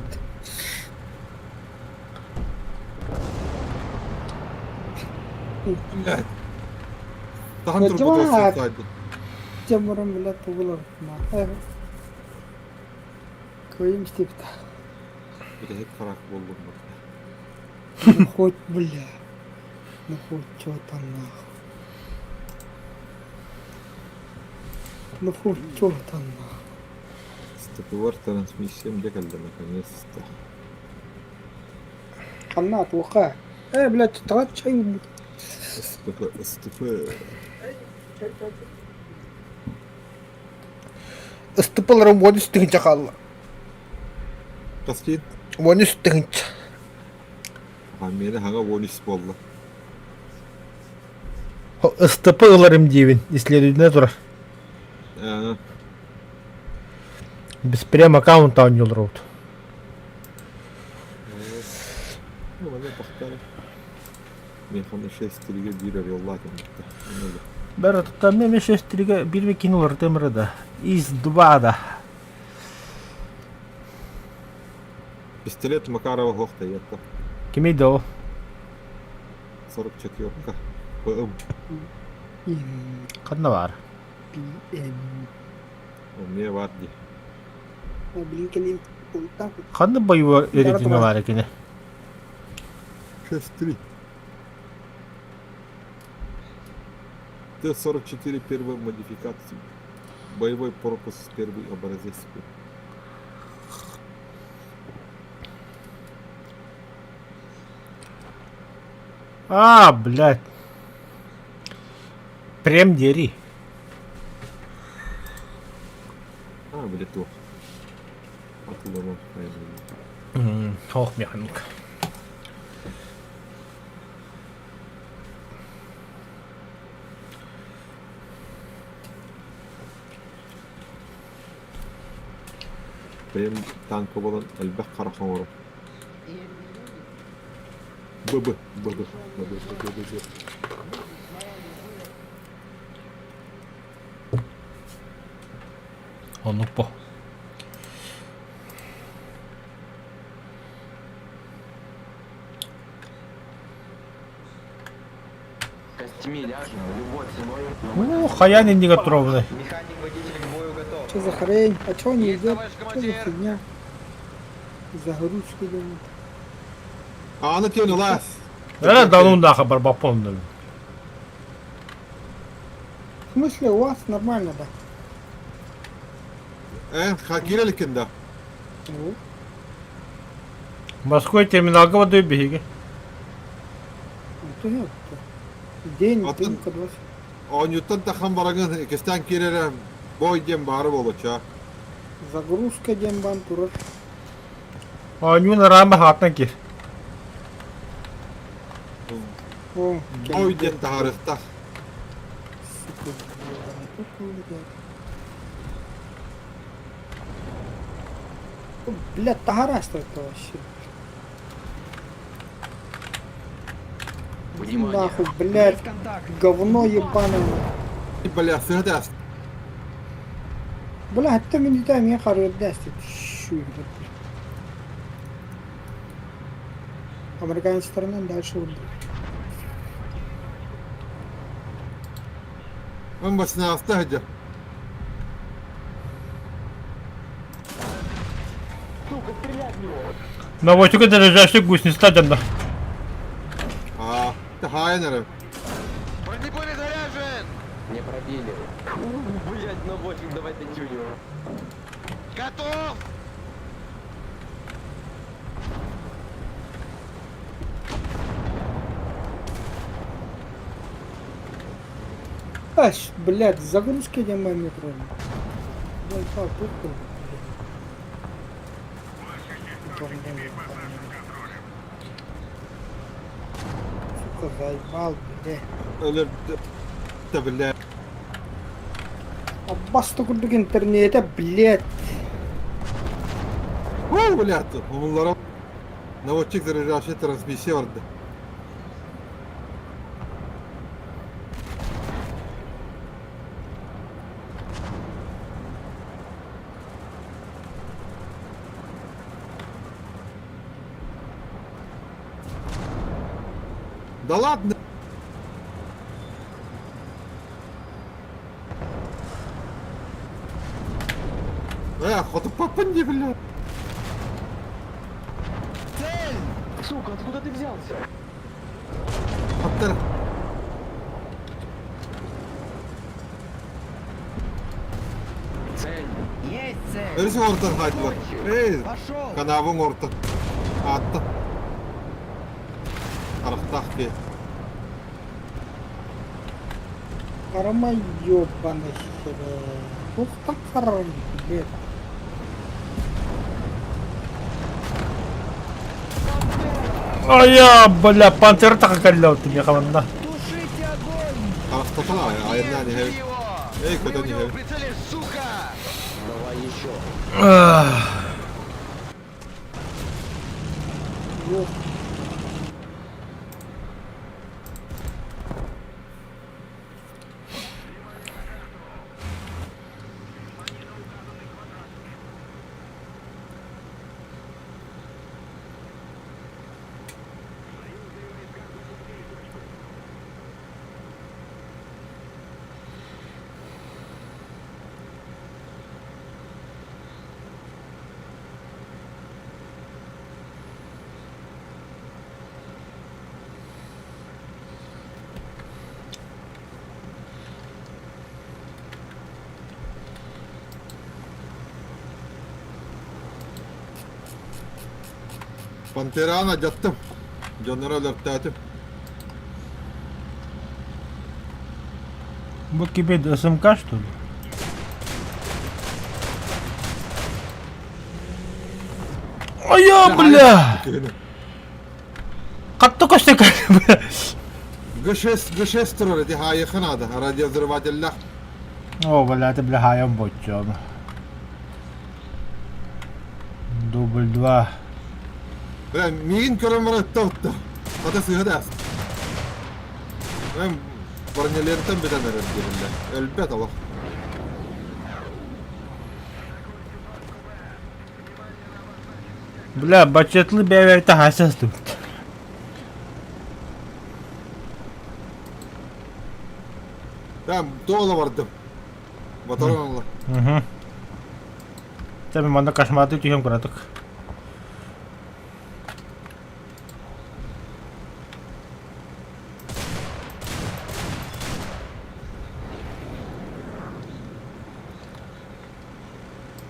Блядь. Тахан Джамаат. турбут сайды. Жамурам бля тугулар. Кыйым степта. Бүтэһик харах буоллум. Ну хоть, бля. Ну хоть чё там нахуй. Ну хоть чё там нахуй. Стопывар трансмиссиям дьэ кэллэ наконец-то. Ханна туха. Э, блядь, тоҕо чай СТП, СТП. Ыстыпаларым 13 тыһыынча хаалла. Каскин? 13 тыһыынча. Миэнэ хаҥа 13 буолла. СТП ыларым диибин, исследование турар. Без прем аккаунта оонньуулар Ну, манна бахтара. Мен хана шестериге биир ореллаатым Бәрі мен шестериге биир кинулар темірі да. Из два да. Пистолет Макарова хохта Кимей да ол? 44-ка. ПМ. Ханна баар? Мне бар дии. Блин, кэлин Ханна боевой рейтинг баар кини? 6-3. Т-44 первой модификации. Боевой пропуск первый образец. А, блядь. Прем дери. А, блядь, туох. Атыланан Ох, механик. Прем танка буолан элбэх харах оҥорор. Б Б Б Б Б Б Б Б Б Оннук бо. Костьми ляжем, любой ценой, но мы О, хайаан иннигэр туруобунай. Механик-водитель к бою готов. Что за хрень? А чё не Есть, идет? товарищ Что за командир. фигня? Загрузки думают. Ааны тиэн ылаас. Э, да ну нахуй барбапон. В смысле, у вас нормально, да? Э, киирэ иликкин да. Ну, Москва терминалга воды биһиги. это нет. День, А день, ты- когда Оонньууттан тахан бараҥын иккистээн киирэрэ бой диэн баара буолуочча. Загрузка диэн баан турар. Оонньуун араан баһаатынан киир. О, Бой диэн таһаарыахтаах. Сука, тут блядь. Блядь, таһара это вообще. Иди Внимание! Нахуй, блядь, говно ебаное. Бля, сыһа Бля, хатта мин итаа миэ харыардаасты. Шүү, блядь. Американецтарынан дальше вот. Мин баснааста сылдьар. Сука, стрелять в него! Наводчика заряжающий гусеница дьонно. Аа, хаайан эрэ. Бронепуле заряжен! Не пробили. Блять, наводчик, давай пятюню. Готов! Аш, блядь, загрузки нема метро. Блядь, пап, тут ты. Сука, заебал, блядь. Өлөрдө, бля. Аббас курдук интернета, блядь. Уу, блядь, омуллара наводчик заряжающий трансмиссия барда. Да ладно! Э, хотуппаппын дии, бля. Цель! Сука, откуда ты взялся? Хаптар. Цель! Есть цель! Өрүс оҥортон хаайдылар. Эй, Пошел! канаабы оҥортон. Аатта. Харахтаах киһи. Харама ёбаный хер. Ух так харам, блядь. Айа, бля, пантера кэллэ ты хаманна. Тушите огонь! Харахтатан айаннаан иһэбит. его! Эй, Мы көтөн у него иһэбит. в прицеле, сука! Давай еще. Ёб. Пантераны алдьаттым. Дьоннору өлөртөөтүм. Бу кибет СМК что ли? Айа, бля! Хатта көстө бля. Г6, Г6 турар ити хаайыхын ада. Радиовзрывателлах. О, бля, это бля хаайан боччону. Дубль два. Бля, миигин көрөн баран ытта Хата сыыһа да ааста. Мен бронелентэн бүтэн эрэр диэбиллэр. Өлбөт олох. Бля, бачетлы бэйбэйте хасастым. Там туола бардым. Батарон ылла. Угу. Тэми манна кошмарды түһэн куратык.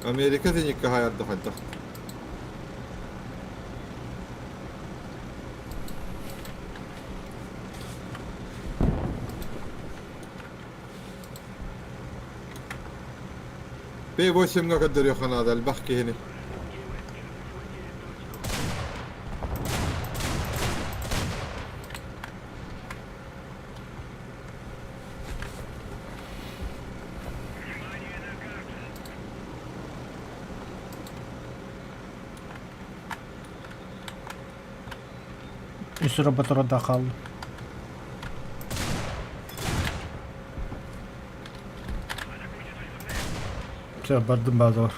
Америка зеникка хаярда хайдах. П8-ҥа көрдөрүөххэ наада элбэх киһини. Үс роботорда хаалла. Все, бардым базар.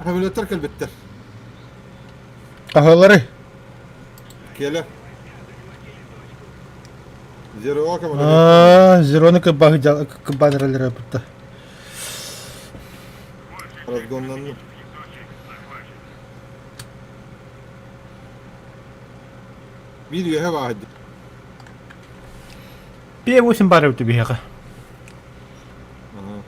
Самолеттар кэлбиттэр. Хаһалары. Келе. Зеро көмөлөһүө. Аа, Зероны кыбааныралара бутта. Разгоннанным. Биир үөһэ бааһырды. П8 баар эбит биһиэхэ. Ага.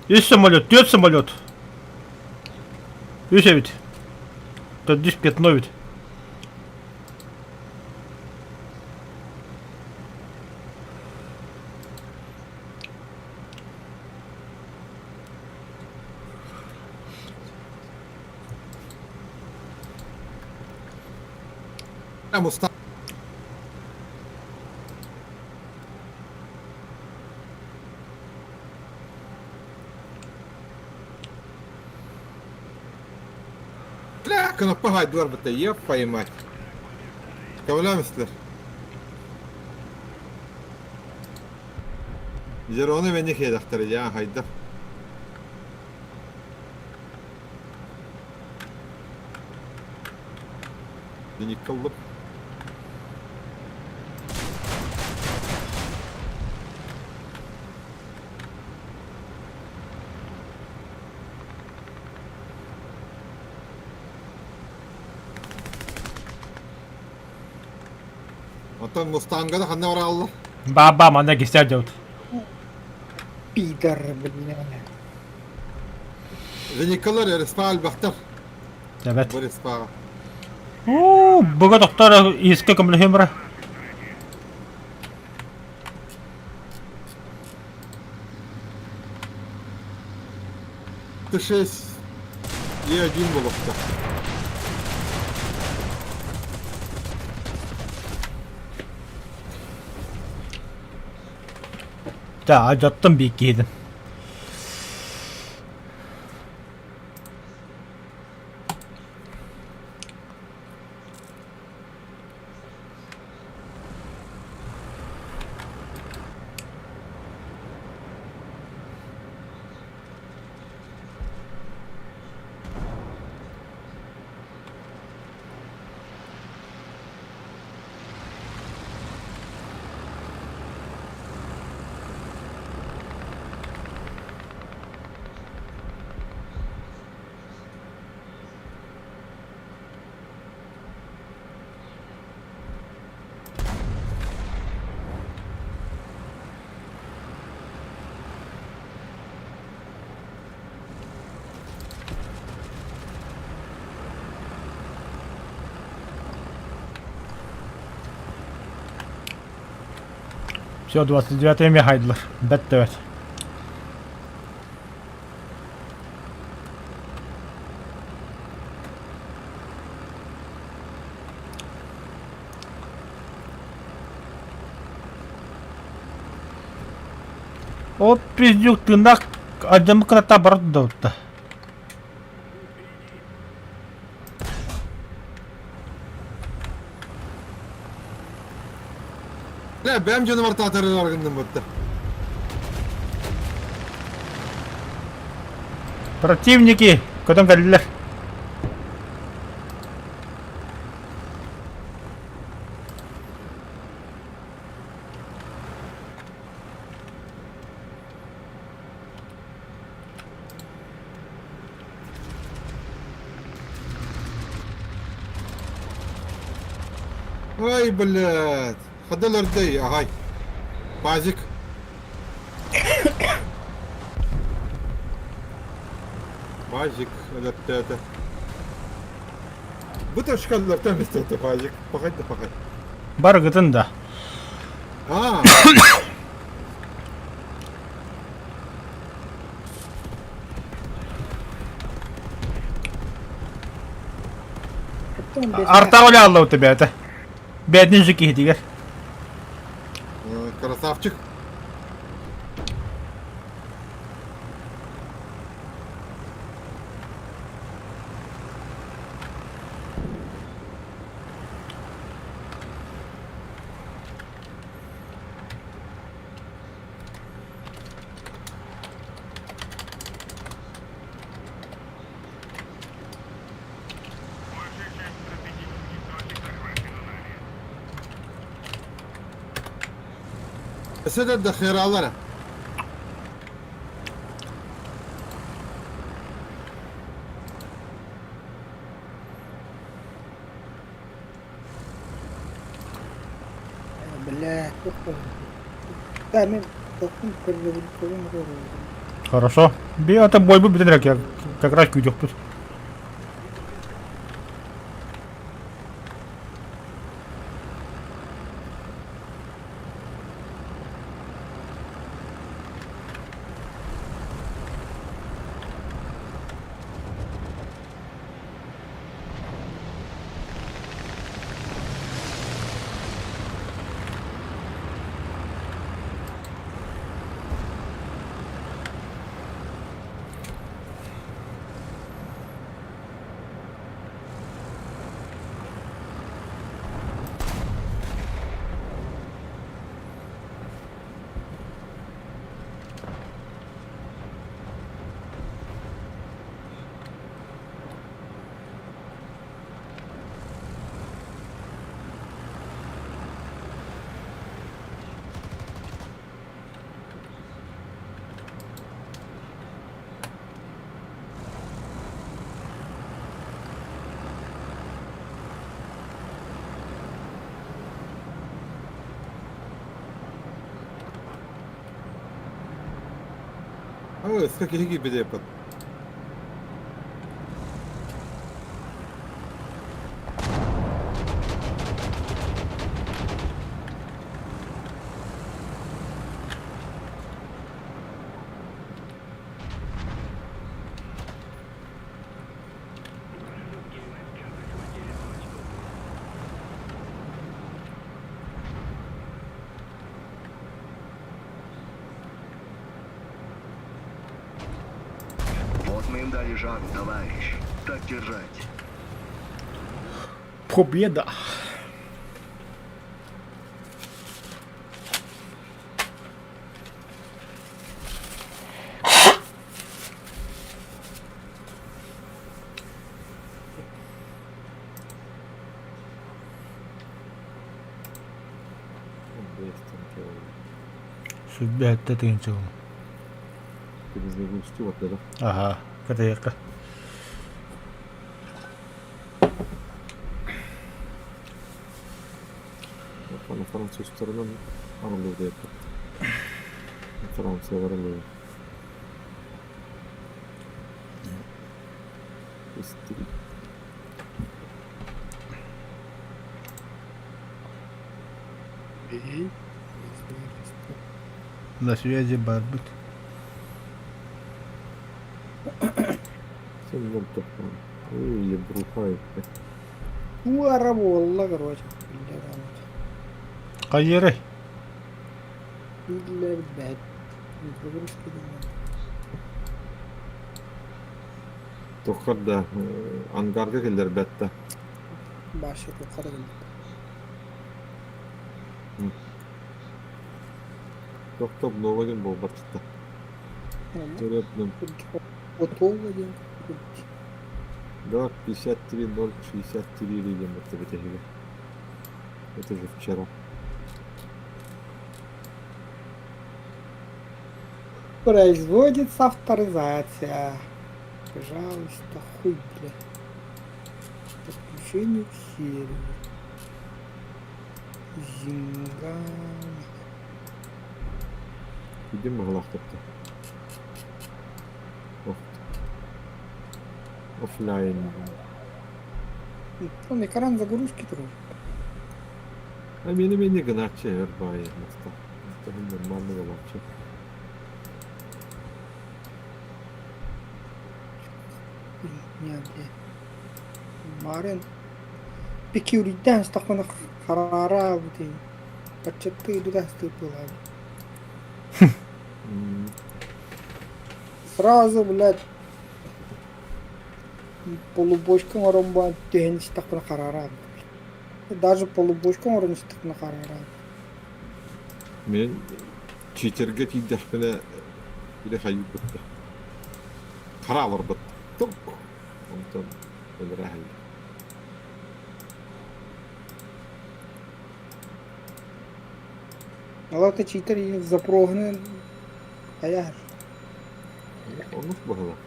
Үс самолет, түөрт самолет. Үс эбит. Төрдүс пятно эбит. Муста. Бля, кнопка хайдылар бытта, еп поймать. Көмөлөмүстэр. Зероны мени хедахтар, я хайдах. Николлук. Оттон Мустангада ханна барааллар? Баба, манна кисээр дьабыт. Пидор, бля. Николар респа элбэхтэр. Эбэт. Бу респаҕа. Уу, буга тохтор иискэ көмөлөһүөм бара. Т6 Е1 буолуохта. Да, дьоттон биир киһитин. Все, 29 эмиэ хайдылар. Бэт да бэт. Ол пиздюк тыыннаах алдьаммыт кынаттаах бара турда. Бля, бэм дьону ортаатары аргынным бутта. Противники көтөн кэллилэр. Ай, блядь. Хадал өрдөй, агай. Пазик. Пазик, өлөттөөтө. Бу ташкаллартан бистете пазик. Пахай да пахай. Барыгытын да. А. Артаҕа үлэ алла бэйэтэ. Бэйэтин же киһитигэр. Красавчик. Өссө да дохералара. Бля, Да, мен тохтум көрбөбүн көрүм Хорошо. Би ата бойбу бүтэн эрэ как раз күүтүөхпүт. Ыска киһи киирбит эппит. Вот мы им дали жару, товарищ. Так держать. Победа! Сүрбэһэттэ тыһыынча Аха, катайыкка. Французтарынан арыллыы Франциялар арыллыы. На связи барбыт. Уара буолла, короче. Хайыры. Биллэр бэт. Загрузка Туоххар да ангарга киллэрбэт да. Баша туохха да кэлбит. Туох обнова диэн буолбат да. Готово диэн. Да, 53.063 диэн баттабыт эһиги. Это же вчера. Производится авторизация. Пожалуйста, хуй, бля. Подключение к серверу. Зинга. Иди баҕалаахтарта. Оффлайн. Он экран загрузки тоже. А мени мени гыначчы эр баайы маста. Нормально болааччы. Не, бля. Марын. Пикюриден стахмана харара бутин. Подчаты туда стыпала. Сразу, блядь, полубочка оромба түһэн истэхпинэ харара. Даже полубочка оҥорон истэхпинэ харара. Мен читерге тиийдэхпинэ или хайыыбытта. Хара барбыт. Тук. Онтон өлөрө Алата читер запроһунан хайаар. Оннук быһыылаах.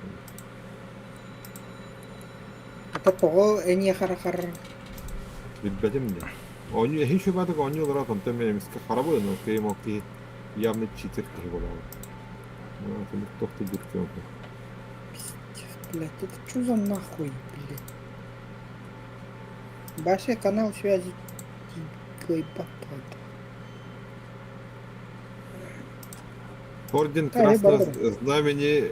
Ата тоҕо эниэхэ харахар Билбэтим дии. Оонньуу эһи үчүгэйдик оонньуу олорот, онтон мин эмискэ харабын, ол киһим ол киһи явно читер киһи буолаҕын. Итинник туох да диир киһи Пиздец, блядь, это что за нахуй, блядь? Бася канал связи Орден Красного Знамени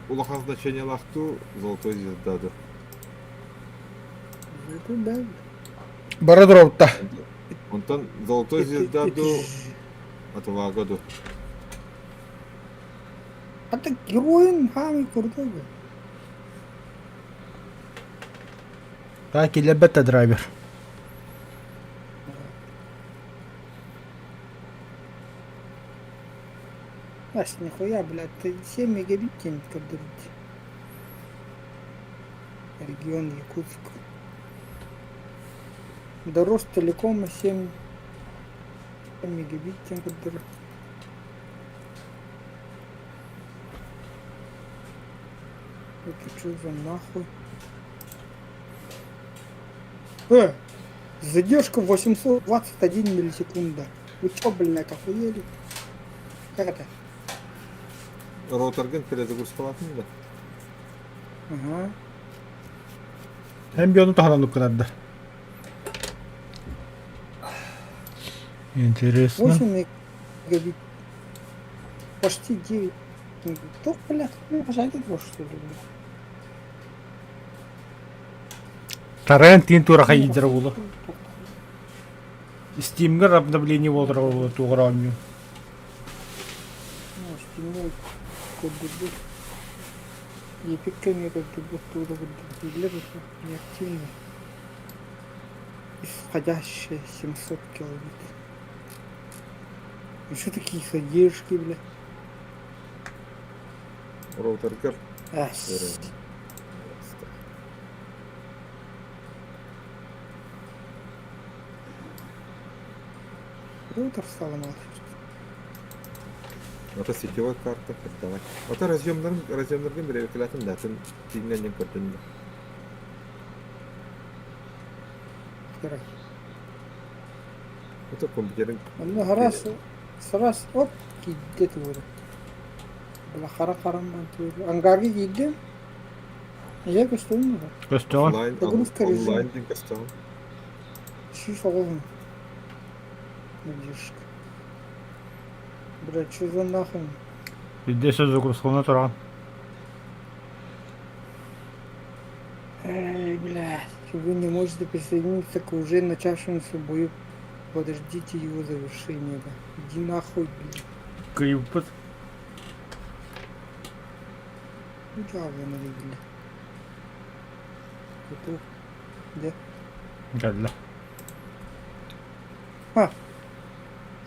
улахан значениелаах дуу, Золотой звезда дуу? Бара туруорбута. Онтон Золотой звезда дуу, Отвага дуу? А так героин самый крутой был. Так, киллэрбэт да драйвер. Ась, нихуя, блядь, ты 7 мегабит тянет, как дурить. Регион Якутск. До Ростелекома 7 мегабит тянет, как дурить. Это что за нахуй? Задержка 821 миллисекунда. Вы чё, блин, охуели? Как это? Роутерген перезагрузкалаатын да? Ага. Эн биону таһынан уккунарда. Интересно. 8 мегабит. Почти 9. Тух, блядь, ну, пожалуйста, что ли, блядь. Тарен тин тура хайдер була. Steam'гар обновление болдыр туғыр оонньуу. Ну, Steam'е көрдөрбүт. Epic кэмҥэ көрдөрбүт тугу да көрдөрбүт. Неактивный. Исходящая 700 килобит. И что такие задержки, бля? Роутергар Ась. Роутер сломался. Это сетевой карта, давай. Ото разъемнарын разъемнаргын бирэбикилатын да, атын тииҥҥэ көрдүн да. Хера. Это компьютерин Онно раз, сразу, оп, киирдэ туора. Бля, хара харам Ангарга киирдим. Ийэ көстөбүн дуо? Көстөҕүн. онлайн Загрузка режим. онлайн диэн көстөҕүн. 109. Надежка. Бля, что за нахуй? Биирдэ загрузкалана тураҕын. Эй, блядь, вы не можете присоединиться к уже начавшемуся бою. Подождите его завершения, да. Иди нахуй, блядь. Кыйбыт. Ну, да, вон они, блядь. Готов. Да. Кэллэ. А,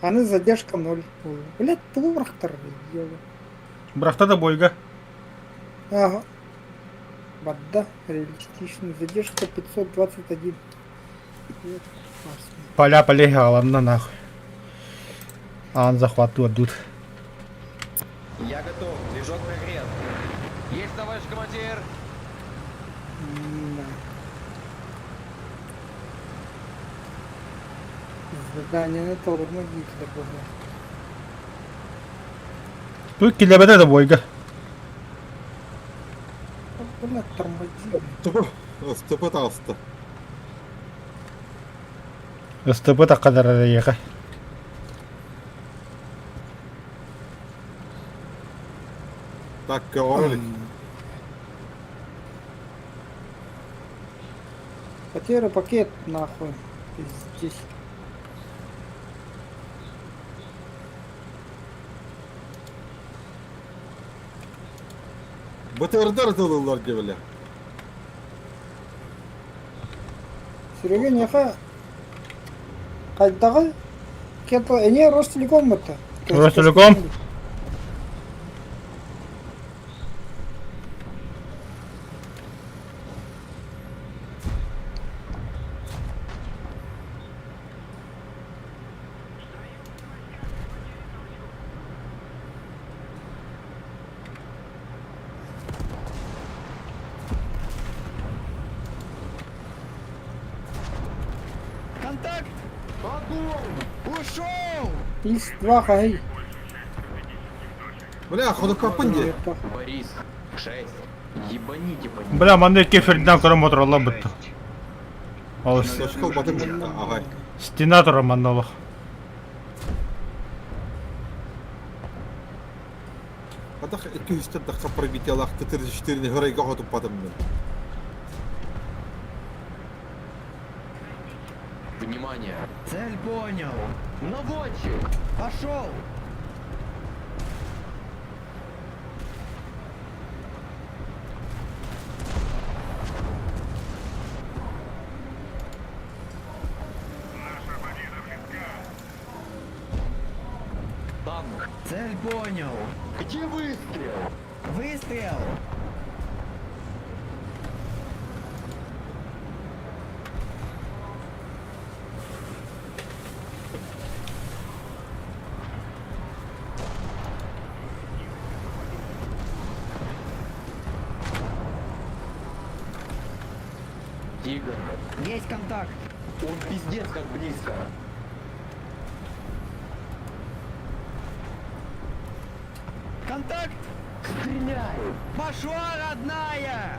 аны задержка ноль. Блядь, тугу бырахтар, ёба. Бырахта да бойга. Ага. Вода, реалистичная задержка 521. Вот, классно. Поля полегаланна нахуй. Аан захват отдут. Я готов. Движок прогрет. Есть, товарищ командир! Да. Задание на тормозит, да, Тут килэбэтэ да бойга. Бля, тормози. СТП таҕыста. СТП таккадар эйиэхэ. Так, көҕөрө Потеря пакет, нахуй. Пиздец. БТРдар ытылыллар диэбилэ. Серега неха хайдаҕый? Кето эне Ростелеком это. Ростелеком? Огонь! Ушел! Ис-2 хай. Бля, ходокпаппын дии. Борис, 6. Ебаните по ним. Бля, манна икки Фердинанд көрөн мотураллар бытта. Ол Точка ылбатым кытта, аҕай. стена турар манна олох. Хатах 200 тахха пробитиялаах Т-34 хөрайга хотуппатым мин. Внимание! Цель понял! Наводчик! Пошел! Наша победа близка. Танк! Цель понял! Где выстрел? Выстрел! Тигр. Есть контакт. Он пиздец как близко. Контакт! Стреляй! Пошла, родная!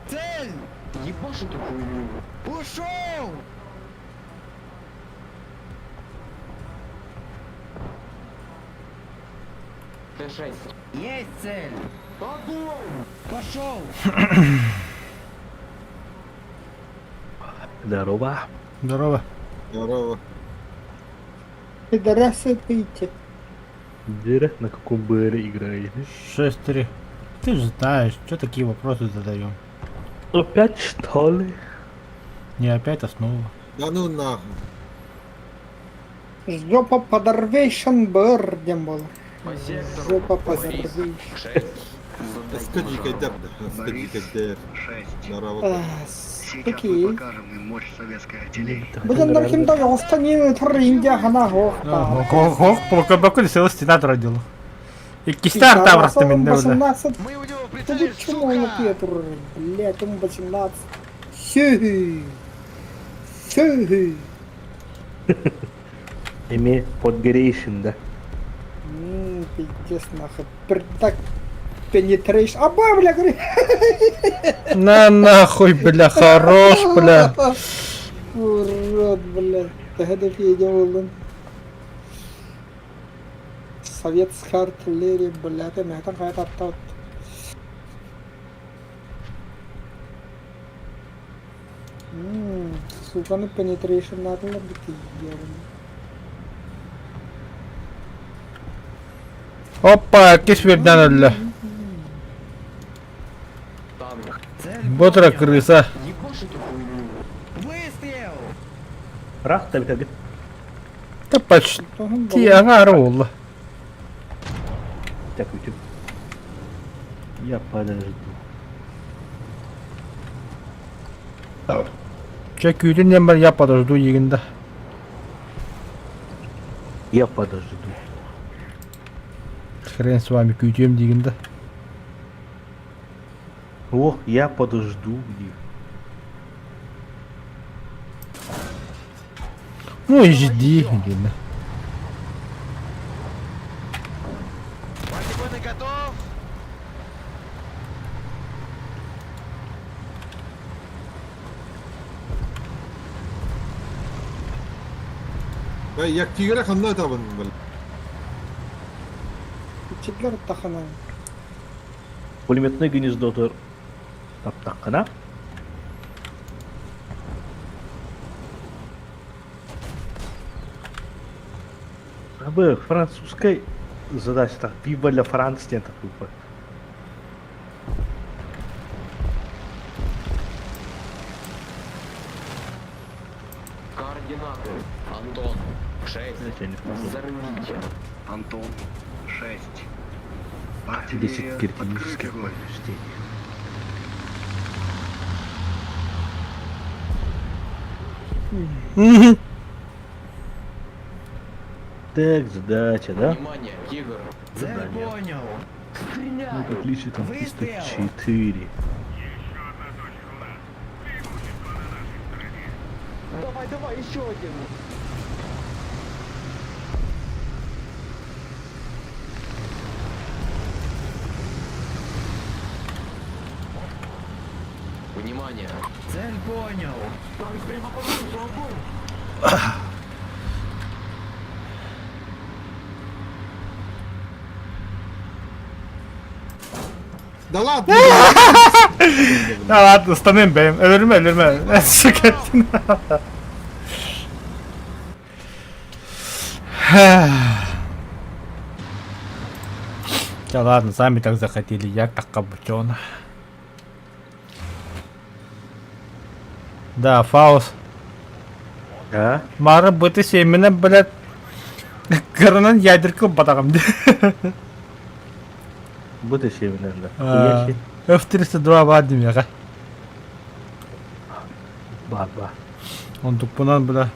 Цель! Ебашь эту хуйню! Ушел! Т-6. Есть цель! Огонь! Пошел! Здорово. Здорово. Здорово. Пидорасы тыйте. Дыра, на каком БР играете? 6-3. Ты же знаешь, что такие вопросы задаем. Опять что ли? Не опять, а снова. Да ну нахуй. Жопа подорвейшн БР диэн буолар. По сектору. Жопа Борис, подорвейшн. 6. Скажи, кайдер, скажи, Борис, кайдер. 6. Здорово. Сейчас мы Такие. покажем им мощь советской артиллерии. Бу дьоннор ким да останин тур Индия хана хоохта. Хох, полкобаку села стена турар Иккистар табрахты минне бля. 18. Мы у него Ты прицеле, чему он Петр? Блядь, он 18. Сюхи. Сюхи. Эме подгорейшин, да? Пиздец нахуй. Так пенетрейшн. Аба, бля, говори. На нахуй, бля, хорош, бля. Урод, бля. Төһө видео булдун. Советская артиллерия, бля, ты мэтен хайа таптаут. Сука, ну penetration надо бити ебаный. Опа, кис Фердинанд өллө. Танк. Цель Ботра крыса. Ебашь эту хуйню. Выстрел! Рах только говорит. Да почти аңар олла. Так, YouTube. Я подожду. Чэ күүтүн диэн бар я подожду егинда. Я подожду. Хрен с вами күүтүөм дигинда. О, я подожду. Ну и жди диэн. Бронебойный готов! Бля, я тигра ханна табын, бля. Читлер тахана. Пулеметное гнездо тур. Таптаққына. Абы, французской задача так. Viva la France диэн такой. Координаты. Антон. 6. Взорвите. Антон, 6. 10 Артиллерия, открыть критических огонь. повреждений. Так, задача, да? Внимание, тигр. Задание. понял. Стреляй! Ну, отличие там Выстрел! 304. Еще одна точка у нас. Преимущество на нашей стороне. Давай, давай, еще один! Внимание! Цель понял! Танк прямо по курсу, огонь! Да ладно! Да ладно, станем бэйм. Өлөрүмэ, өлөрүмэ. Сука. Да ладно, сами так захотели, я так обучен. Да, Фаус. А? Мары быты семена, блядь, кырынан ядерка батагым. Быты семена, да. F-302 баар Баар, баар. Онтукпунан, бля.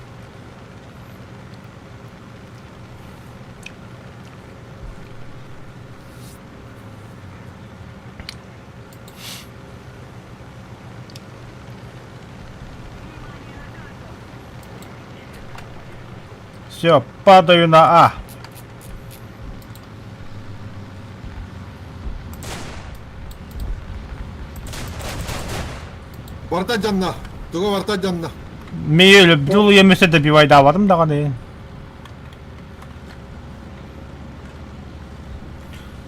Все, падаю на А. Барта дьонно. Тугу барта дьонно. Мейі люблю емесе добивайдаабатым даҕаны.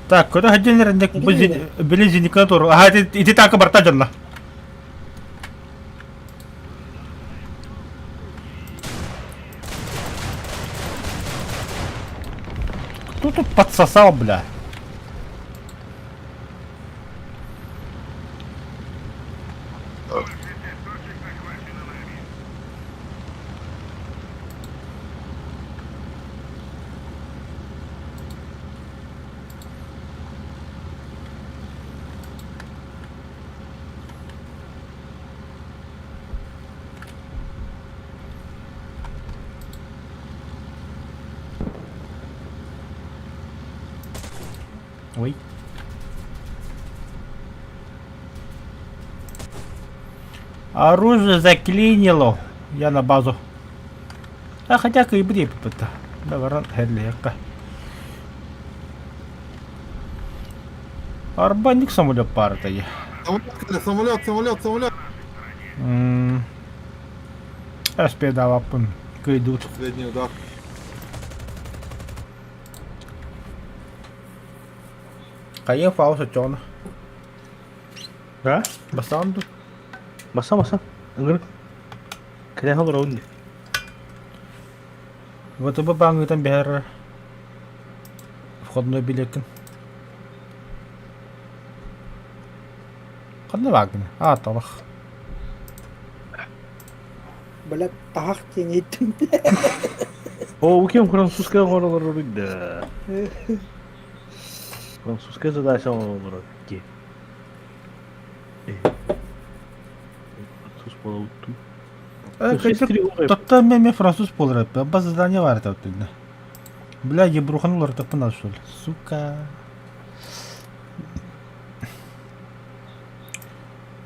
Так, көтө сылдьан эрэннек бу били зениканы тур. Аха ити ити таакы барта дьонно. Кто тут подсосал, бля? Ой. Оружие заклинило. Я на базу. А хотя кыйбы диэппит. Да баран хэллиэххэ. Арбаник самолет паарата Самолет, самолет, самолет, самолет. Эспиэдаабаппын кыйдуут. Последний удар. Хайа фаус очоҕуна. А? Бастаан дуу? Баса баса. Ыҥырык. Кэлэн олоробун дии. ВТБ бааҥҥытан биһэр входной билиэккин. Ханна бааргын? Аа, талах. Блядь, таһах диэн иһиттим. О, кем французская оҥоролоруй да. Французская задача оҥоролоро ки. Француз буолабыт Тотта мен француз буолар Бас задание бар это Бля, ебрухан уларытыппын что ли? Сука.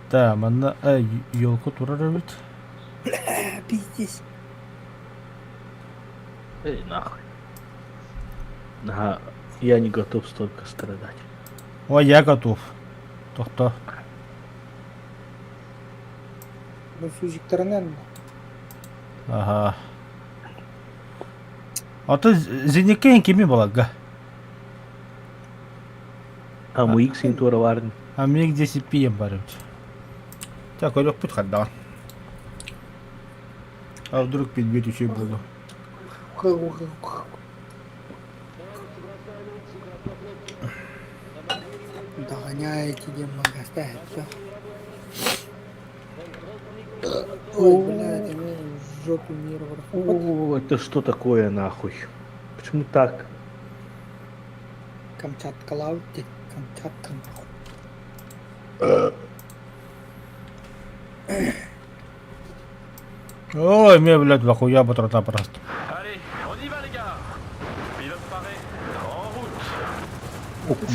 Да, манна елка турар эбит. Бля, пиздец. Эй, нахуй. Ага, я не готов столько страдать. Ой, я готов. Тохто. Бу сузиктарынан. Ага. А то зениккен кими балага? А мы икс интура варн. А мне где пием барып. Так, өлөкпүт хаддаҕан. А вдруг медведь еще и буду. Догоняете, демон, оставит все. Ой, блядь, они в жопу мира. О, это что такое нахуй? Почему так? Камчатка лаути, Камчатка нахуй. Ой, мне, блядь, нахуя батрота просто. Allez, on y va les gars Pilote paré, en route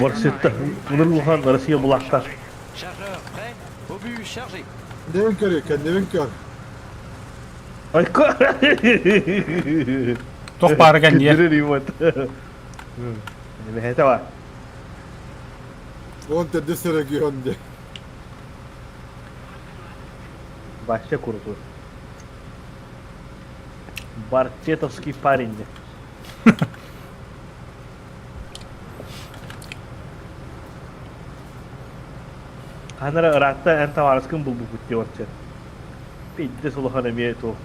Барсетта. Уныр Россия булактар. Chargeur prêt, obus chargé. Кэннибин көрү, кэннибин көр. Айка! Туох баара кэнниэ. Күндүрүр юмот. Эбэһэтэ бар. Он төрдүс регион де. Вообще крутой. Бартетовский парень. Ханара ыраатта эн табаарыскын булбуппут диэбэтчэ. Пиздец улахан эмиэ туох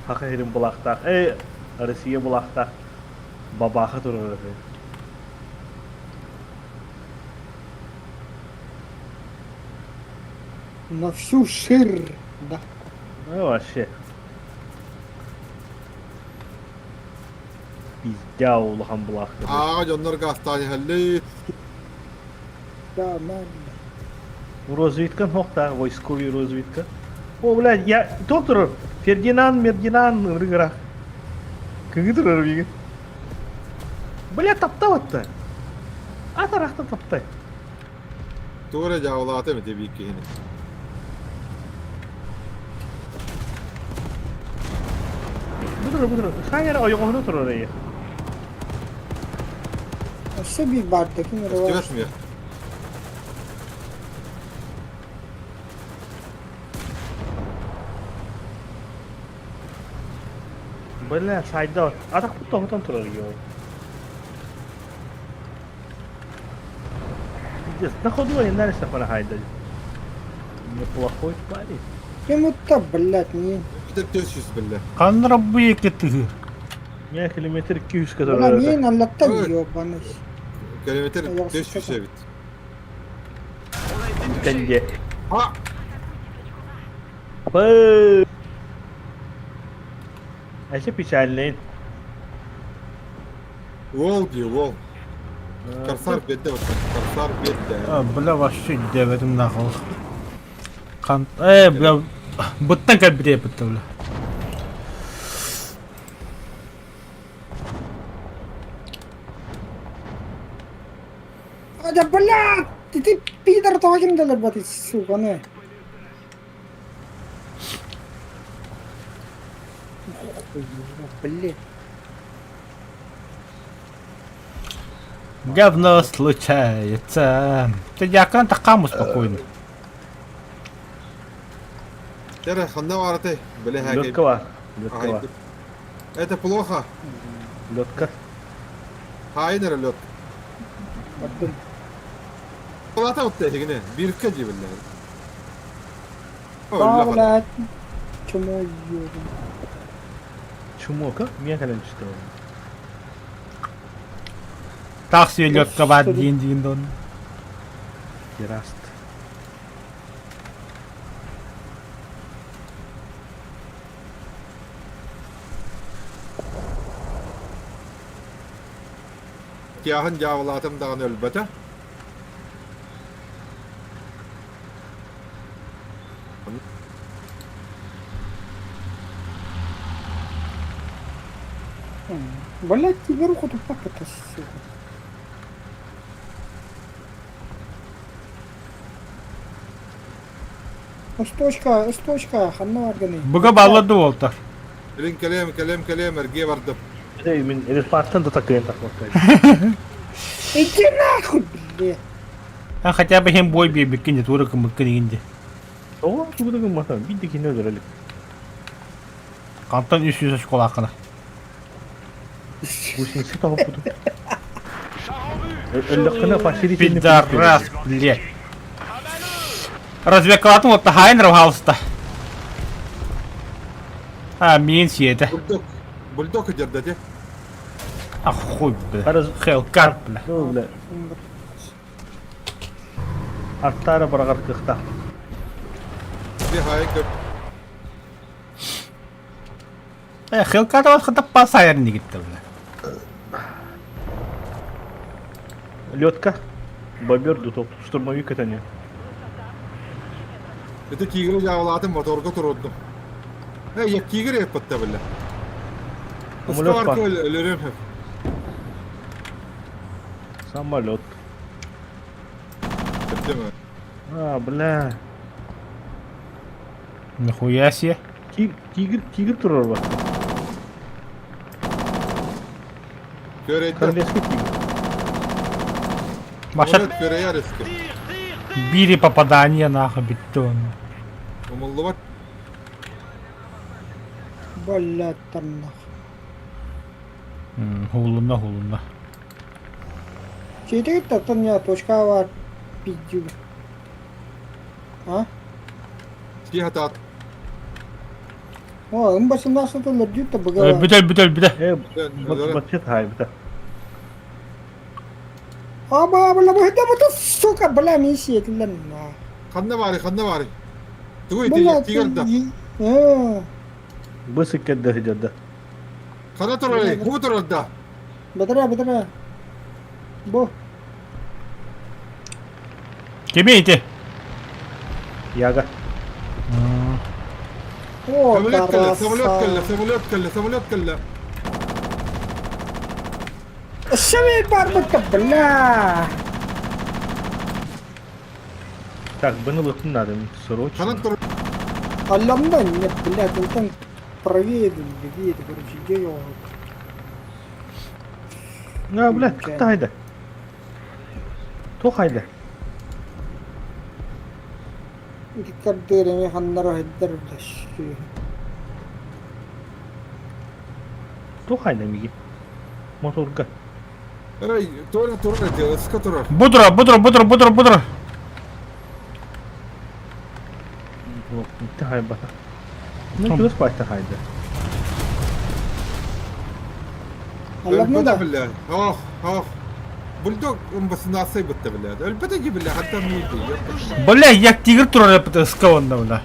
Саха сирин былаахтаах, э, Россия былаахтаах бабааха турар үһү. На всю шир, да. Ну вообще. Пиздя улахан былаахтар. Ааҕа дьоннор гаастаан иһэллии. Да, надо. Разведка нохта, войсковый разведка. О, блядь, я... Доктор, Фердинанд, Мердинанд, ырыгырах. Кыгы турар биги. Бля, таптабатта. Атарахта таптай. Туора дьаабылаатым ити биир киһини. Бу тур, бу Хайара ойоҕоһуна турар эйе. Өссө биир баар да ким эрэ Көстүбэт ми? Бля, сайда. Атах тоһутан турар йоо. Пиздец, на ходу они нарисованы хайда. Неплохой парень. Кем это, блядь, не... Бүтэр төс биллэ. Ханна бу екі тыгы. Не, километр 200 Бля, который... не, налетта Ой. ёбаный. Километр Я 500 эбит. Тенге. А! Б. Вообще печальный. Уол дии, уол. Корсар биэрдэ баттан. Корсар биэрдэ. А, бля, вообще диэбэтим нахуй. Хан... Э, бля, быттан кэлбитэ бытта, бля. А, да, блядь! Ты, ты пидор, того ким далар баты, сука, не. Хуй, блядь. Говно случается. Ты дьякон такаму спокойно. Тере, ханна баратай? Бля, хакей. Лётка бар. Лётка бар. Это плохо. Лётка. Хайнер лёт. Бардым. Плата вот эти, бирка дии биллэ. Да, блядь. Чмо ёбаный. Чмо, как? Меня кэлэн түстэ. Такси лётка бар диин диин дон. Хераст. Тиаһын дьаабылаатым даҕаны өлбөтө. Блядь, тебе руку тут как это, сука. Усточка, усточка, ханна органы. Буга балла дуолтар. Билин кэлиэм, кэлиэм, кэлиэм, эргиэ бардым. Эй, мин респартан да такыйын тахмаккай. Иди нахуй, блядь. А хотя бы хем бой биэбиккин де тура кымыккын игин де. Тоҕо тугу да гымматам, биир да киһини өлөрө илик. Хантан үс жүз очколааххына. Гусеница тоһуппутум. Өллөххүнэ посередине Пидорас, блядь. Развекалатын вот Хайнер хаалыста. А, миин сиэтэ. Бульдог, бульдог өдөрдөтө. А хуй, бля. Раз- Хелкар, бля. Ну, бля. Аттара быраҕар кыахтаах. Би хайы көп. Э, Хелкар вот хата пасайр нигитте, бля. Лётка. Бобер дуток. Штурмовик это не. Это тигр дьаабылаатым моторга турурдум. Эй, я тигр эппэтте биллэ. Самолет Ускарка бар. өлөрөм. Самолет. Өттөмө. А, бля. Нихуя себе. Тигр, тигр турар бар. Көрөйдө. Королевский тигр. Маша Көрөйөр өскө. бири попадание нахуй бүттү оны. Умуллубат. Блядь, там нахуй. Хулуна хулуна. Четыре там не точка var. Пиздю. А? Тихо О, М18 өлөрдүү быга. Бүтел бүтел бүтэ. Э, бачет хай бita. Аба, бля, бля, да сука, бля, миссия этилен. Ханна бары, ханна бары. Тугуй Бля, тигр да. Э. Бысык кедде хыдьарда. Хана турар, бу турар да. Бытыра, бытыра. Бу. Кими ити? Яга. О, Самолет кэллэ, самолет красава. кэллэ, самолет кэллэ, самолет кэллэ. Шевей барбыта, бля. Так, быны лыктын надо, срочно. Хана турар. Алламда нет, блядь, он там правее, левее, короче, где его? А, бля, кытта хайда. Туох хайда. Кардырами ханнара хайдар, бля, Туох хайда миги. Моторга. Эй, турар, турар, ска турар. Будра, будра, будра, будра, будра. Ты хайбата. Ну, плюс пайта хайда. Алламда да. Бля, ох, ох. Бульдог ымбасынасай бытта бля. Өлбөтө ги бля, хатта муйды. Бля, як тигр турар эпит ска онда бля.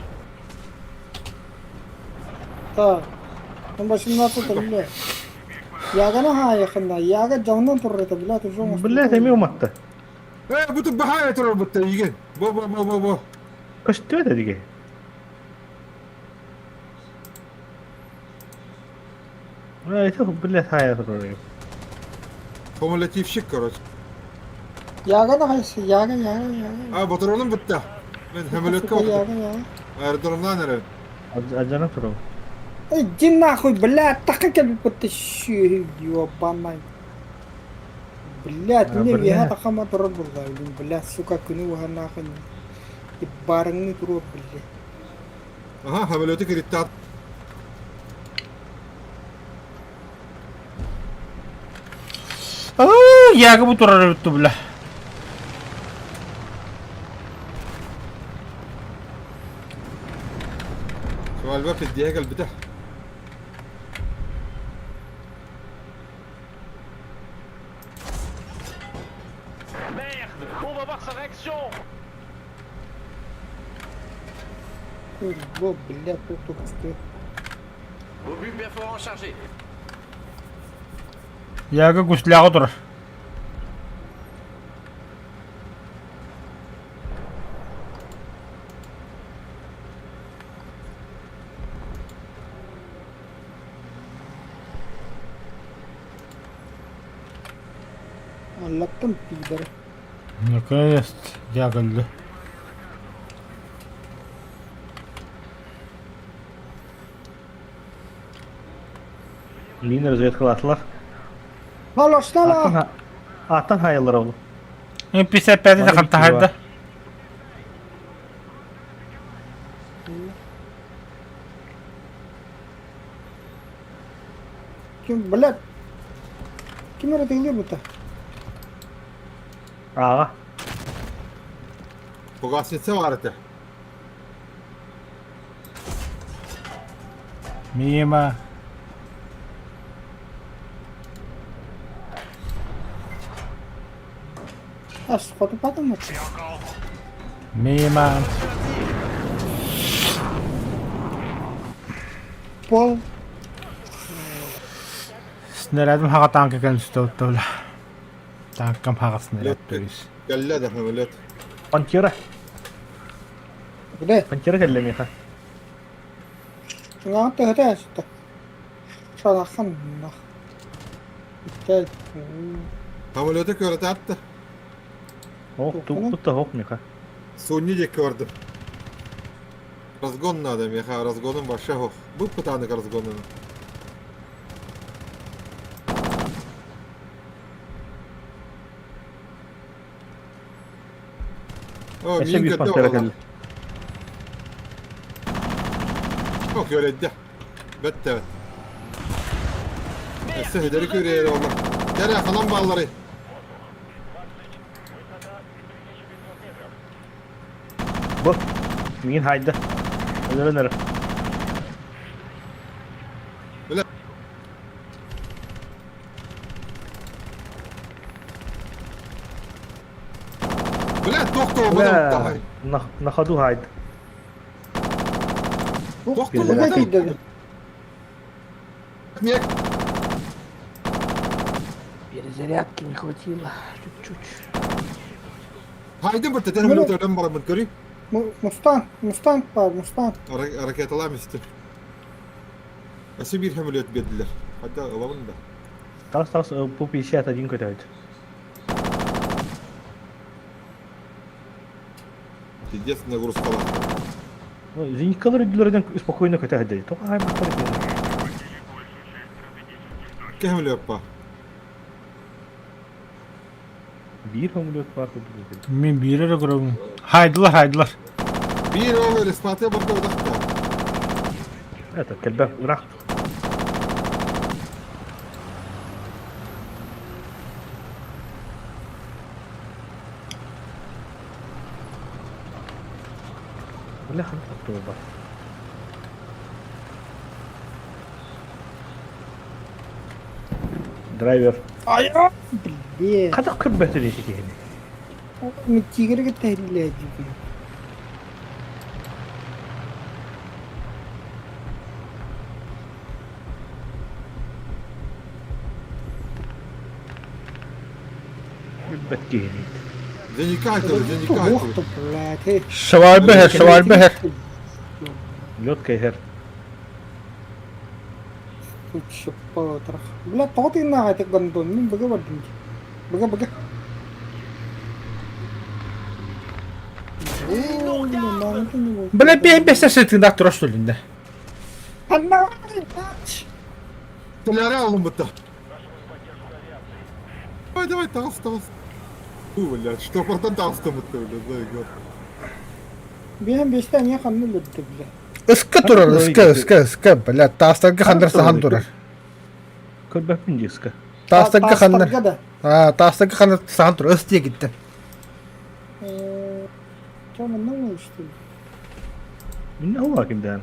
Да. М18, бля. Ягана ха якында, яга жауынан турар это, бля, ты жоңос. Бля, эми уматта. Э, буту бахая турар бытта иген. Бо бо бо бо бо. Көстү это диге. Это, бля, хайа турар. Кумулятивщик, короче. Ягана хайсы, яга, яга, яга. А, батыронун бытта. Мен самолетка Яга, бактым. яга. Аэродромнан эрэ. Ажана турар. Иди нахуй, бля, так как потащи, ёбаный. Блядь, А, мне бля. вега такама турар булла, бля, сука, күнү уха нахуй. И барыңны туруп, бля. Ага, самолеты кириттат. Яга бу турар эбит бля. Свальба пиздея кэлбитэ. Merde On va voir sa réaction Бо, бля, тут тут тут. Obus perforant chargé. Яга гусляга турар. Аллаттан пидор. Наконец-то Яга өлдү. Мин разведкалаатылар. Алла, штала! Аттан хайалар ол. 55 да ханта хайда. Ким, блядь? Ким это тыглы бута? Ага. Фугасница бар этэ. Мимо. Ас, хоту потом Мимо. Пол. Снарядым хаға танка кэлэн түстэ бля. Танкам хаға снаряд төрүс. Кэллэ да самолет. Пантера. Где? Пантера кэллэ миэхэ. Ңа тыгыта әсті. Шанахан нах. Иттә. Самолеты көрөтө атты. Ох, тук та хок миэхэ. Сонни диэки көрдүм. Разгон надо, миэхэ разгоным вообще суох. Бу пытанык разгонун. О, Өссө миин биир көрдө пантера буолла. кэллэ. О, күөрэйдэ. Бэттэ бэт. Өссө хидэри күөрэйэр буолла. Кэрэ, ханан баалларый? Бу. Миин хайда. Өлөрөн эрэ. Бля. Бля, тохтоо, Бля, на, на ходу хайда. Тохтоо, Куда Нет. Перезарядки не хватило. Чуть-чуть. Хайдын бытта тен минут барамын көрүй. Мустанг, Мустанг бар, Мустанг. Ракеталаам истим. Өссө биир самолет биэрдилэр. Хата ылабын да. Тас тас бу 51 көтөбүт. Пиздец нагрузкалар. Ну, зениткалар үрдүлэринэн спокойно көтө сылдьар. Тоҕо хаайбаттар эбит. Икки самолет ба. Биир самолет баар курдук эбит. Мин биир эрэ көрөбүн. Хайдылар, хайдылар. Биир ол респатия барда удахта. Это кэлбэх ыраах. Бля, ханна бар. Драйвер. Ай, блин. Хатах көрбөтүн ити киһини. Мен тигрге тәһриләде. Билбэт киһини. Зеникайтер, зеникайтер. Блядь. Швальбехер, швальбехер. Лед кэһэр. Бля, тоҕо тыыннаах этик гондон, мин быга бардым дии. Быга быга. Бля, бэйэм бэсэ тыындаах турар что ли, да? Теляры алынбыта. Давай, давай, таҕыс, таҕыс. Фу, блядь, штопортан таҕыстымытта, блядь, дай год. Биһэн бэстэ эмиэ ханна өлөрдө, бля. Ыска турар, ыска, ыска, ыска, бля, таастарга ханнар сахан турар. Көрбөппүн дии ыска. Таастарга ханнар. Таастарга да. Аа, таастарга ханнар сахан турар, ыс диэкиттэн. Чё, манна что ли? Меня лаким, да.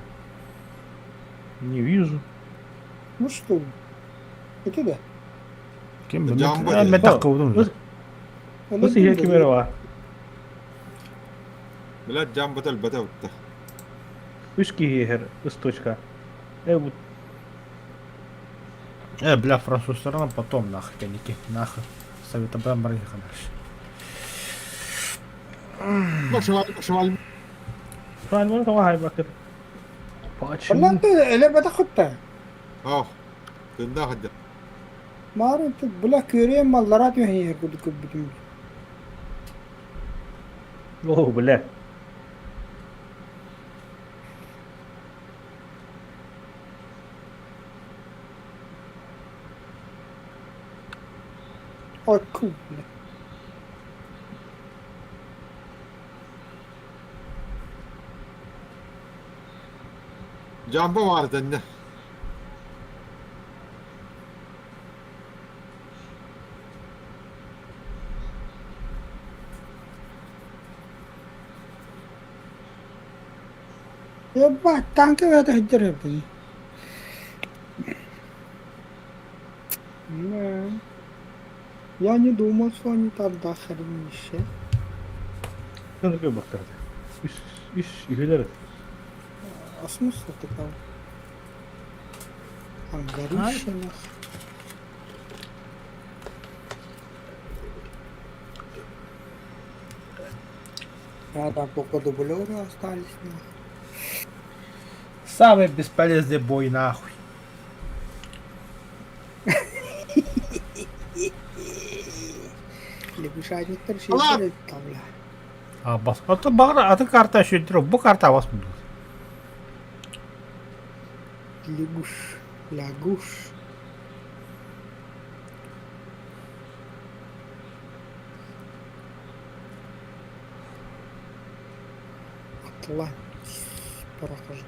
Не вижу. Ну что ли? Это да. Ким Жамба Мен таккыбытым. Бу сиһиэ ким эрэ баар. Блядь, жамбата өлбөтө бутта. Үс киһи иһэр ыс точка. Э бу Э, бля, французтарынан потом нахуй, кэнники, нахуй. Совета бам барыха дальше. Шваль, шваль. Шваль тоҕо хаайбаккыт. Почему? والله انت لعبة تاخدها. Ох, тында хадя. Маар انت бля көрөм малларат үһү курдук көрбүтүм. О, бля. Ой, ку, бля. Жамба бар дэнне. Ебать, танка это хитрый. Да. Я не думал, что они так до хренища. Sen de бактарды. Үс үс үһүлэр. А смысл такого? Ангарище нах. А там только дублеры остались нах. Самый бесполезный бой нахуй. Лягушатниктар шешер там, бля. А бас. А то багра, а ты карта еще бу карта вас буду. Лягуш. Лягуш. Атлантис. Прохождение.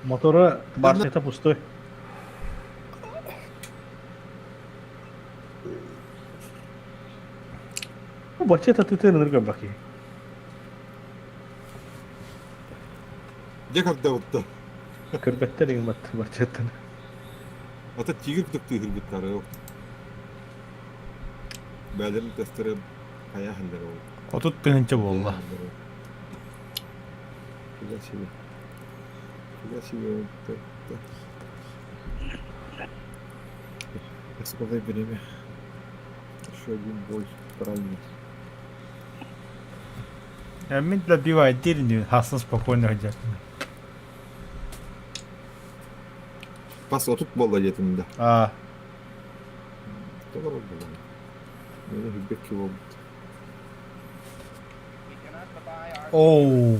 Мотора башнята пустой. Бачча татытын ыргабаки. Дьэ көрдөбүттэ. Көрбөттөр иҥ бат баччаттан. Ата тигр кытык тыыһырбыттары. Бээлэрин тестере хайа ханнары ол. 30 тыһыынча буолла. Фига себе. Фига себе. Сколько время? Еще один бой правильный. Мин добивает деревню, хасын спокойно где. Пас отут буолла диэтим да. А, Тоҕо буолла? Мені хүббек кило оу.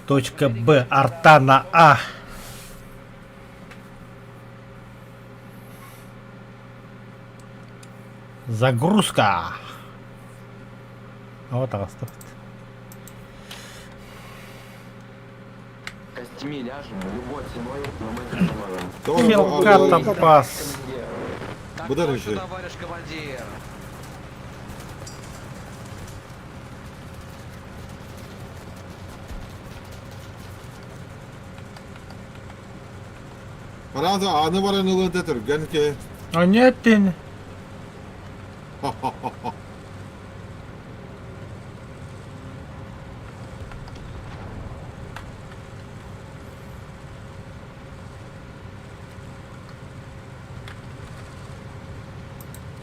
Точка Б, арта на А. Загрузка. А вот так Костями ляжем, любой ценой, но мы это остановим. Хелката пас. Быдан уже. Товарищ командир! Параза аны баран ылын түргэн ке. А нет ты.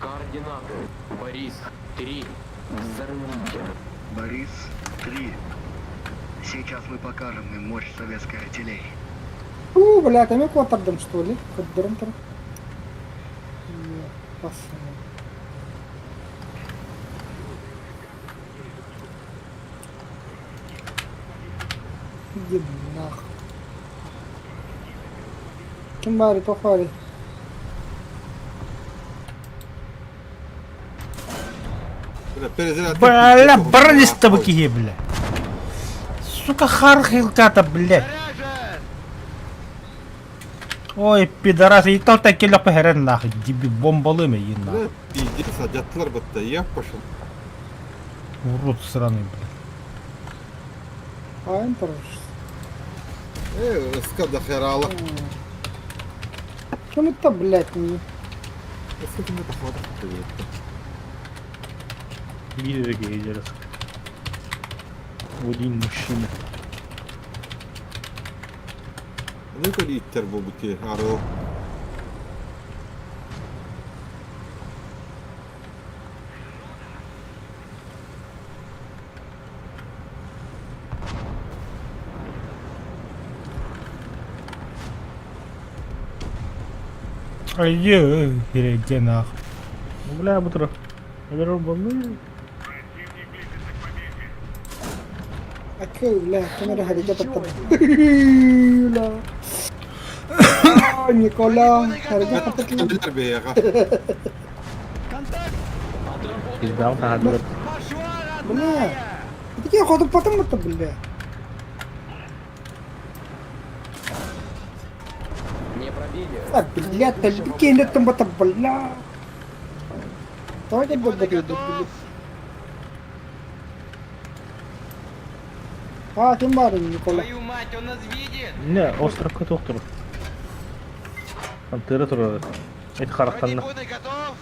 Координаты. Борис, 3. Взорвите. Борис, 3. Сейчас мы покажем им мощь советской артиллерии. У, бля, там я квартирдом, что ли? Квартиром там. Пасана. Иди нахуй. Ким баары похвали. Бля, брались-то вы бля. Сука, хар хилката, блядь. Ой, пидорас, и то таки лёпа нахуй, деби бомбалыми и нахуй. Пиздец, адятлар бытта, я пошел. Урод сраный, блядь. А, энтер. Э, ска до херала. Кем это, блядь, не? Сколько мне похватов Видели, видели. Один мужчина. Ну калиттер бугути, арыл. Ай, где нахуй. Ну, бля, бутро. Противник близится к победе. А кö, бля, камера харика там. Бля. А, Никола, харика паттан. Издал, ага, Бля. Такие ходу потом это, бля. Не пробили. А, бля, какие там это, бля. Давайте бля, бля, бля. А, ким бар Никола? мать, он нас видит! Не, островка тоқтыр. Антыра турар. Эт характанна. готов!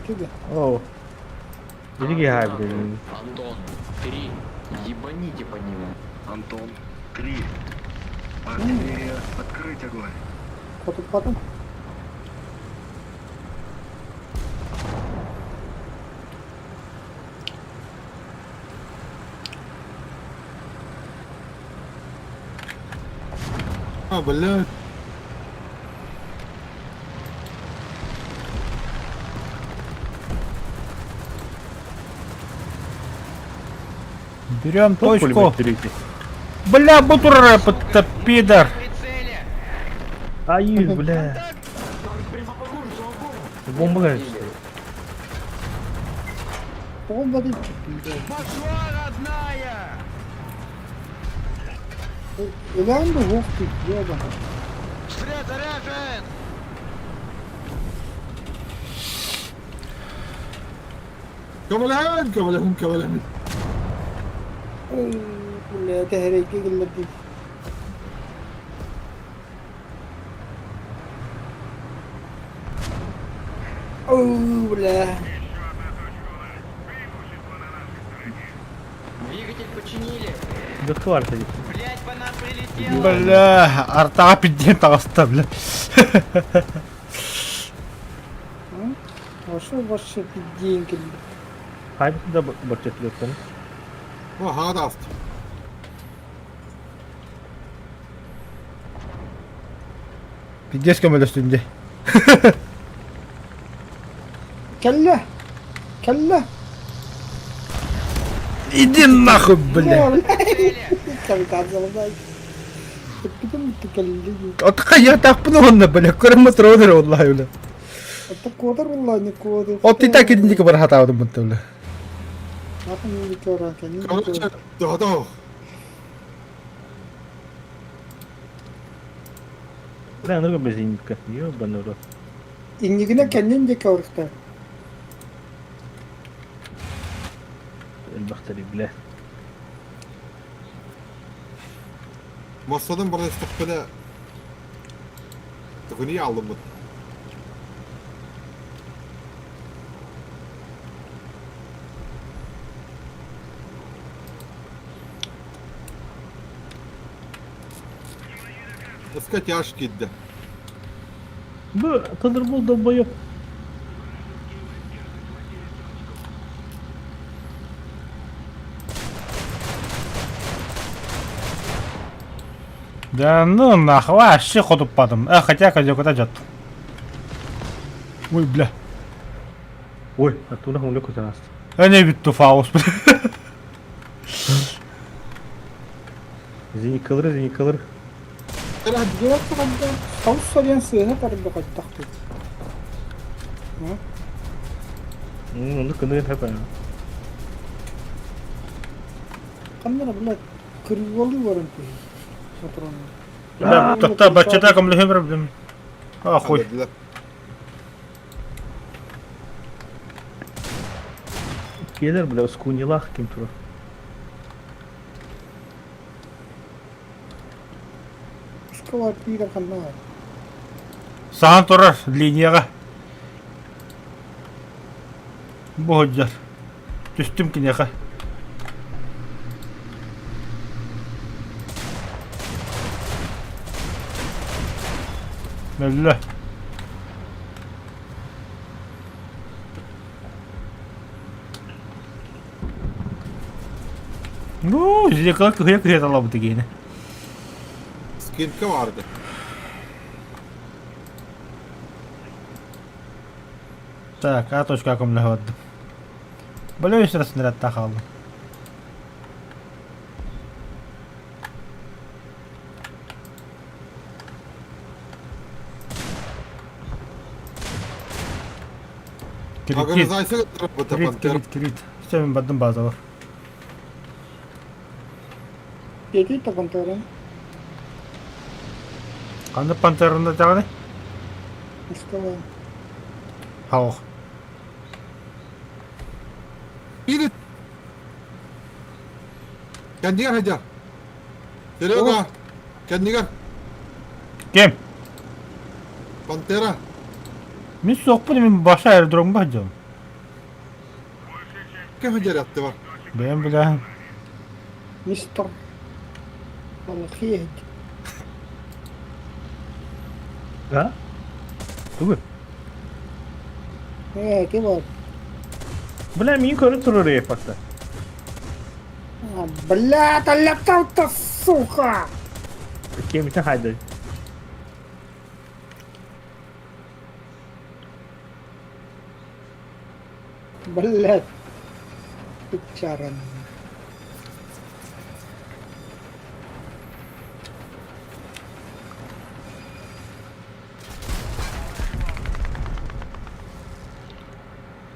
Чудо. О. Иди гай, блин. Антон, 3. Ебаните по ним. Антон, 3. Артиллерия, открыть огонь. Потом, потом. А, блядь. Берем точку. Бля, бу турар пидор. Ай, бля. Бомба конечно. Бомба ты Пошла, родная! Өлөөн да уох ты, ёбана. Штрек заряжен! Көмөлөһөн, көмөлөһөн, көмөлөһөн. Бля, тэһэрэйгэ киллэрдим. Оу, бля. Двигатель починили. Доктор садит. Блять, по нам прилетело. Бля, артаға пидден таҕыста, бля. Ошо вообще пиддиэн кэллэ. Хайбы да бачат леттен. О, хаҕа ааста. Пиздец көмөлөстүм дии. Кэллэ! Кэллэ! Иди нахуй, бля. Камикадзе Эппитим кэллэ дии. От хайыатаахпын уонна, бля, көрөммө турабын эрэ уоллаһай, бля. Это куотар буолла, не куотар. От и так итинник бара хатаабытым бутта, бля. Нахуй не көрөн, кэннин Короче, тоҕо Бля, ну без зенитка. Ёбаный рот. Иннигинэ кэннин диэки орухта. Элбэхтэри, бля. Муостадан баран истэхпинэ төхүнүй ааллыммыт. Ыска тяж киирдэ. Бу Thunderbolt долбоёб. Да ну нахуй, вообще хотуппатым. Э, хотя козёката дьат. Ой, бля. Ой, оттуда он легко нас. Э, не бүттү фаус, бля. Зеникалыр, зеникалыр. Хаус сарыйан сыыһа тарда хайдахпыт. Ну, кыныгын хапа. Ханна бля кыргыалыы баран түһэ. Патрон. Бля, тохта, баччата көмөлөһө проблем. Ахуй. Келер, бля, скунилах ким тура. Школа пире ханна. Сахан турар линияҕа. Бу сылдьар. Түстүм киниэхэ. Мөллө. Ну, зеркало кыһыйа-кыһыйа талабыт игиэнэ. Скидка барды. Так, А точка көмөлөһө бардым. Бля, үс снарядта хааллым. Крит, Организация крит, крит, крит. Все, мен бардым базалар. Петей-то пантера. Ханна пантерында тағаны? Москва. Хаух. Или... Кәндигер хәдя. Серега, кәндигер. Кем? Пантера. Мин суохпун мин баша аэродромҥа сылдьабын. Кем хәдя ятты бар? Бэйэм билэһин. Мистер Балахиет. А? Тугу? Э, кем бар? Бля, мин көрө турар епакта. А, бля, летал-то, сука! Кем это хайда? Блядь. Печаран.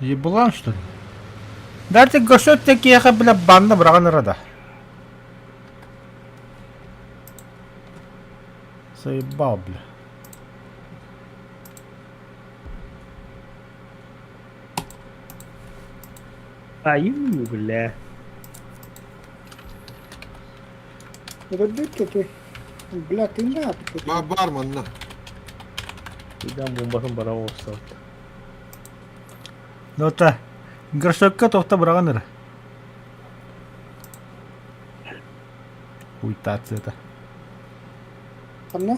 Еблан, что ли? Дайте горшок такие, бля, банна быраҕан ырада. Заебал, бля. Аю, бля. Өлөрбүт ты. Бля, ты на. Ба бар манна. Идам бомбатын бара оҕустабыт. Дота, горшокка тоқта быраҕан ыра. Хуйтация-то. Ханна?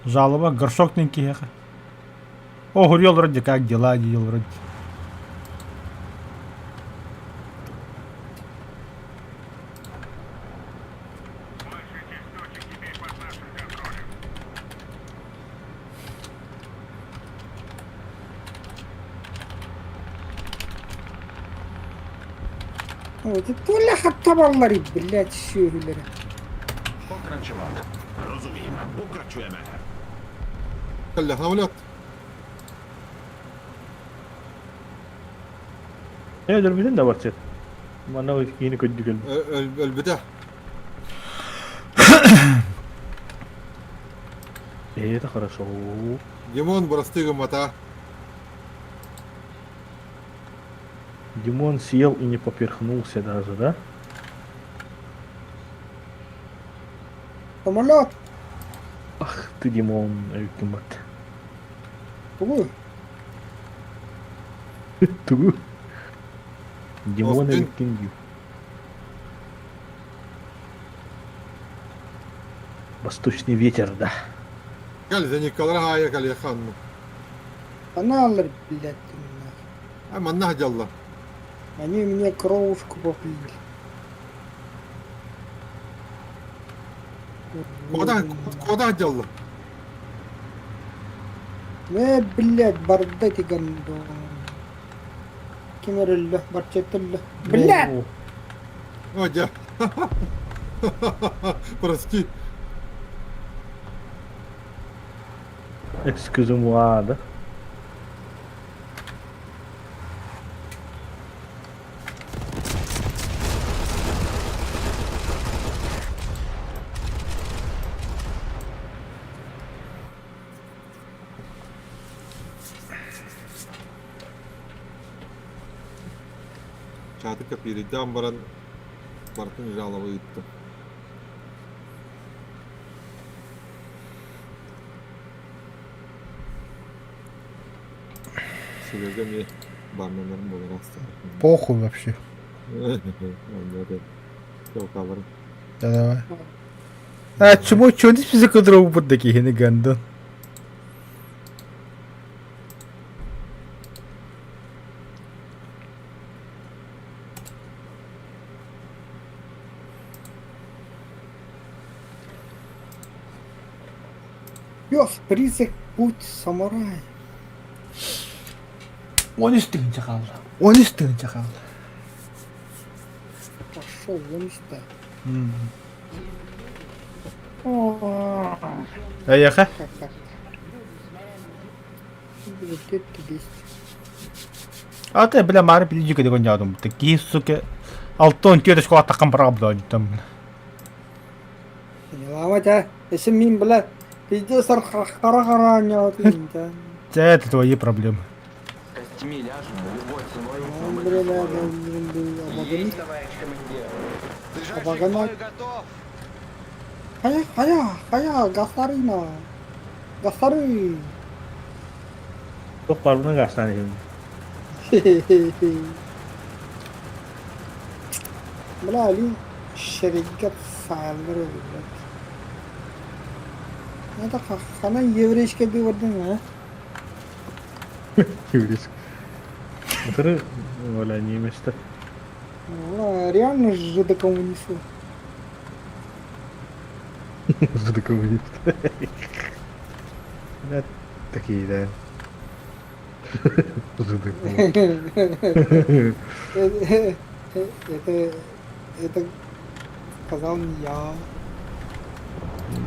Жалоба горшок киһиэхэ. О, хуруйа вроде как дела дии вроде. Большая часть точек теперь под нашим контролем. О, ты толя хаттабаллары, блядь, сүөһүлэрэ. Pokračovat. Rozumím. Pokračujeme. Кэллэ, самолет. Э, өлөрбүтүн да барчыт. Манна киһини көрдүгүн. Өлбүтэ. Это хорошо. Димон бырастыы гыммата. Димон съел и не поперхнулся даже, да? Самолет! Ах ты, Димон, Эвкимат. Тугу? Тугу. Димон Остин. Эвкиндю. Восточный ветер, да. Кэл, зеникалар хаайа кэлиэ ханна. Аналар, блядь, ты нахуй. А манна дьалла. Они мне кровушку попили. Куда, куда дьалла? Э, блядь, бардати гандон. Ким эрэллэ, барчеттеллэ. Блядь! О, дьэ. Прости. Excusez-moi, да? Чаты копируйдаан баран барытын жалоба ыыттым. Серега эмиэ барменнарын буолан ааста. Похуй вообще. Да давай. А чему чё не список которого такие не гандон? Пес, призрак, путь самурая. 13 тыһыынча хаалла. 13 тыһыынча хаалла. Пошел, вон сюда. Эйиэхэ? Как так? Вот это 200. А ты, бля, мары пилдьи көдөгөн дьаадым. Такие, сука, алтон тиэтэс куаттаккан правда там. Не ломать, а? Если мин, бля, пиздец, хара-хара не да. Это твои проблемы. Костями ляжем, любой ценой. Он, бля, да, да, да, обогнуть. Есть, товарищ командир. Ближайший к Обогнать. бою готов. Хая, хая, хая, гасарина. Гасары. Туох баарбынан гаастаан иһин. Бля, Али, шерегге сааллар блядь. Это хана еврейская дывардын, а? Еврейский. Который, оля, немецтер. Ну, реально жидокоммунисты. Жидокоммунист. Да, такие, да. Жидокоммунист. Это сказал не я.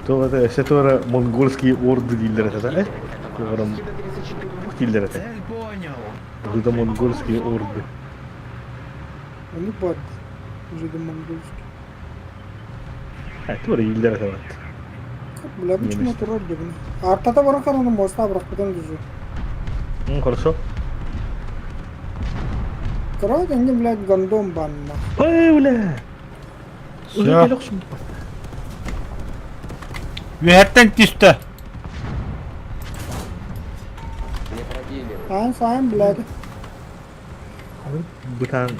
То это все тоже монгольские орды дииллэр этэ, э? Туох дииллэр этэ. Цель понял. Жидомонгольские орды. Они бад. Жидомонгольские. Это ииллер этабат. Бля, почему турар дебин. Артата баракар оны моста бырахпытын дузу. Ну, хорошо. Короче, они, блядь, гондон банна. Ой, бля! Все. Үөһэттэн түстэ. Сайн, сайн, блядь. Бытаан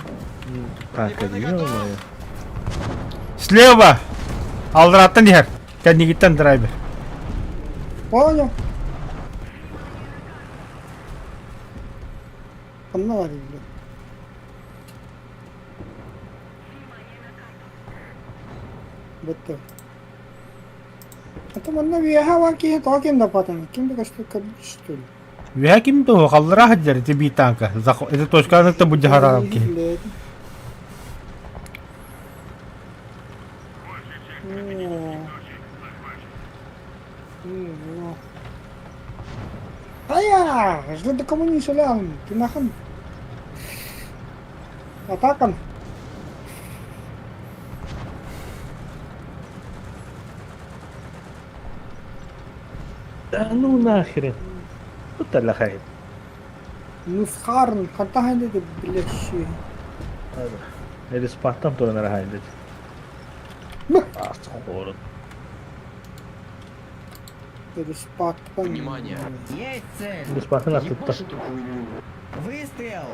танка дии Слева! Аллараттан иһэр. Кэннигиттэн драйвер. Понял. Ханна бар блядь. Бытты. Это манна үөһэ бар киһи тоҕо ким да патан, ким да көстө что ли? Үөһэ ким да халлара сылдьар ити биир танка. Ити точканы да будьаһараам киһи. Ая, жду до кому не шалян, ты нахан. Атакан. Да ну нахрен. Тут аллахай. Нусхарн, хантахан деді, блядь, Или спартан туран арахайн деді. Астхорон. Или спартан. Внимание! Есть цель! Или спартан астытта. Выстрел!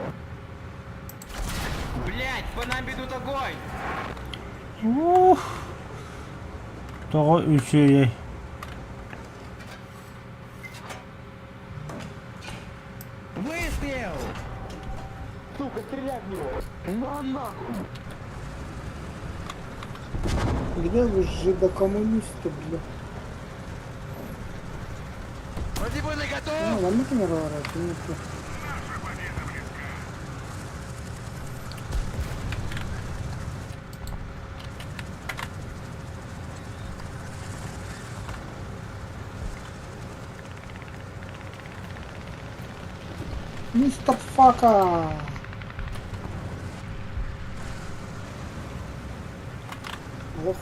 Блять, по нам ведут огонь! Ух. Тоҕо үчүгэй. Выстрел! Сука, стреляй в него! На нахуй! Где вы жидокоммунисты, бля? Бронебойный готов! Ну, ладно, ты не говоришь, Мистер Фака! Олох.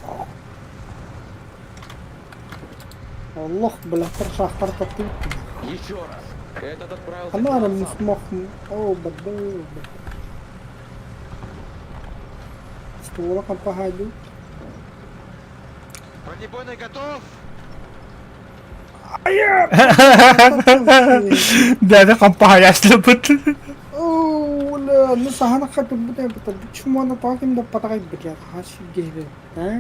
Олох, бля, шахтар таптыбыт. Еще раз. Этот отправился Анара мусмох. О, бадыл. Ствола компахаду. Бронебойный готов! Дядя компахаяслыбыт. Оо, бля, ну сахана хатыбыт это почему она таким да потакай, бля, хаши гейбе. А?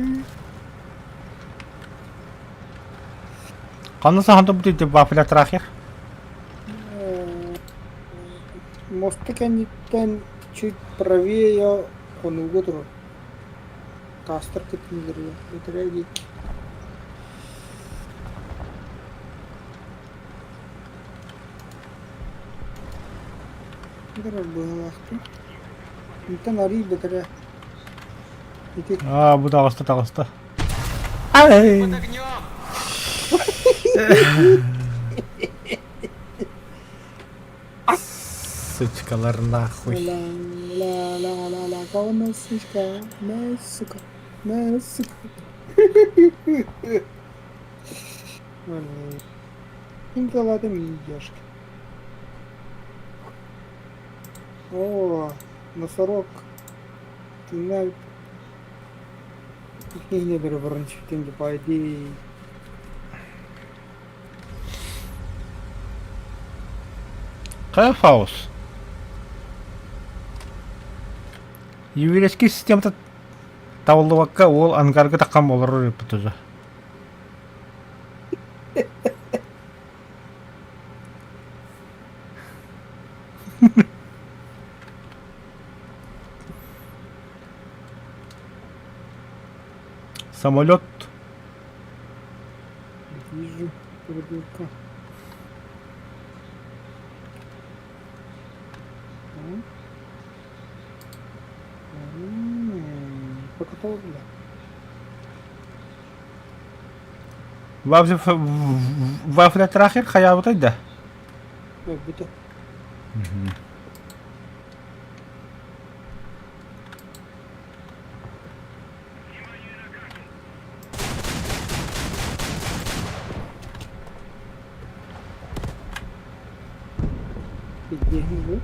Ханна сахан бут ити бафля трахер. Мосты кэнниттэн чуть правее хонууга турар. Таастар кытыннарыгар бэтэрээ диэки. Бэтэрээ быһалаахтын. Интэн арый бэтэрээ. Ити Аа бу таҕыста таҕыста. Ай! Под огнем! Сучкалар нахуй. Ла ла ла ла ла кого сучка, на сука, на сука. Инкалата мидяшка. О, носорог. Ты на не бері по идее. Хайа Фаус? Ювелирский системата табыллыбакка уол ангарга таххан олорор эппит уже. Самолет. Вижу, придурка. Покатал, бля. Вафля трахер хаябытай да. Бүтэ. Где-нибудь.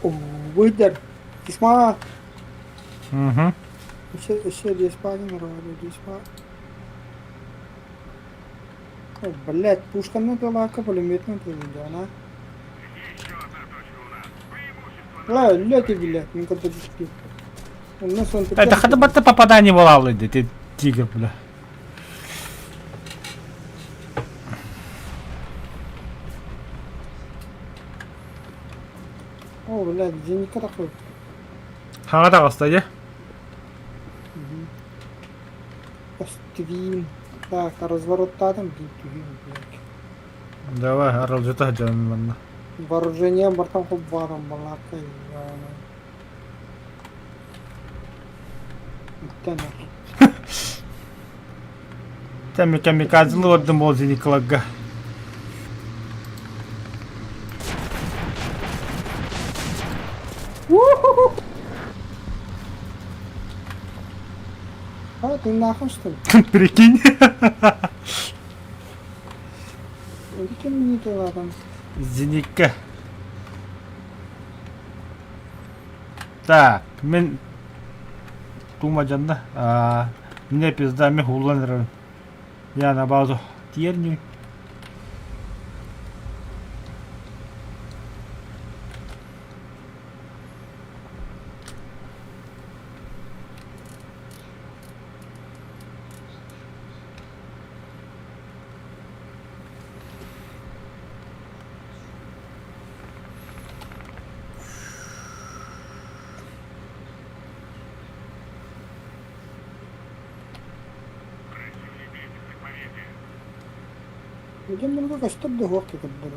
О, выйдер. Письма. Угу. Еще, еще респа не нравится, респа. О, блядь, пушка на талака, пулемет на она. Ла, ляти, блядь, ну как ты У нас он Это хата попадание была, ты тигр, бля. О, блядь, зенитка такой. Хаҥа таҕыста дьэ. Оствин. Так, развороттаатым биир түһүүм, блядь. Давай, аралдьыта сылдьабын манна. Вооружение бартан холбоотом балаакка Иттэн Тэмми камикадзелы ордун буол зеникаларга. А, ты нахуй что ли? Прикинь. Ити минута там. Зеникка. Так, мин тума дьанна. Мне пизда, мен хуллан эрэрин. Я на базу тиэрнүү. Противник близится к победе. Дьон мунуга көстөр да уһуох кэтэрдэр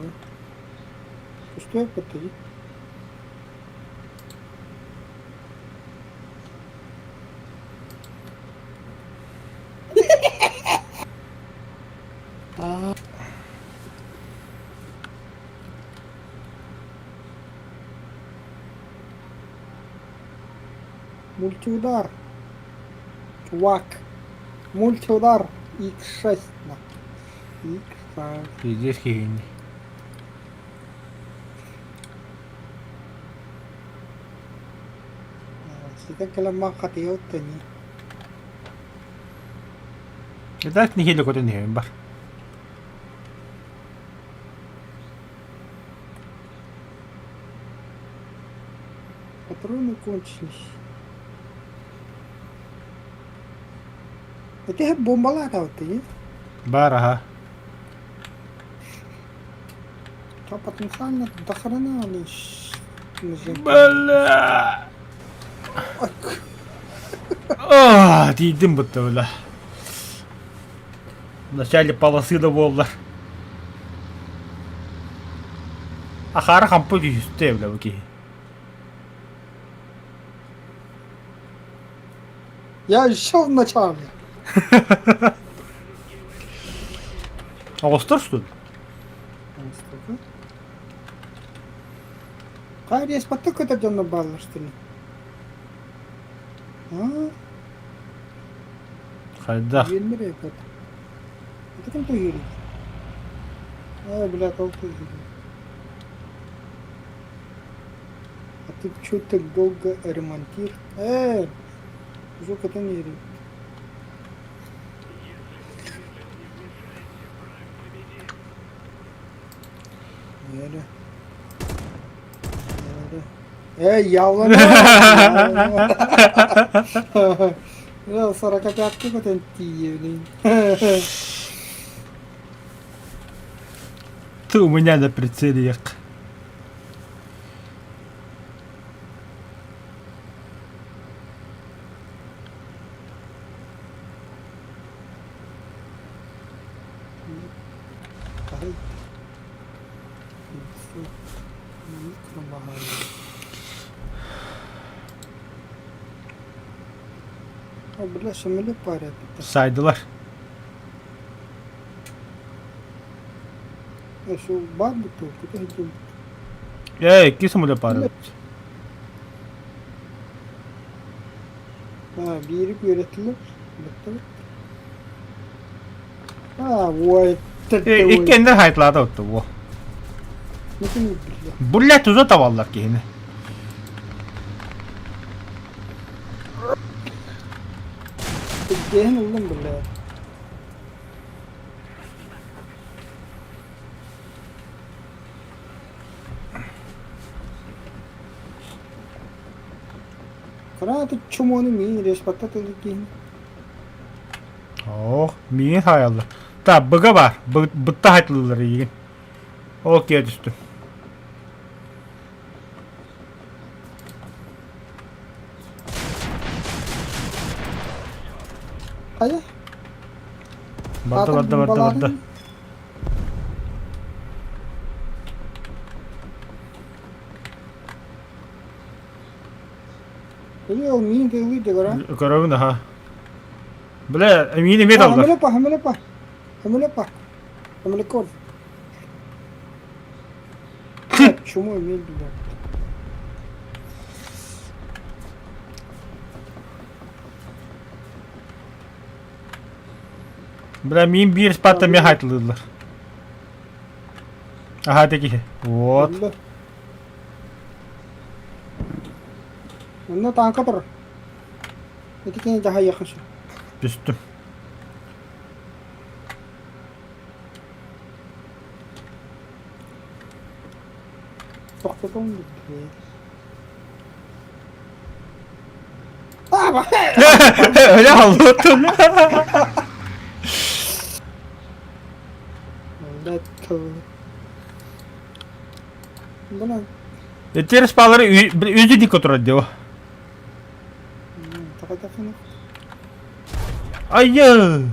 Көстүө эппэттии. Аа. Мультиудар. Чувак. Мультиудар X6 на. X6. Пиздец киһини. Ситэн кэлэн ман хатыйа оттони. Итак, нэһиилэ көтөн иһэбин бар. Патроны кончились. Это бомбалаата оттони. Бар, аха. То потенциально до хрена они Бля! А, тиийдим бутта бля. В начале полосы да буоллар. Ахара хампы күүстэй бля бу киһи. Я еще в начале. Оҕустар что ли? Хайа респаттык көтөр дьоннор бааллар что ли? А? Хайдах? Үөннэр эбит. Это ким туһуйрий? Э, бля, ол туһуйрий. А ты чё так долго ремонтир? Э, звук это не ри. Нere? Nere? Э, явлана! Бля, сорокопятку көтөн тиийэбин. Ты у меня на прицеле як. Сайдылар. Ээ, икки самолет баар эбит. Биири үөрэттилэр. А, ой. Иккиэннэр хайтлаата отто бу. Блять, уже табаллар киһини. Иккиэн ыллым бля. Кырааты чумону миин респатта тылы киһини. Ох, миин хайаллар. Так, быга бар. Бытта хайтылылар игин. Ол киэ түстүм. Хайа? Барда, барда, барда, барда. Или ол миин тылы дегора. Көрөбүн аха. Бля, миин эмиэ даллар. Хамылепа, хамылепа. Хамылепа. Хамылекор. Чумой миин бля. Бля, миин биир спатта эмиэ хайтылыыллар. Аха, ити киһи. Вот. Онно тааҥка турар. Ити кини дьаһайыахха сөп. Түстүм. Тохтотон бүттэ. Öyle аллыттын. Бына Терес палары өзі дик отырады део. Айы!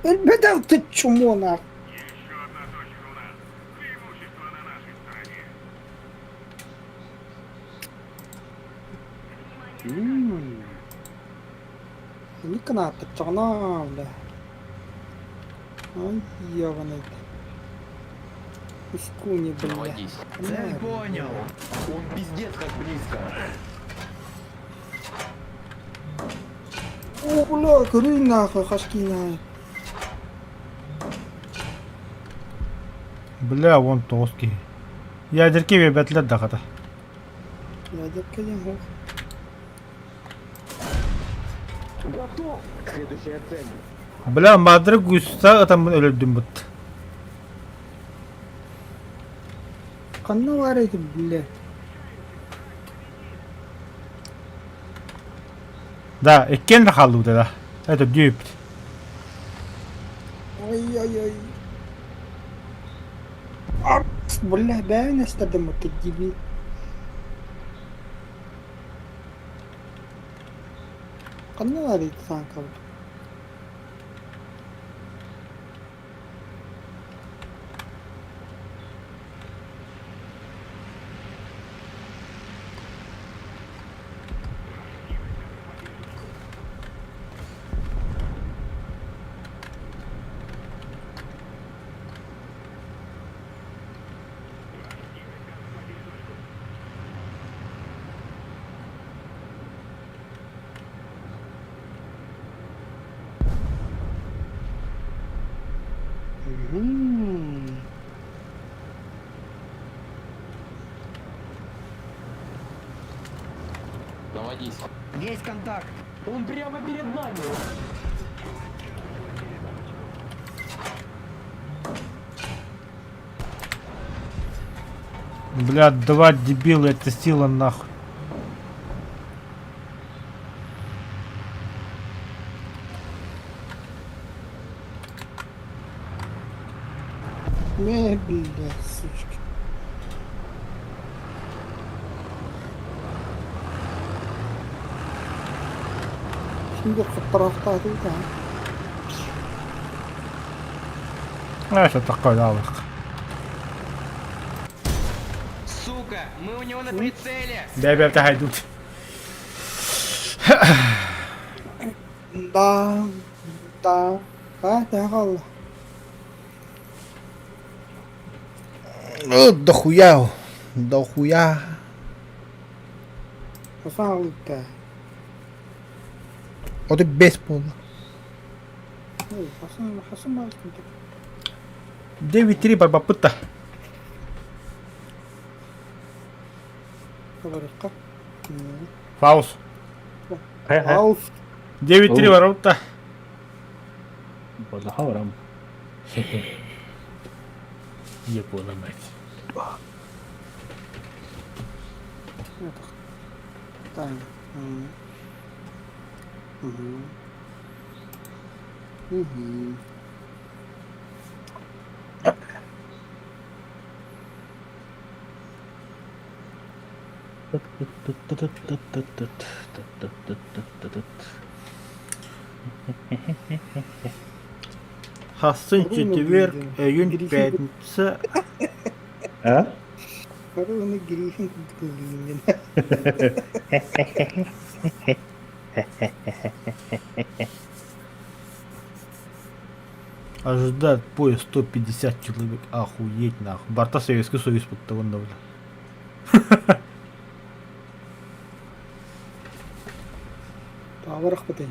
Өлбөтөх ты чмо нах. Еще одна точка у нас. Преимущество на нашей стороне. Инник гынааттаччаҕына бля. Ай ебаный. Искуни, бля. Наводись. Цель понял. Он пиздец как близко. О, бля, көрүй нахуй, хашкина. Бля, вон тоски. Ядерки биэрбэтилэр да хата. Ядерка диэн суох. Готов. Следующая цель. Бля, Мадры густа ытаммын өлөрдүм бут. Ханна баар эти, бля. Да, иккиэн да хааллыбыта да. Это дүүпт. Ой-ой-ой. Бля, бэйэн эстэрдим ты дебил. Ханна баар эти танкабыт? Наводись. Есть контакт. Он прямо перед нами. Бля, два дебила, это сила нахуй. Не, бля, сучки. Şimdi fotoğrafta değil de. Это такой навык. Сука, мы у него на прицеле! Бля, хайдут. Да, да, да, да, хаалла. Дохуя. Дохуя. Хасан алытта. 35 буолла. Хасан Хасан малыттан. 9-3 барбаппыт да. Барыкка. Фаус. Фаус. 9-3 барбыт да. Бадаха барам. Япона мать. Тайна. Угу. Угу. Хассын четверг, өйүн пятница. А? Хоруна Гриффин курдук Ожидает поезд 150 человек. Охуеть нахуй. Барта Советский Союз подтаван бля. Таварах бытай.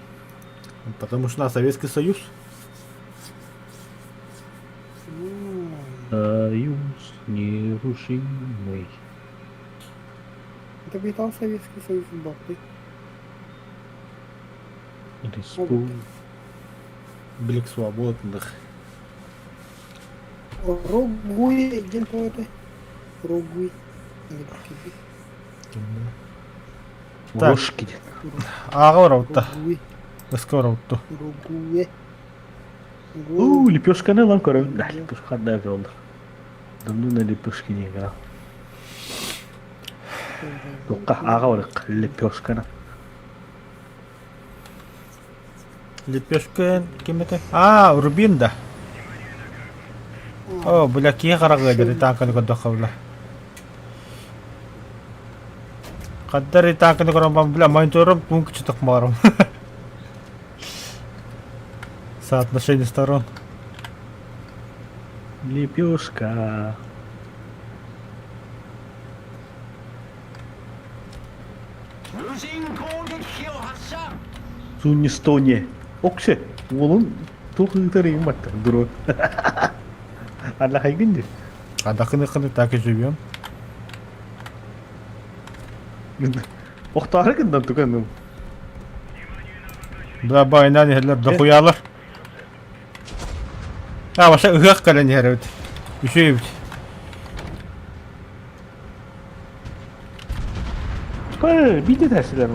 Потому что на Советский Союз. Союз нерушимый. Это битал Советский Союз бабты. Республика. Блик свободных. Рогуй диэн тоҕо этэй? Рогуй. Так. Ложки. Ааҕа барабытта. Рогуй. Ыска барабытта. Рогуе. У, лепешканы ылан көрөбүн. Да, лепешка да олор. Давно на лепешки не играл. Туққа аға барық лепешканы. Лепешка ким этэй? А, Рубин да. О, бля, киһи хараҕа ыалдьар танканы көрдөххө бля. Хаддар танканы көрөн бля, мониторум пункт чытык маарым. Соотношение сторон. Лепешка. Суннистоне. Оксе. Уолун туох ыытар иҥ баттар дуру. Алла хайгын дии. Адакыны кыны так и живем. Охтоары гындан туганым. Да, байынан иһэллэр дохуялар. А, вообще ыһыах кэлэн иһэр эбит. Үчүгэй эбит. Пэ, биде тәсилер.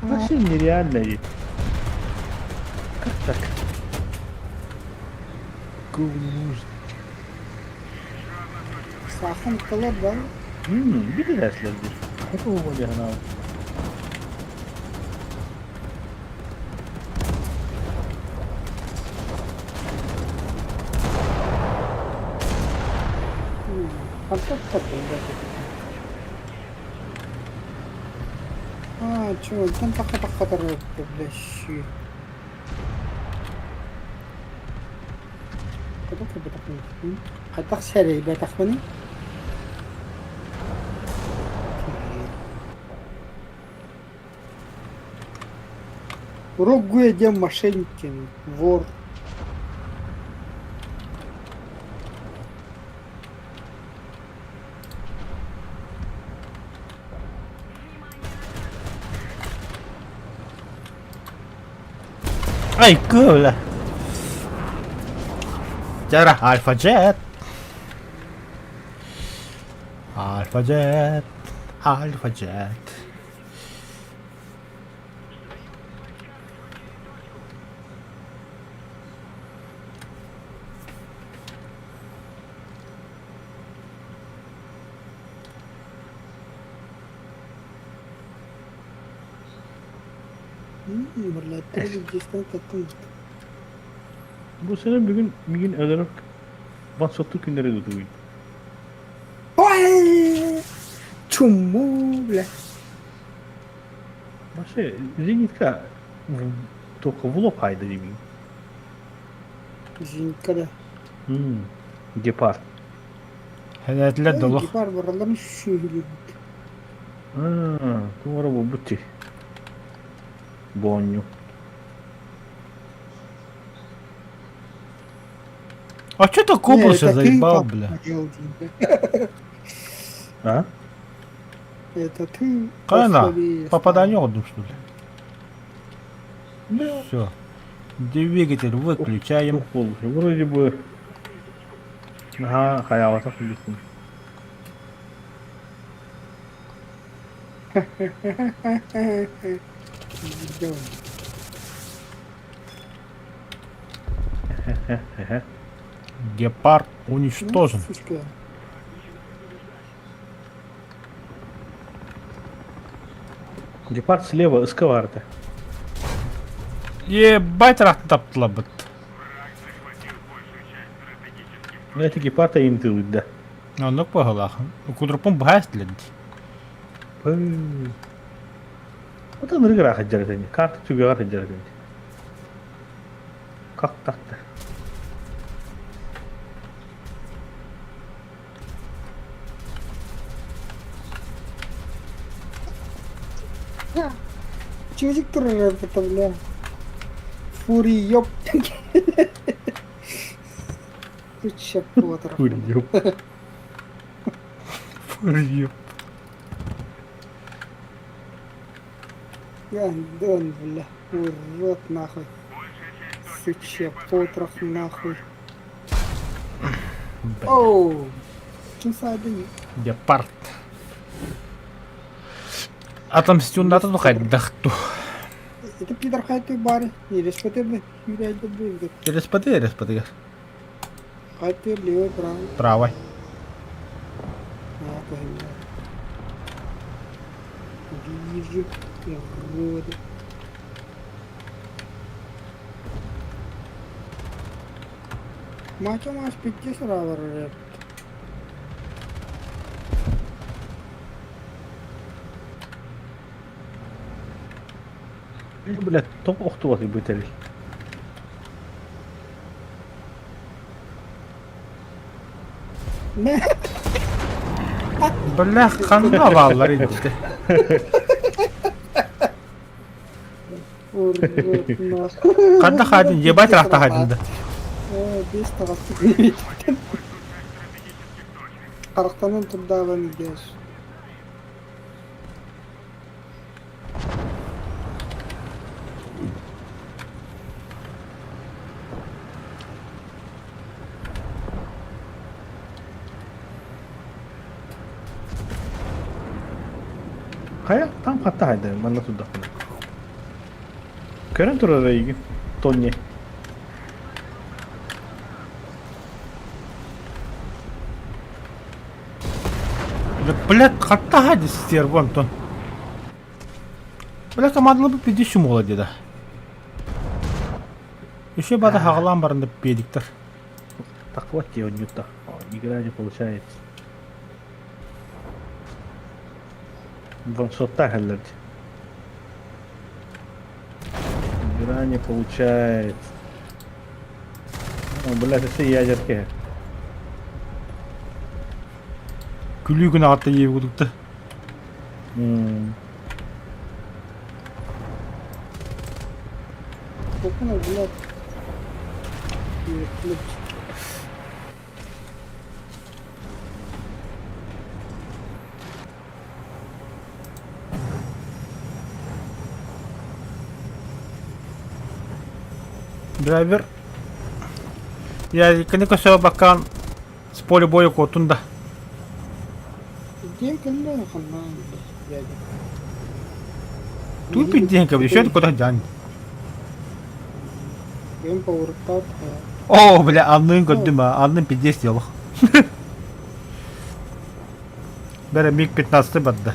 Вообще нереально ведь. Как так? Какого можно? Сахан кылар да? Биде тәсилер дир. Какого дьаһанаа? А, чё, там таха-таха бля, щи. Хайдах сэрэйбэтэхпиний? Рогуя диэн мошенникин, вор. Ай, кыла! Дьэ Альфа Джет! Альфа Джет! Альфа Джет! Бу сene бүгүн мигин өлөрөр ватсоттук күннэри тутугун. Ой! Чуму, бля. Вообще, зенитка только в лоб хайда димин. Зенитка да. Гепард. Хэнээтилэр долох. Гепард бараларын сүһүлүбүт. Аа, туора буолбут дии. Бонньу. А чё ты Не, кобру это ты заебал, бля? посмотрел, Дима. А? Это ты Кайна, послабее попадание одну, что ли? Все. Двигатель выключаем. Вроде бы... Ага, хаявата курдукпун. стал. Гепард уничтожен. Сучка. Гепард слева, ыска Ебать рахтын таптыла быт. Ну это гепард им да. Оннук быһыылаах. Кудурпун быһаас дилэдди. Вот он рыгра хаджар Карта түгэҕэр сылдьар этэ. Как так-то? Чужик турар это, бля. Фури, ёп. Куча потрох. Фури, ёп. Фури, ёп. Гандон, бля. Урод, нахуй. Сучья потрох, нахуй. Оу. Ким саадын? Гепард. Отомстюндата тухайдахту. Это пидор хайты бары. Не респоты бы. Юряйды бы. Респоты, респоты. Хайты левый, правый. Правой. А, понял. Вижу, уроды. Мачо маш пикки сразу же. Бля, топ охтуат бытали. Бля, ханна бааллар инде. Урод, нахуй. Ханна хадин, ебать рахта хадин да. Бес тағасты. Қарақтанын турдаван идешь. Хайа, там хатта хайда, манна тудахпына. Көрөн турар эйги. Тонни. Бля, хатта хадин стерва, Антон. Бля, командалы бы пиди шумола деда. Еще бада хагалан барында педиктер. Так вот тебе нюта. Игра не получается. Ваншота хеллерди. Игра не получается. О, блядь, это ядерки. Күлүү күн ағатта ие будукта. Сколько блядь? Нет, Драйвер. Я кene бакан с поля боя котунда. День кэллэ ханна, блядь. Тут пизденька, еще это куда дян. Кем пауыртат. О, бля, аннын көрдүм а, аннын пиздец сделал. Бәрі миг 15 бадды.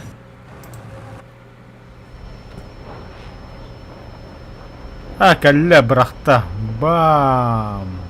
А, кәллә бырақта. Бам.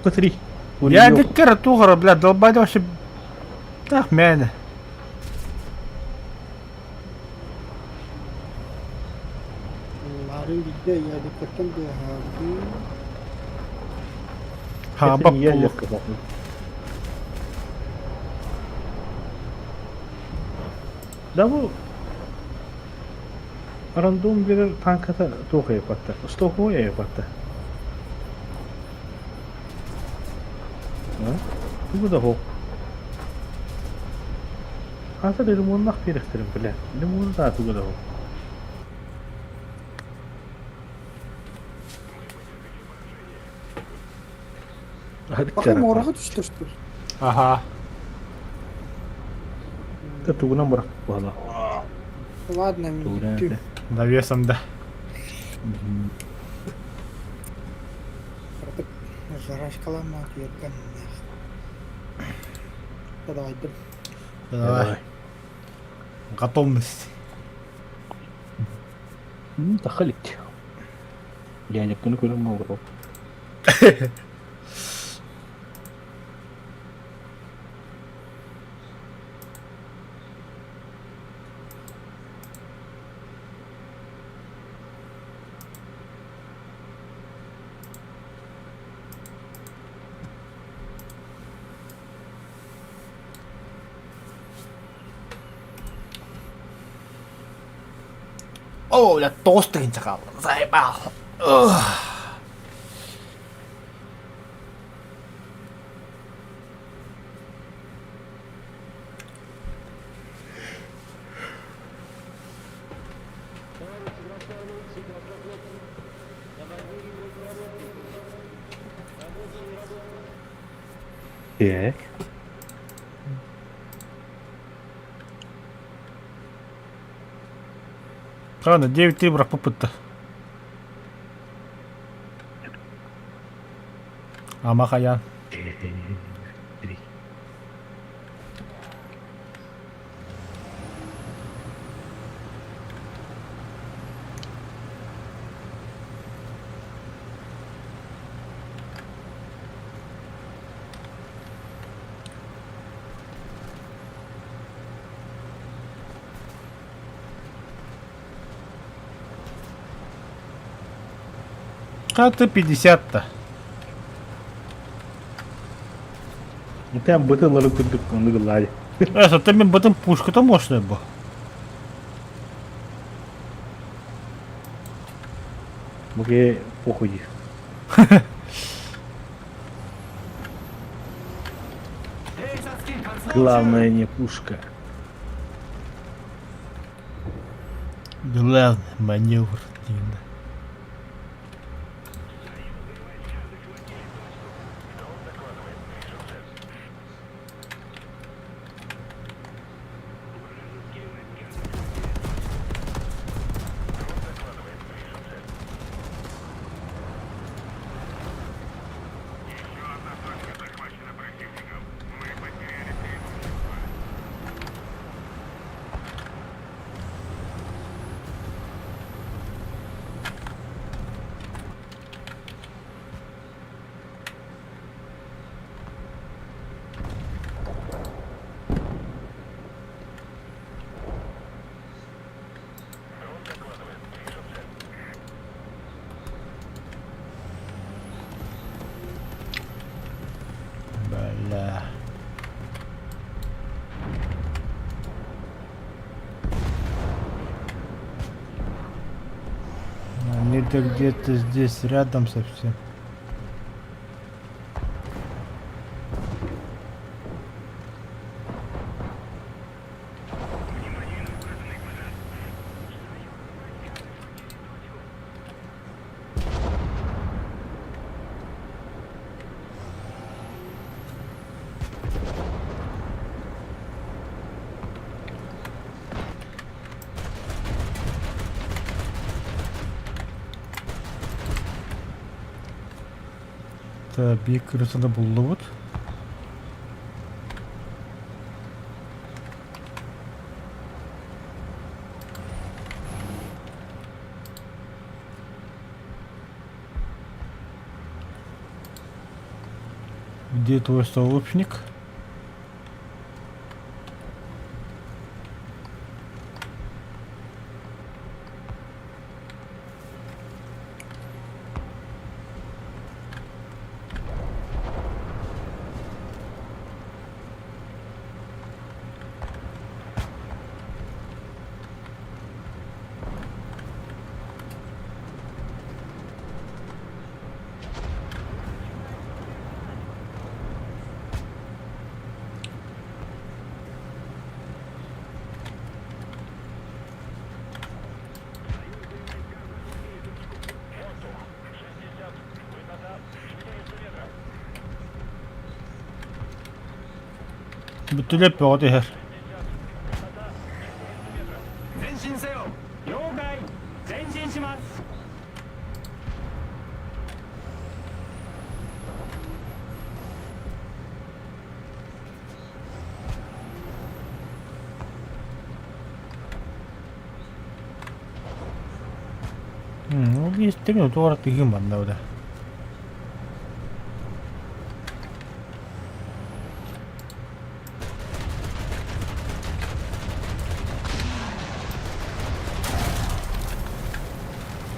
Смотри. Я диккер туғара, бля, долбай вообще... Так, мэне. Лары видя, я диккаттан быһаабытым. Хаба Это не я пол. легко похуй. Да бу рандом берер танката туох эйпатта. Стоковой эйпатта. Тугу да хоп. Ата лимоннах берехтерин биле. Лимон да тугу да хоп. Пока мораҕа түстэ что ли? Ага. Та тугунан бырах буола. Ладно, мен Тугунан бүттүм. этэ. Навесом, да. Артык жарашкалама күйерген. Давай, дым. Давай. Готовность. Тахалить. Я не күнү көрүм олору. О, бля, толстый чакал. Заебал. Так. Правда, 9 либров попытта. Амахаян. А ты 50-то. Там бытылары күрдүк онду гыллари. Это ты мен бытын пушка-то мощная была. Буге похуй. Главное не пушка. Главный маневр. именно. Одна точка захвачена противником. Мы потеряли преимущество. Бля. Они-то где-то здесь рядом совсем. Та bir kırısını buldu Где твой сообщник? Бүтүлэп бөҕө түһэр. Ну, истэбин туора тыгын манна да.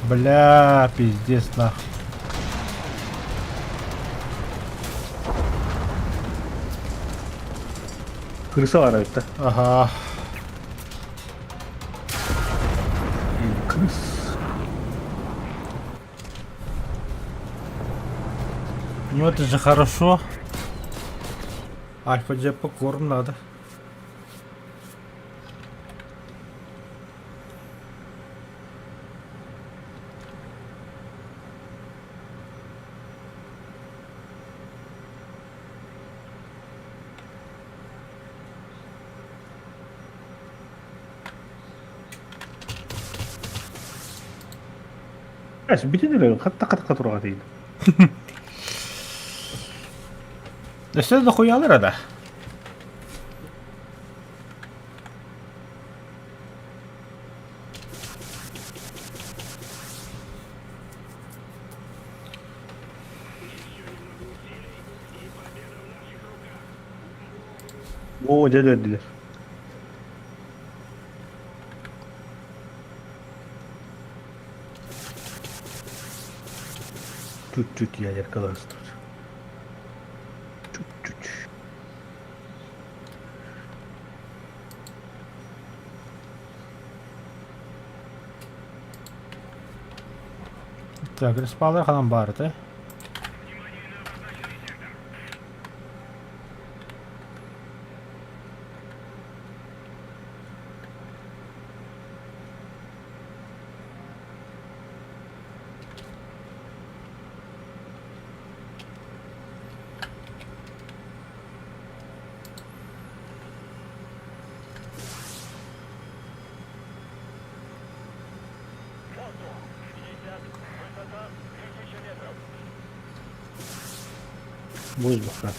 Бля, пиздец нах. Крыса бар эбит да. Ага. Крыс. Ну это же хорошо. Альфа Джепа корм надо. Эс бүтүн эле хатта хатта туруга дейт. Өссө да хуялар да. Оо дьэ өлөрдүлэр. Чуть-чуть ядерка тут. Чуть-чуть. Так, респалар ханан баар этэ. Воздуха.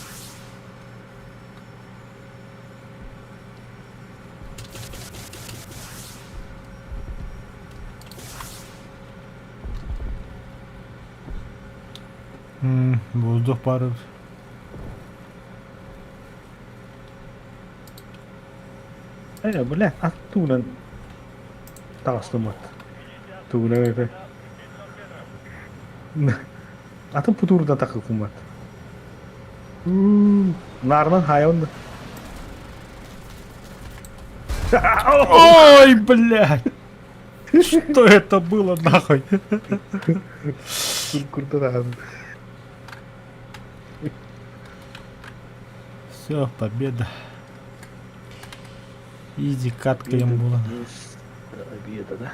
Воздух баар Э, бля, ат тугунан таҕыстыммыт. Тугунан это. Атын путуурда такыкуммат. Наарынан хаайан Ой, блядь! Что это было нахуй? Куртадан. Все, победа. Изи катка им была. Обеда, да?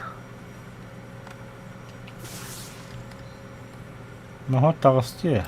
Ну, таҕыстыы.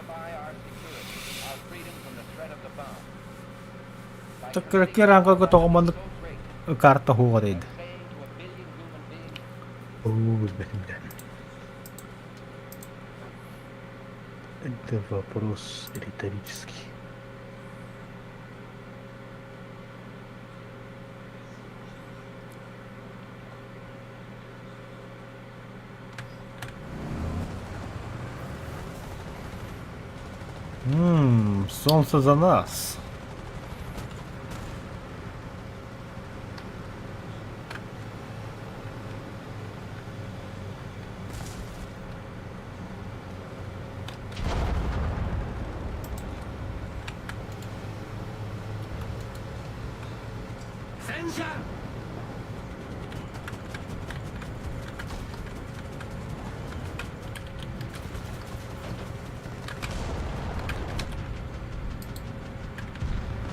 buy our security, our freedom from the threat of the bomb. By Кыракый ранга тоҕо маннык карта хуоҕа дейdi. saying to a billion human beings, Оо, билбэтим да. Это вопрос риторический. Ммм, солнце за нас.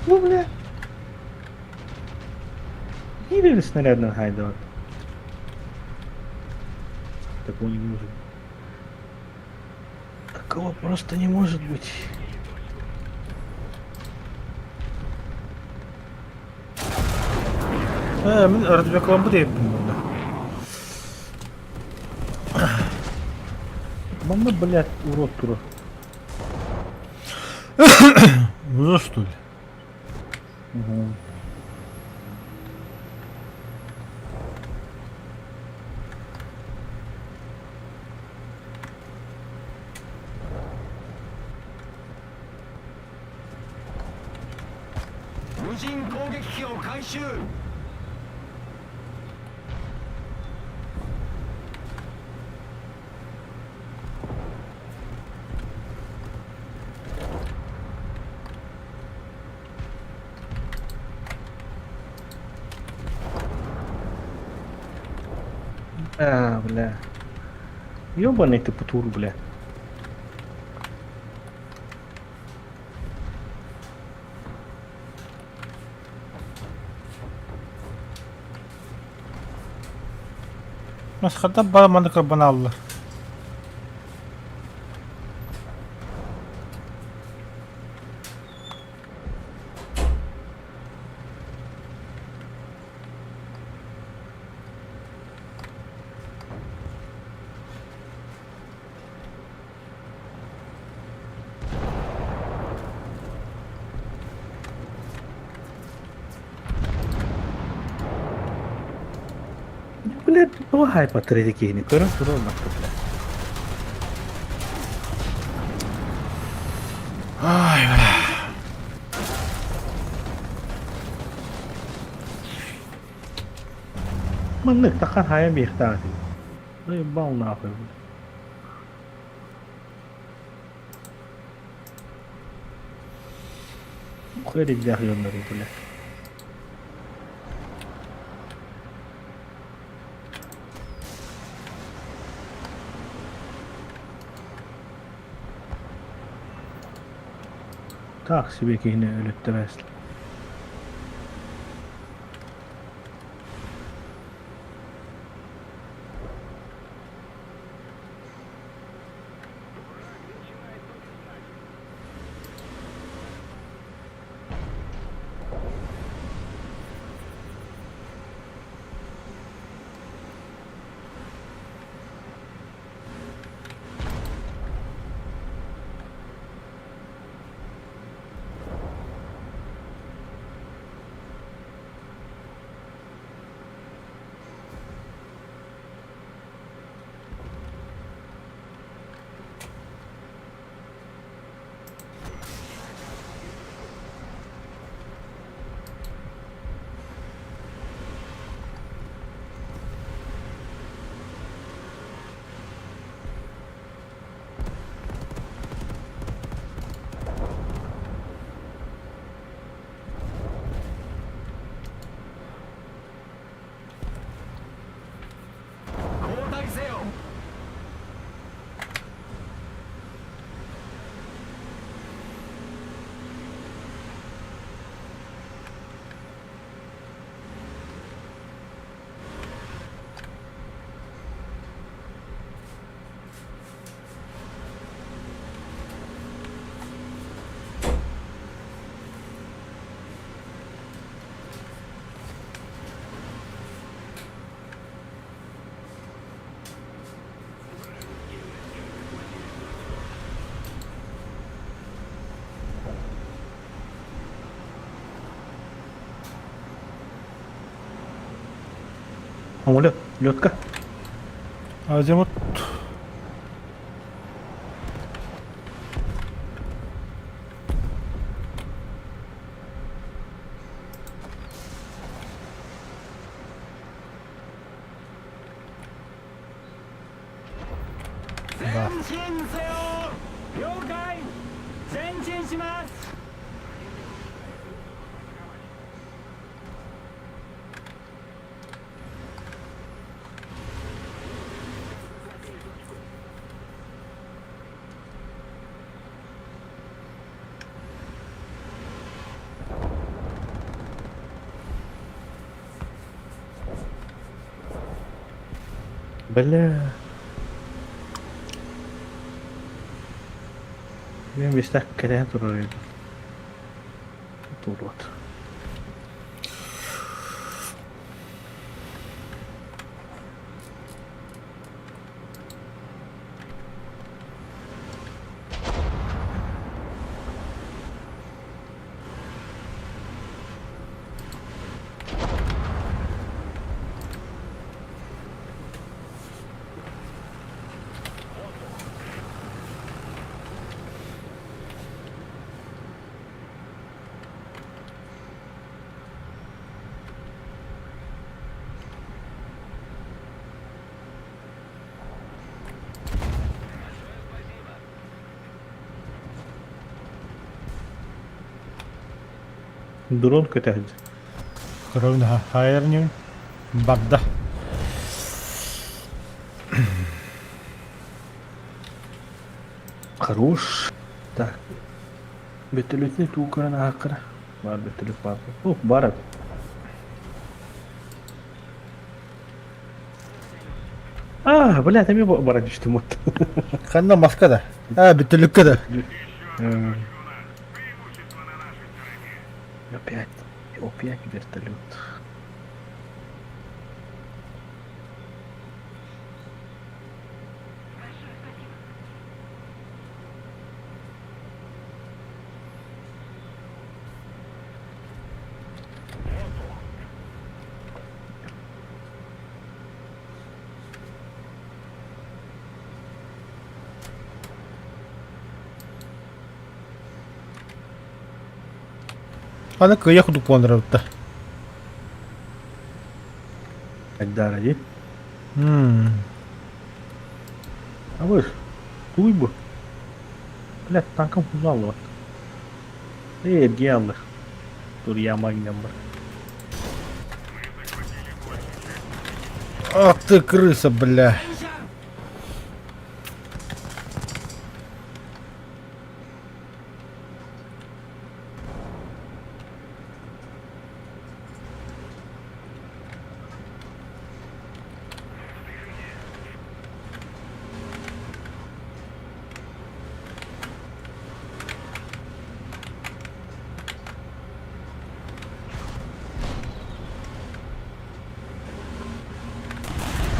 Ну, бля. Видели снаряд на Хайдоват? Такого не может быть. Такого просто не может быть. Э, мин развлеклам бу дейбин бunda. Манна, блядь, урод тура. Ну что ли? Угу. А, бля. Ёбаный ты путур, бля. Нас хата ба маннык баналлар. Блядь, лагай по третий Көрөн турар нахуй, бля. Ай, бля. Маннык тахан хайан биэхтаати. Заебал нахуй, бля. Хуярик дьоннору, бля. Так себе киһини өлөттөрөөс. Самолет, летка. Азимут. Да. Бля. Мен бистак кэтээн турар эбит. Туруот. Дрон көтөһүн. Көрөбүн хайырньын барда. Хорош. Так. Бөтөлөтүнэ туу көрөн аахкара. Бар бөтөлөт бар. О, бар. А, бля, там я баран түстүм вот. Ханна маска да. А, бөтөлөккө да. Опять, опять вертолет. Аны кыйа кудук буолан Айдара дии. Абыс, туй бу. Блядь, танкам хузаллыбат. Э, эргийэ аллар. Тур ямагынан бар. Ах ты крыса, бля.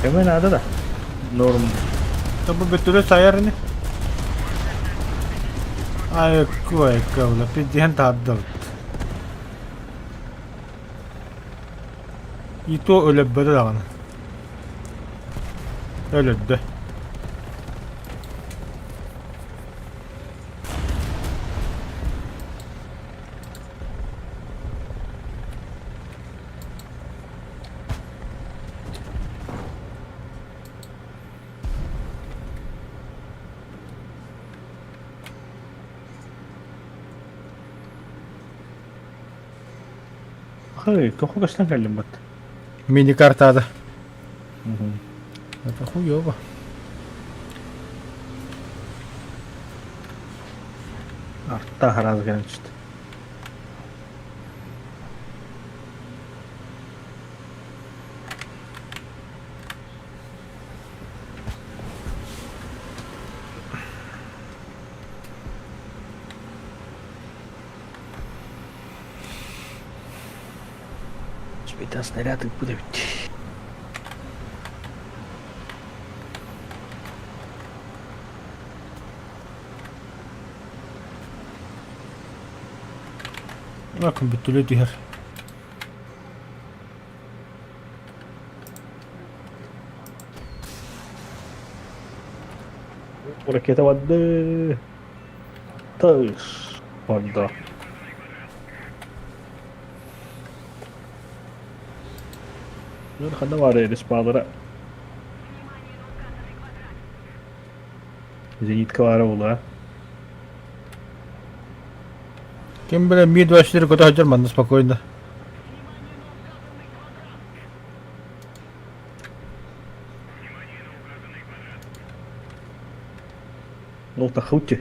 Көмө наада да. Норм. Бу бөтүрө сайар ини. Айыкку айыкка бля, пиздиһэн таһырдабыт. И то өлөрбөтө даҕаны. Өлөрдө. Хай, тоҕо көстөн кэллим бат. Мини-картада. Это хуёво. Артта хараас гынан түстэ. Үчүгэйтэн снаряд ыыппыт эбит. Bakın бүтүлэ түһэр. Ракета барда. Тыш. Барда. Ханна баар респалара? Зенитка баара буолуо. Ким билэ Ми-24 көтө сылдьар манна спокойно. Ол тахауччы.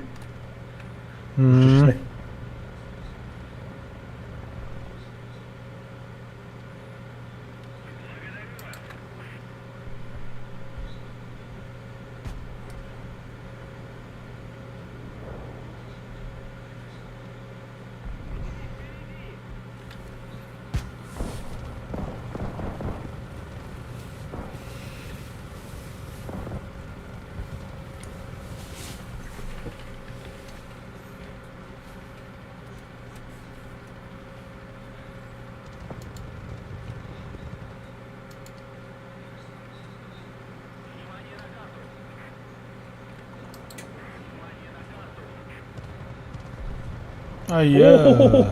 Айа.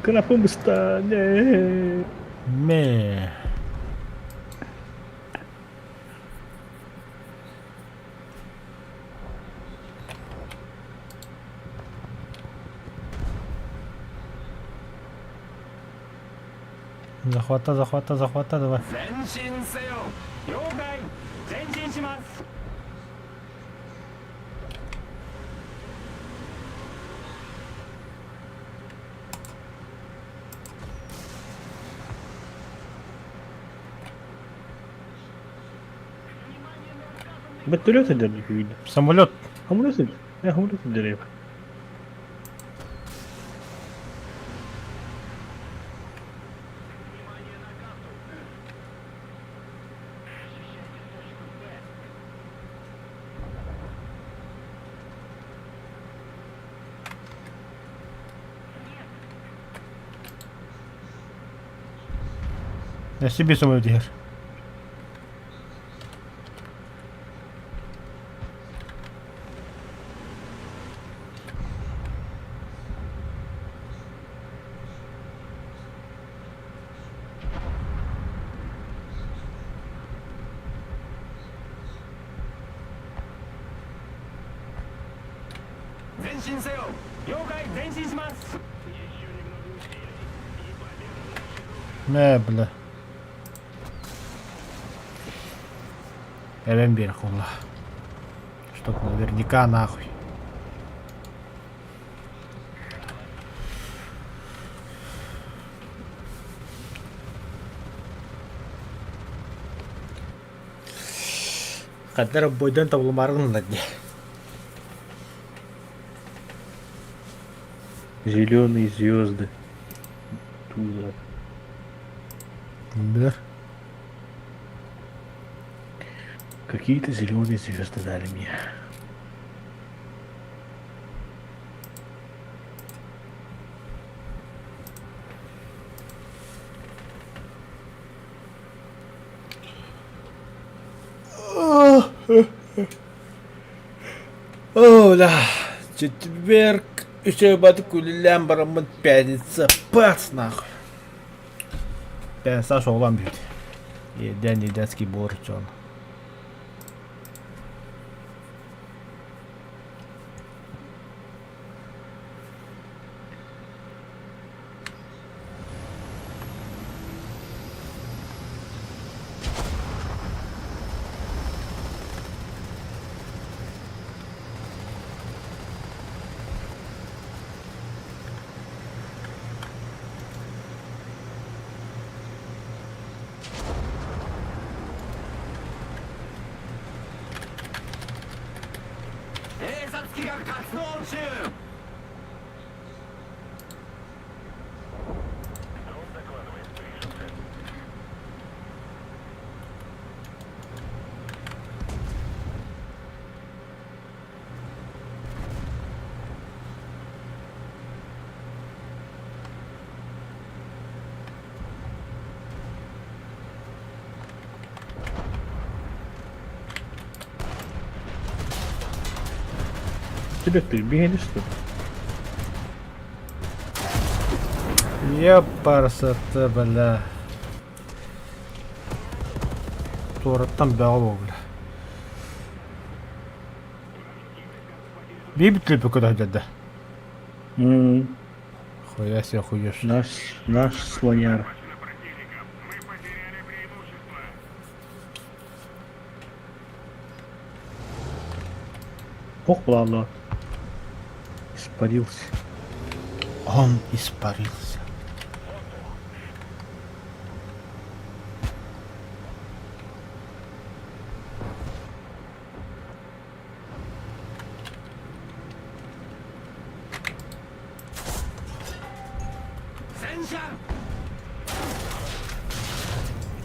Kenapa mustahnya? Мэ. Захвата, захвата, захвата, давай. 前進せよ了解前進します Вертолет идет видно. Самолет. Самолет идет. Я самолет идет. Я себе самолет иһэр. 前進せよ了解前進します Мэ, бля. Эбэн биэрэх буолла. Чтоб наверняка нахуй. Хаддар бойдан табылмарын дии. Зеленые звезды. Туза. Билэр. Какие-то зеленые звезды дали мне. О, да. Четверг. Еще бат күллән барамын пятница. Пац нахуй. Пятница шоғлан бүйді. Еден еденский борч он. 偵察機が活動中 Вертолет биһиэни что? Епарсата, бля. Туораттан бөҕө буолла. Биир бүтлүппү көтөһүллэрдэ. Хуя себе хуешь. Наш, наш слоняр. Ох, ладно. Испарился. Он испарился.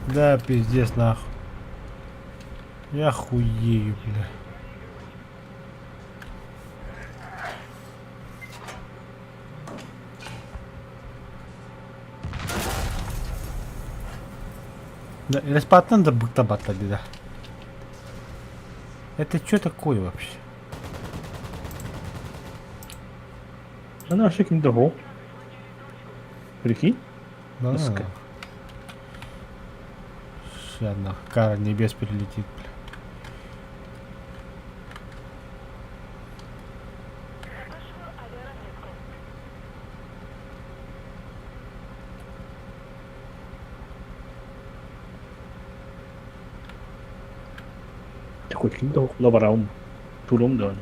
Да, пиздец, нахуй. Я хуею, бля. Да, респатнан да быкта батла да. Это что такое вообще? Она вообще каким-то гол. Прикинь? Да. Сейчас нахуй, кара небес перелетит, бля. Такой каким-то лабараум. Туром да.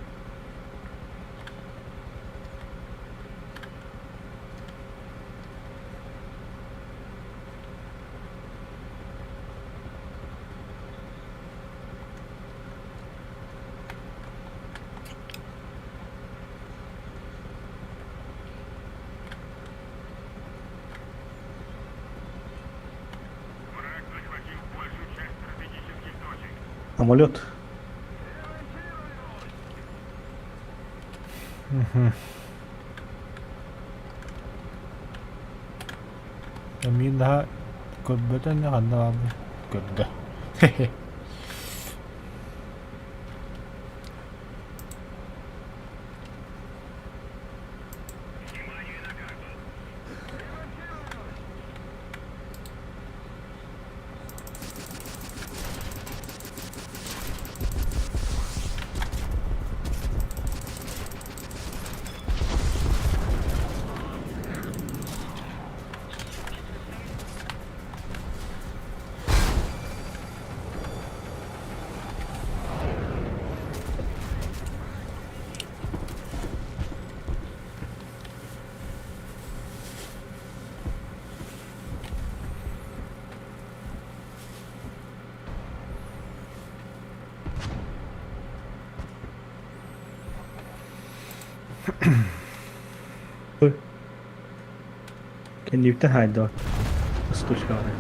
Самолет. Угу. Амина көрбөтөн ханна көрдө. Кэннибиттэн хаайдылар. Ыстучкаҕа.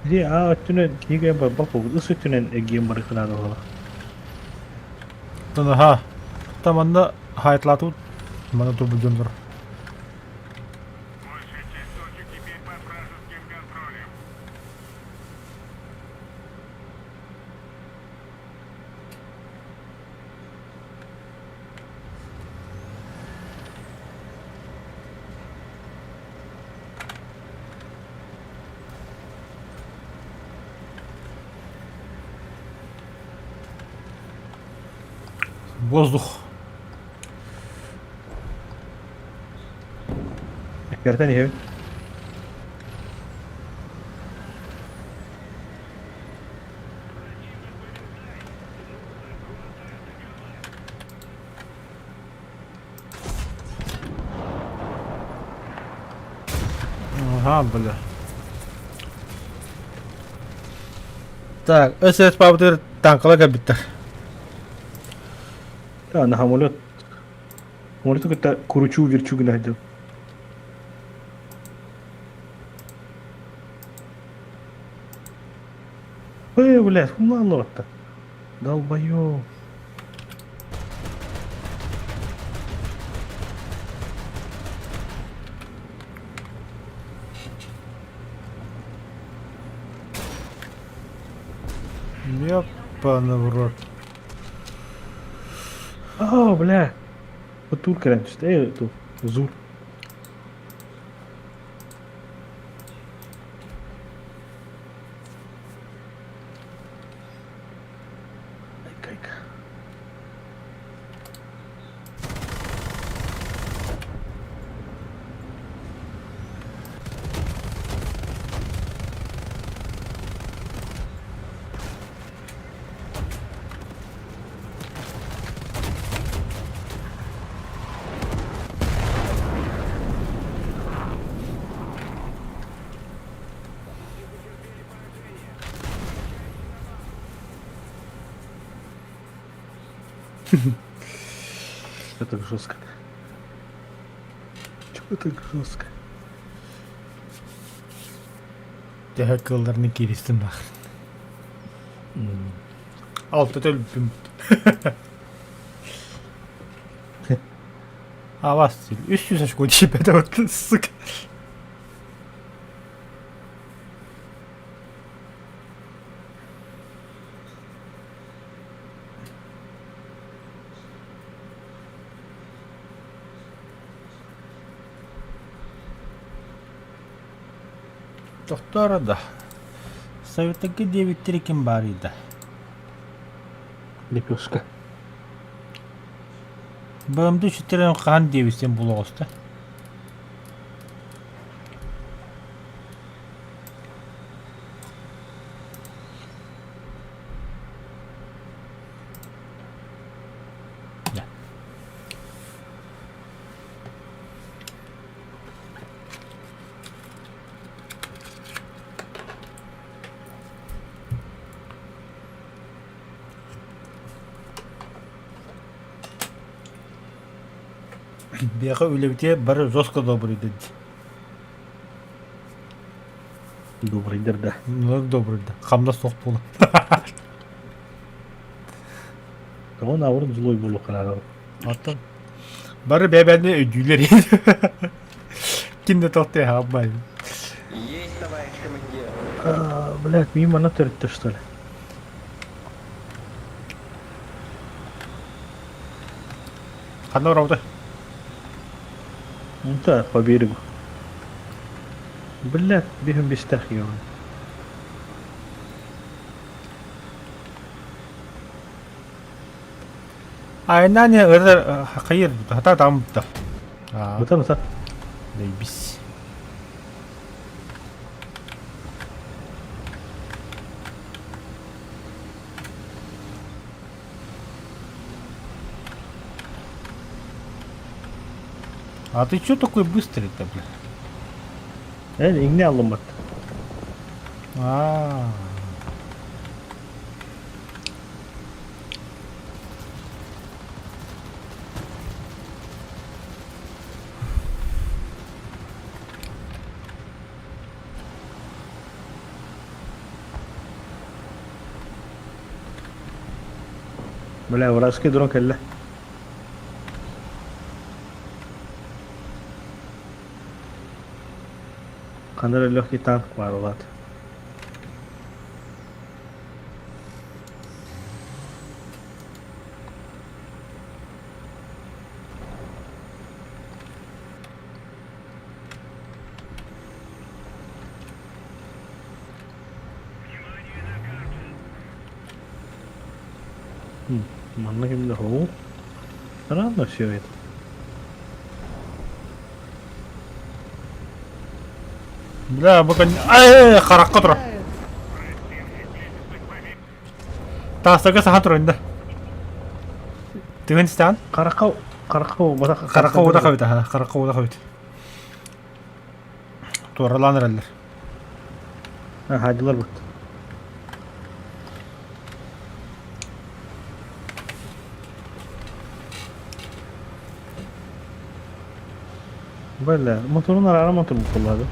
Ди аа өттүнэн киһи барбах буолбут ыс өттүнэн эргийэн барыаххынаада буолла. Аха. Там манна хайтлаатыбыт. Манна турбут дьоннор. Воздух. Эртэн иһэбин. Ага, бля. Так, СС пабытыр танкала кэлбиттэр. Да, на самолет. Самолету кытта куручу-верчу гына сылдьар. Эй, блядь, хумлаан лоратта. Долбоёб. Ёпана в рот. О, бля. Вот тур кэлэн түстэ. Эй, ту. Зур. Айка-айка. Что так жестко? Чего так жестко? Төһө кылларны кииристим нахрен. Алта төлбүм. А вас 300 очко тиийбэтэ вот сука. Тохтоо да. Советтарга диэбиттэрэ ким баарый да? Лепешка. БМД сүтэрэн хаһан диэбиттэн була оҕуста. Биһиэхэ үлэбитигэр бары жестко добрый дии. Добрыйдар да. Ну, добрый да. Хамнас суох буолан. Тоҕо наоборот злой буолуохха наада. Оттон бары бэйэ-бэйэни өйдүүллэр. Ким да тоқтay хаалбай. Есть, товарищ командир. А, блядь, мимо на төрүттэ что ли? Ханна барабыта? Ну да, по берегу. Блядь, бегом без тах, ё. Айнани ырыр хайыр хата тамта. Бутан бутан. Заебись. А ты чё такой быстрый-то, бля? Эн иҥнэ аллыммат. А. Бля, вражеский дрон кэллэ. Ханна эрэ легкий танк баар улаат. Манна ким да хоу. Странно все это. Бля, бу Ай, харахха турар. Таастарга саха турар да. Тыгын истэҕин? Харахха харахха Харахха уота хабыта, харахха уота хабыт. Туоралаан эрэллэр. Хаадьылар бут. Бля, моторун араара мотор буоллаады.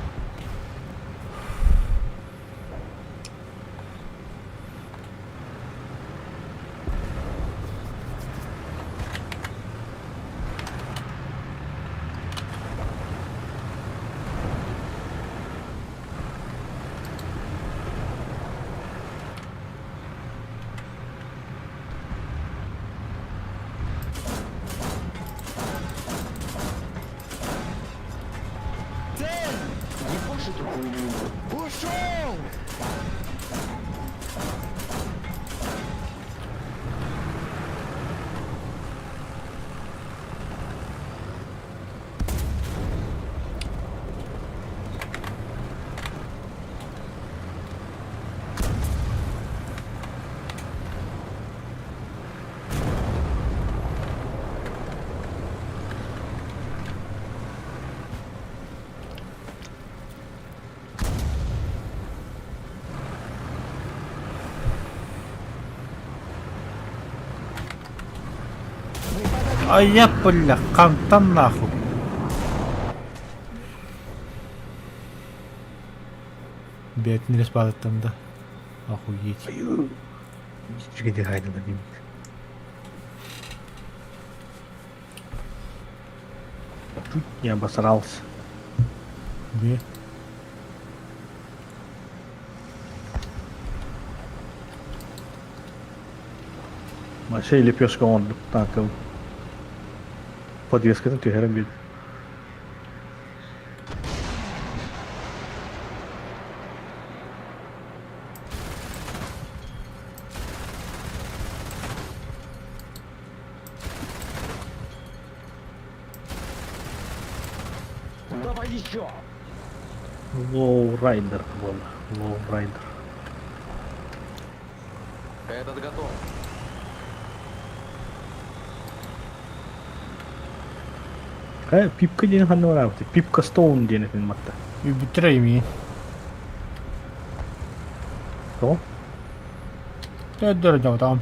Цель! Ебашь эту хуйню! Ушел! Айа бля, хантан нахуй. Бэйэтин респаатыттан да. Охуеть. Үчүгэйдик хаайдылар диибит. Чуть не обосрался. Где? Вообще лепешка он танком. Подвескатын түһэрэн биэрдэ. Давай еще! Лоурайдер буолла. Лоурайдер. Этот готов. Хайа, Пипка диэн ханна бараабыт? Пипка Стоун диэн этин матта. Бүтүрэ имиин. Тоҕо? Төддөрө дьоҕутаҕым.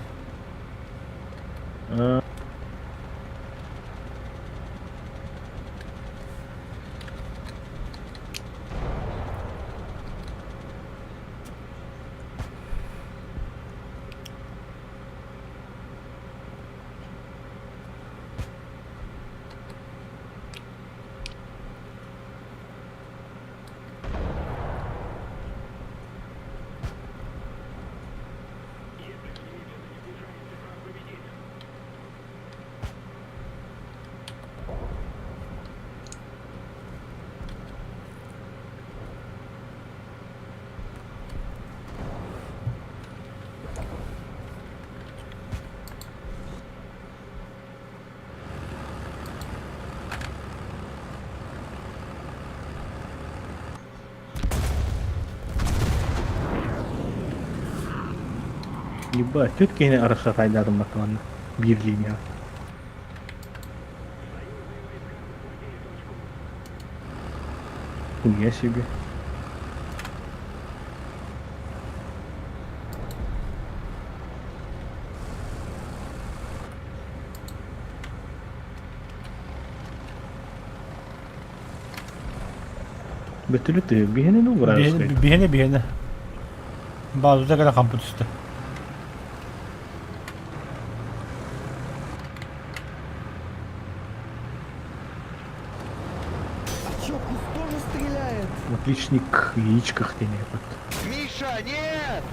Ебать, түт киһини арахсатайдаатым баттаманна. Биир линия. Хуя себе. Бөтүлү тыһы биһини ну вражескай. Биһини биһини. Базута кэлэ хампы түстэ. А чё, куст тоже стреляет? Отличник в яичках ты не Миша, нет!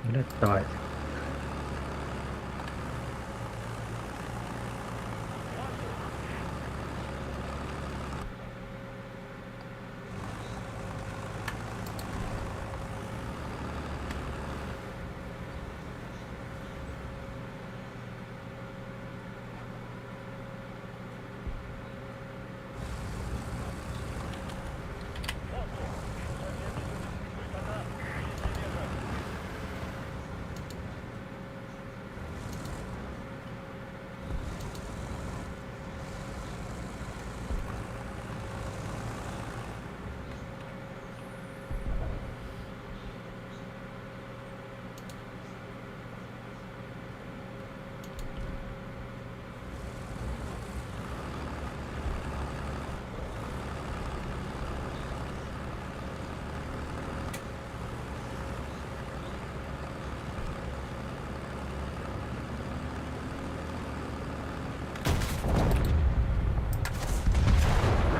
Блядь, давай.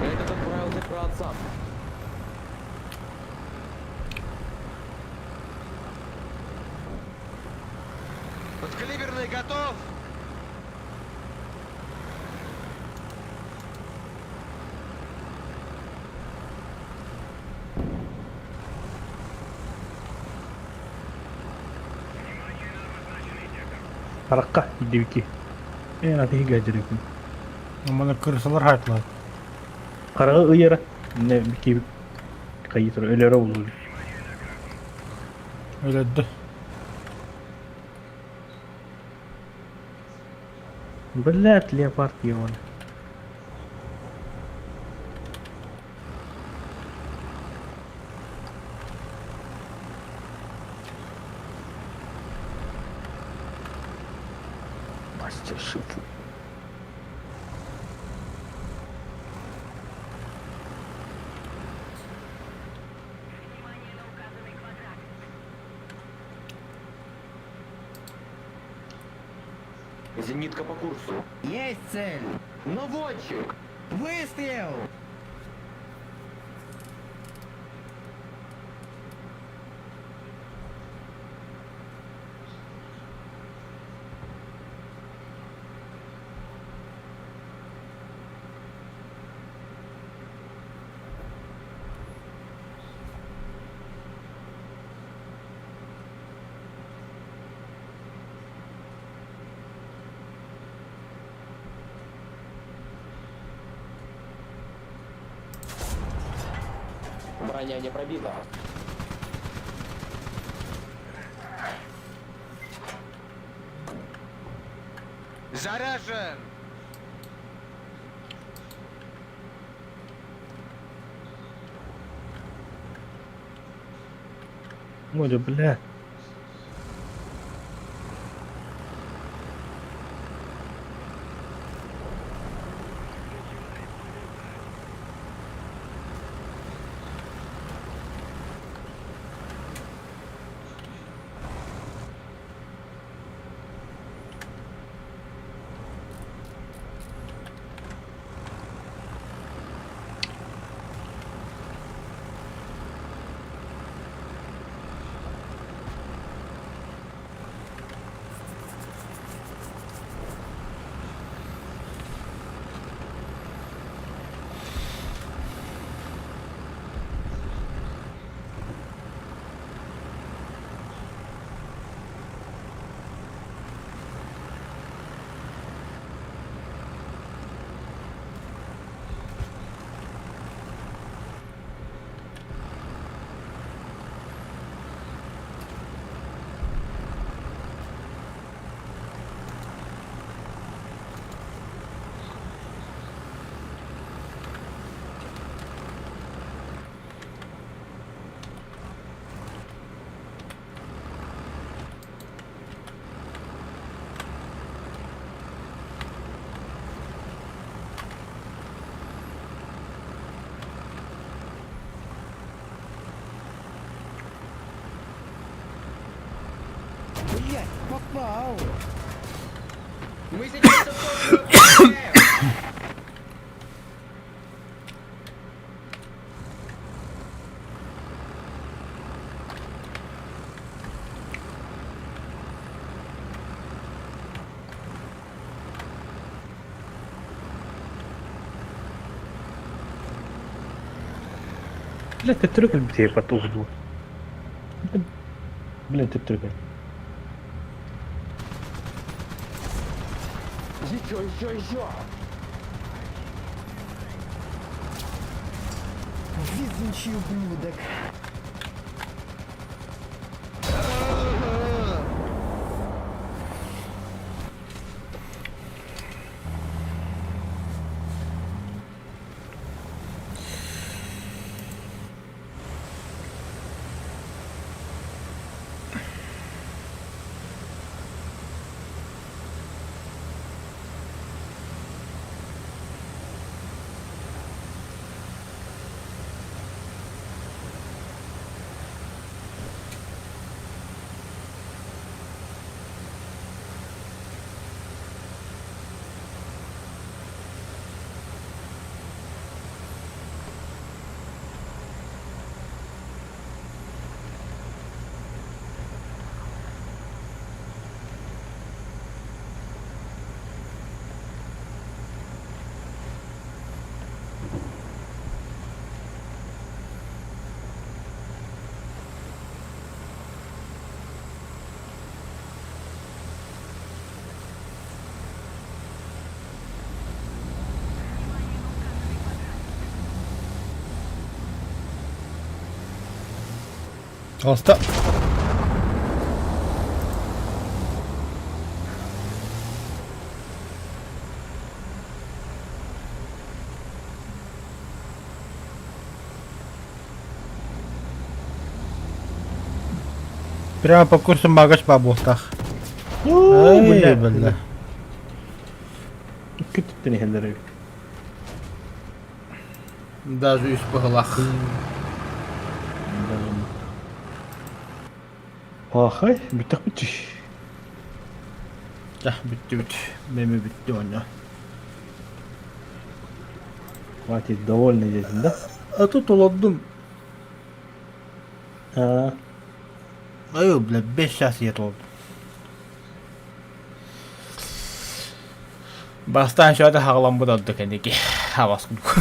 Этот отправился праотцам. Подкалиберный готов! Харахха дибики. Эн атыһы гаджирыкын. Маны кырсалар хайтылар. Хараҕы ыйара. Не бики хайытыр өлөрө улуу. Өлөрдө. Блядь, леопард ебаный. Мастер Шифу. Внимание на указанный квадрат. Зенитка по курсу. Есть цель! Наводчик! Выстрел! Броня не пробита. Заряжен! Моля, бля. Блять, попал! Мы сейчас это тоже потеряем. Бля, төттөрү кэлбитэ потуһду. Блин, төттөрү кэл. Еще, еще, еще! Везучий ублюдок! Таҕыста. Прямо по курсу магаш бабуохтаах. Оо, Ай, бля. бля. Икки өттүттэн иһэллэр эбит. Даже үс быһылаах. Пахай, бүттэхпит Дьэ, бүттүбүт. Меми бүттү оонньоо. Хватит, довольный дедин, да? А тут олордум. А, Ай, бля, 5 час я толордум. Бастаан шота хаҕаламмыт ордук кэнники хабас курдук.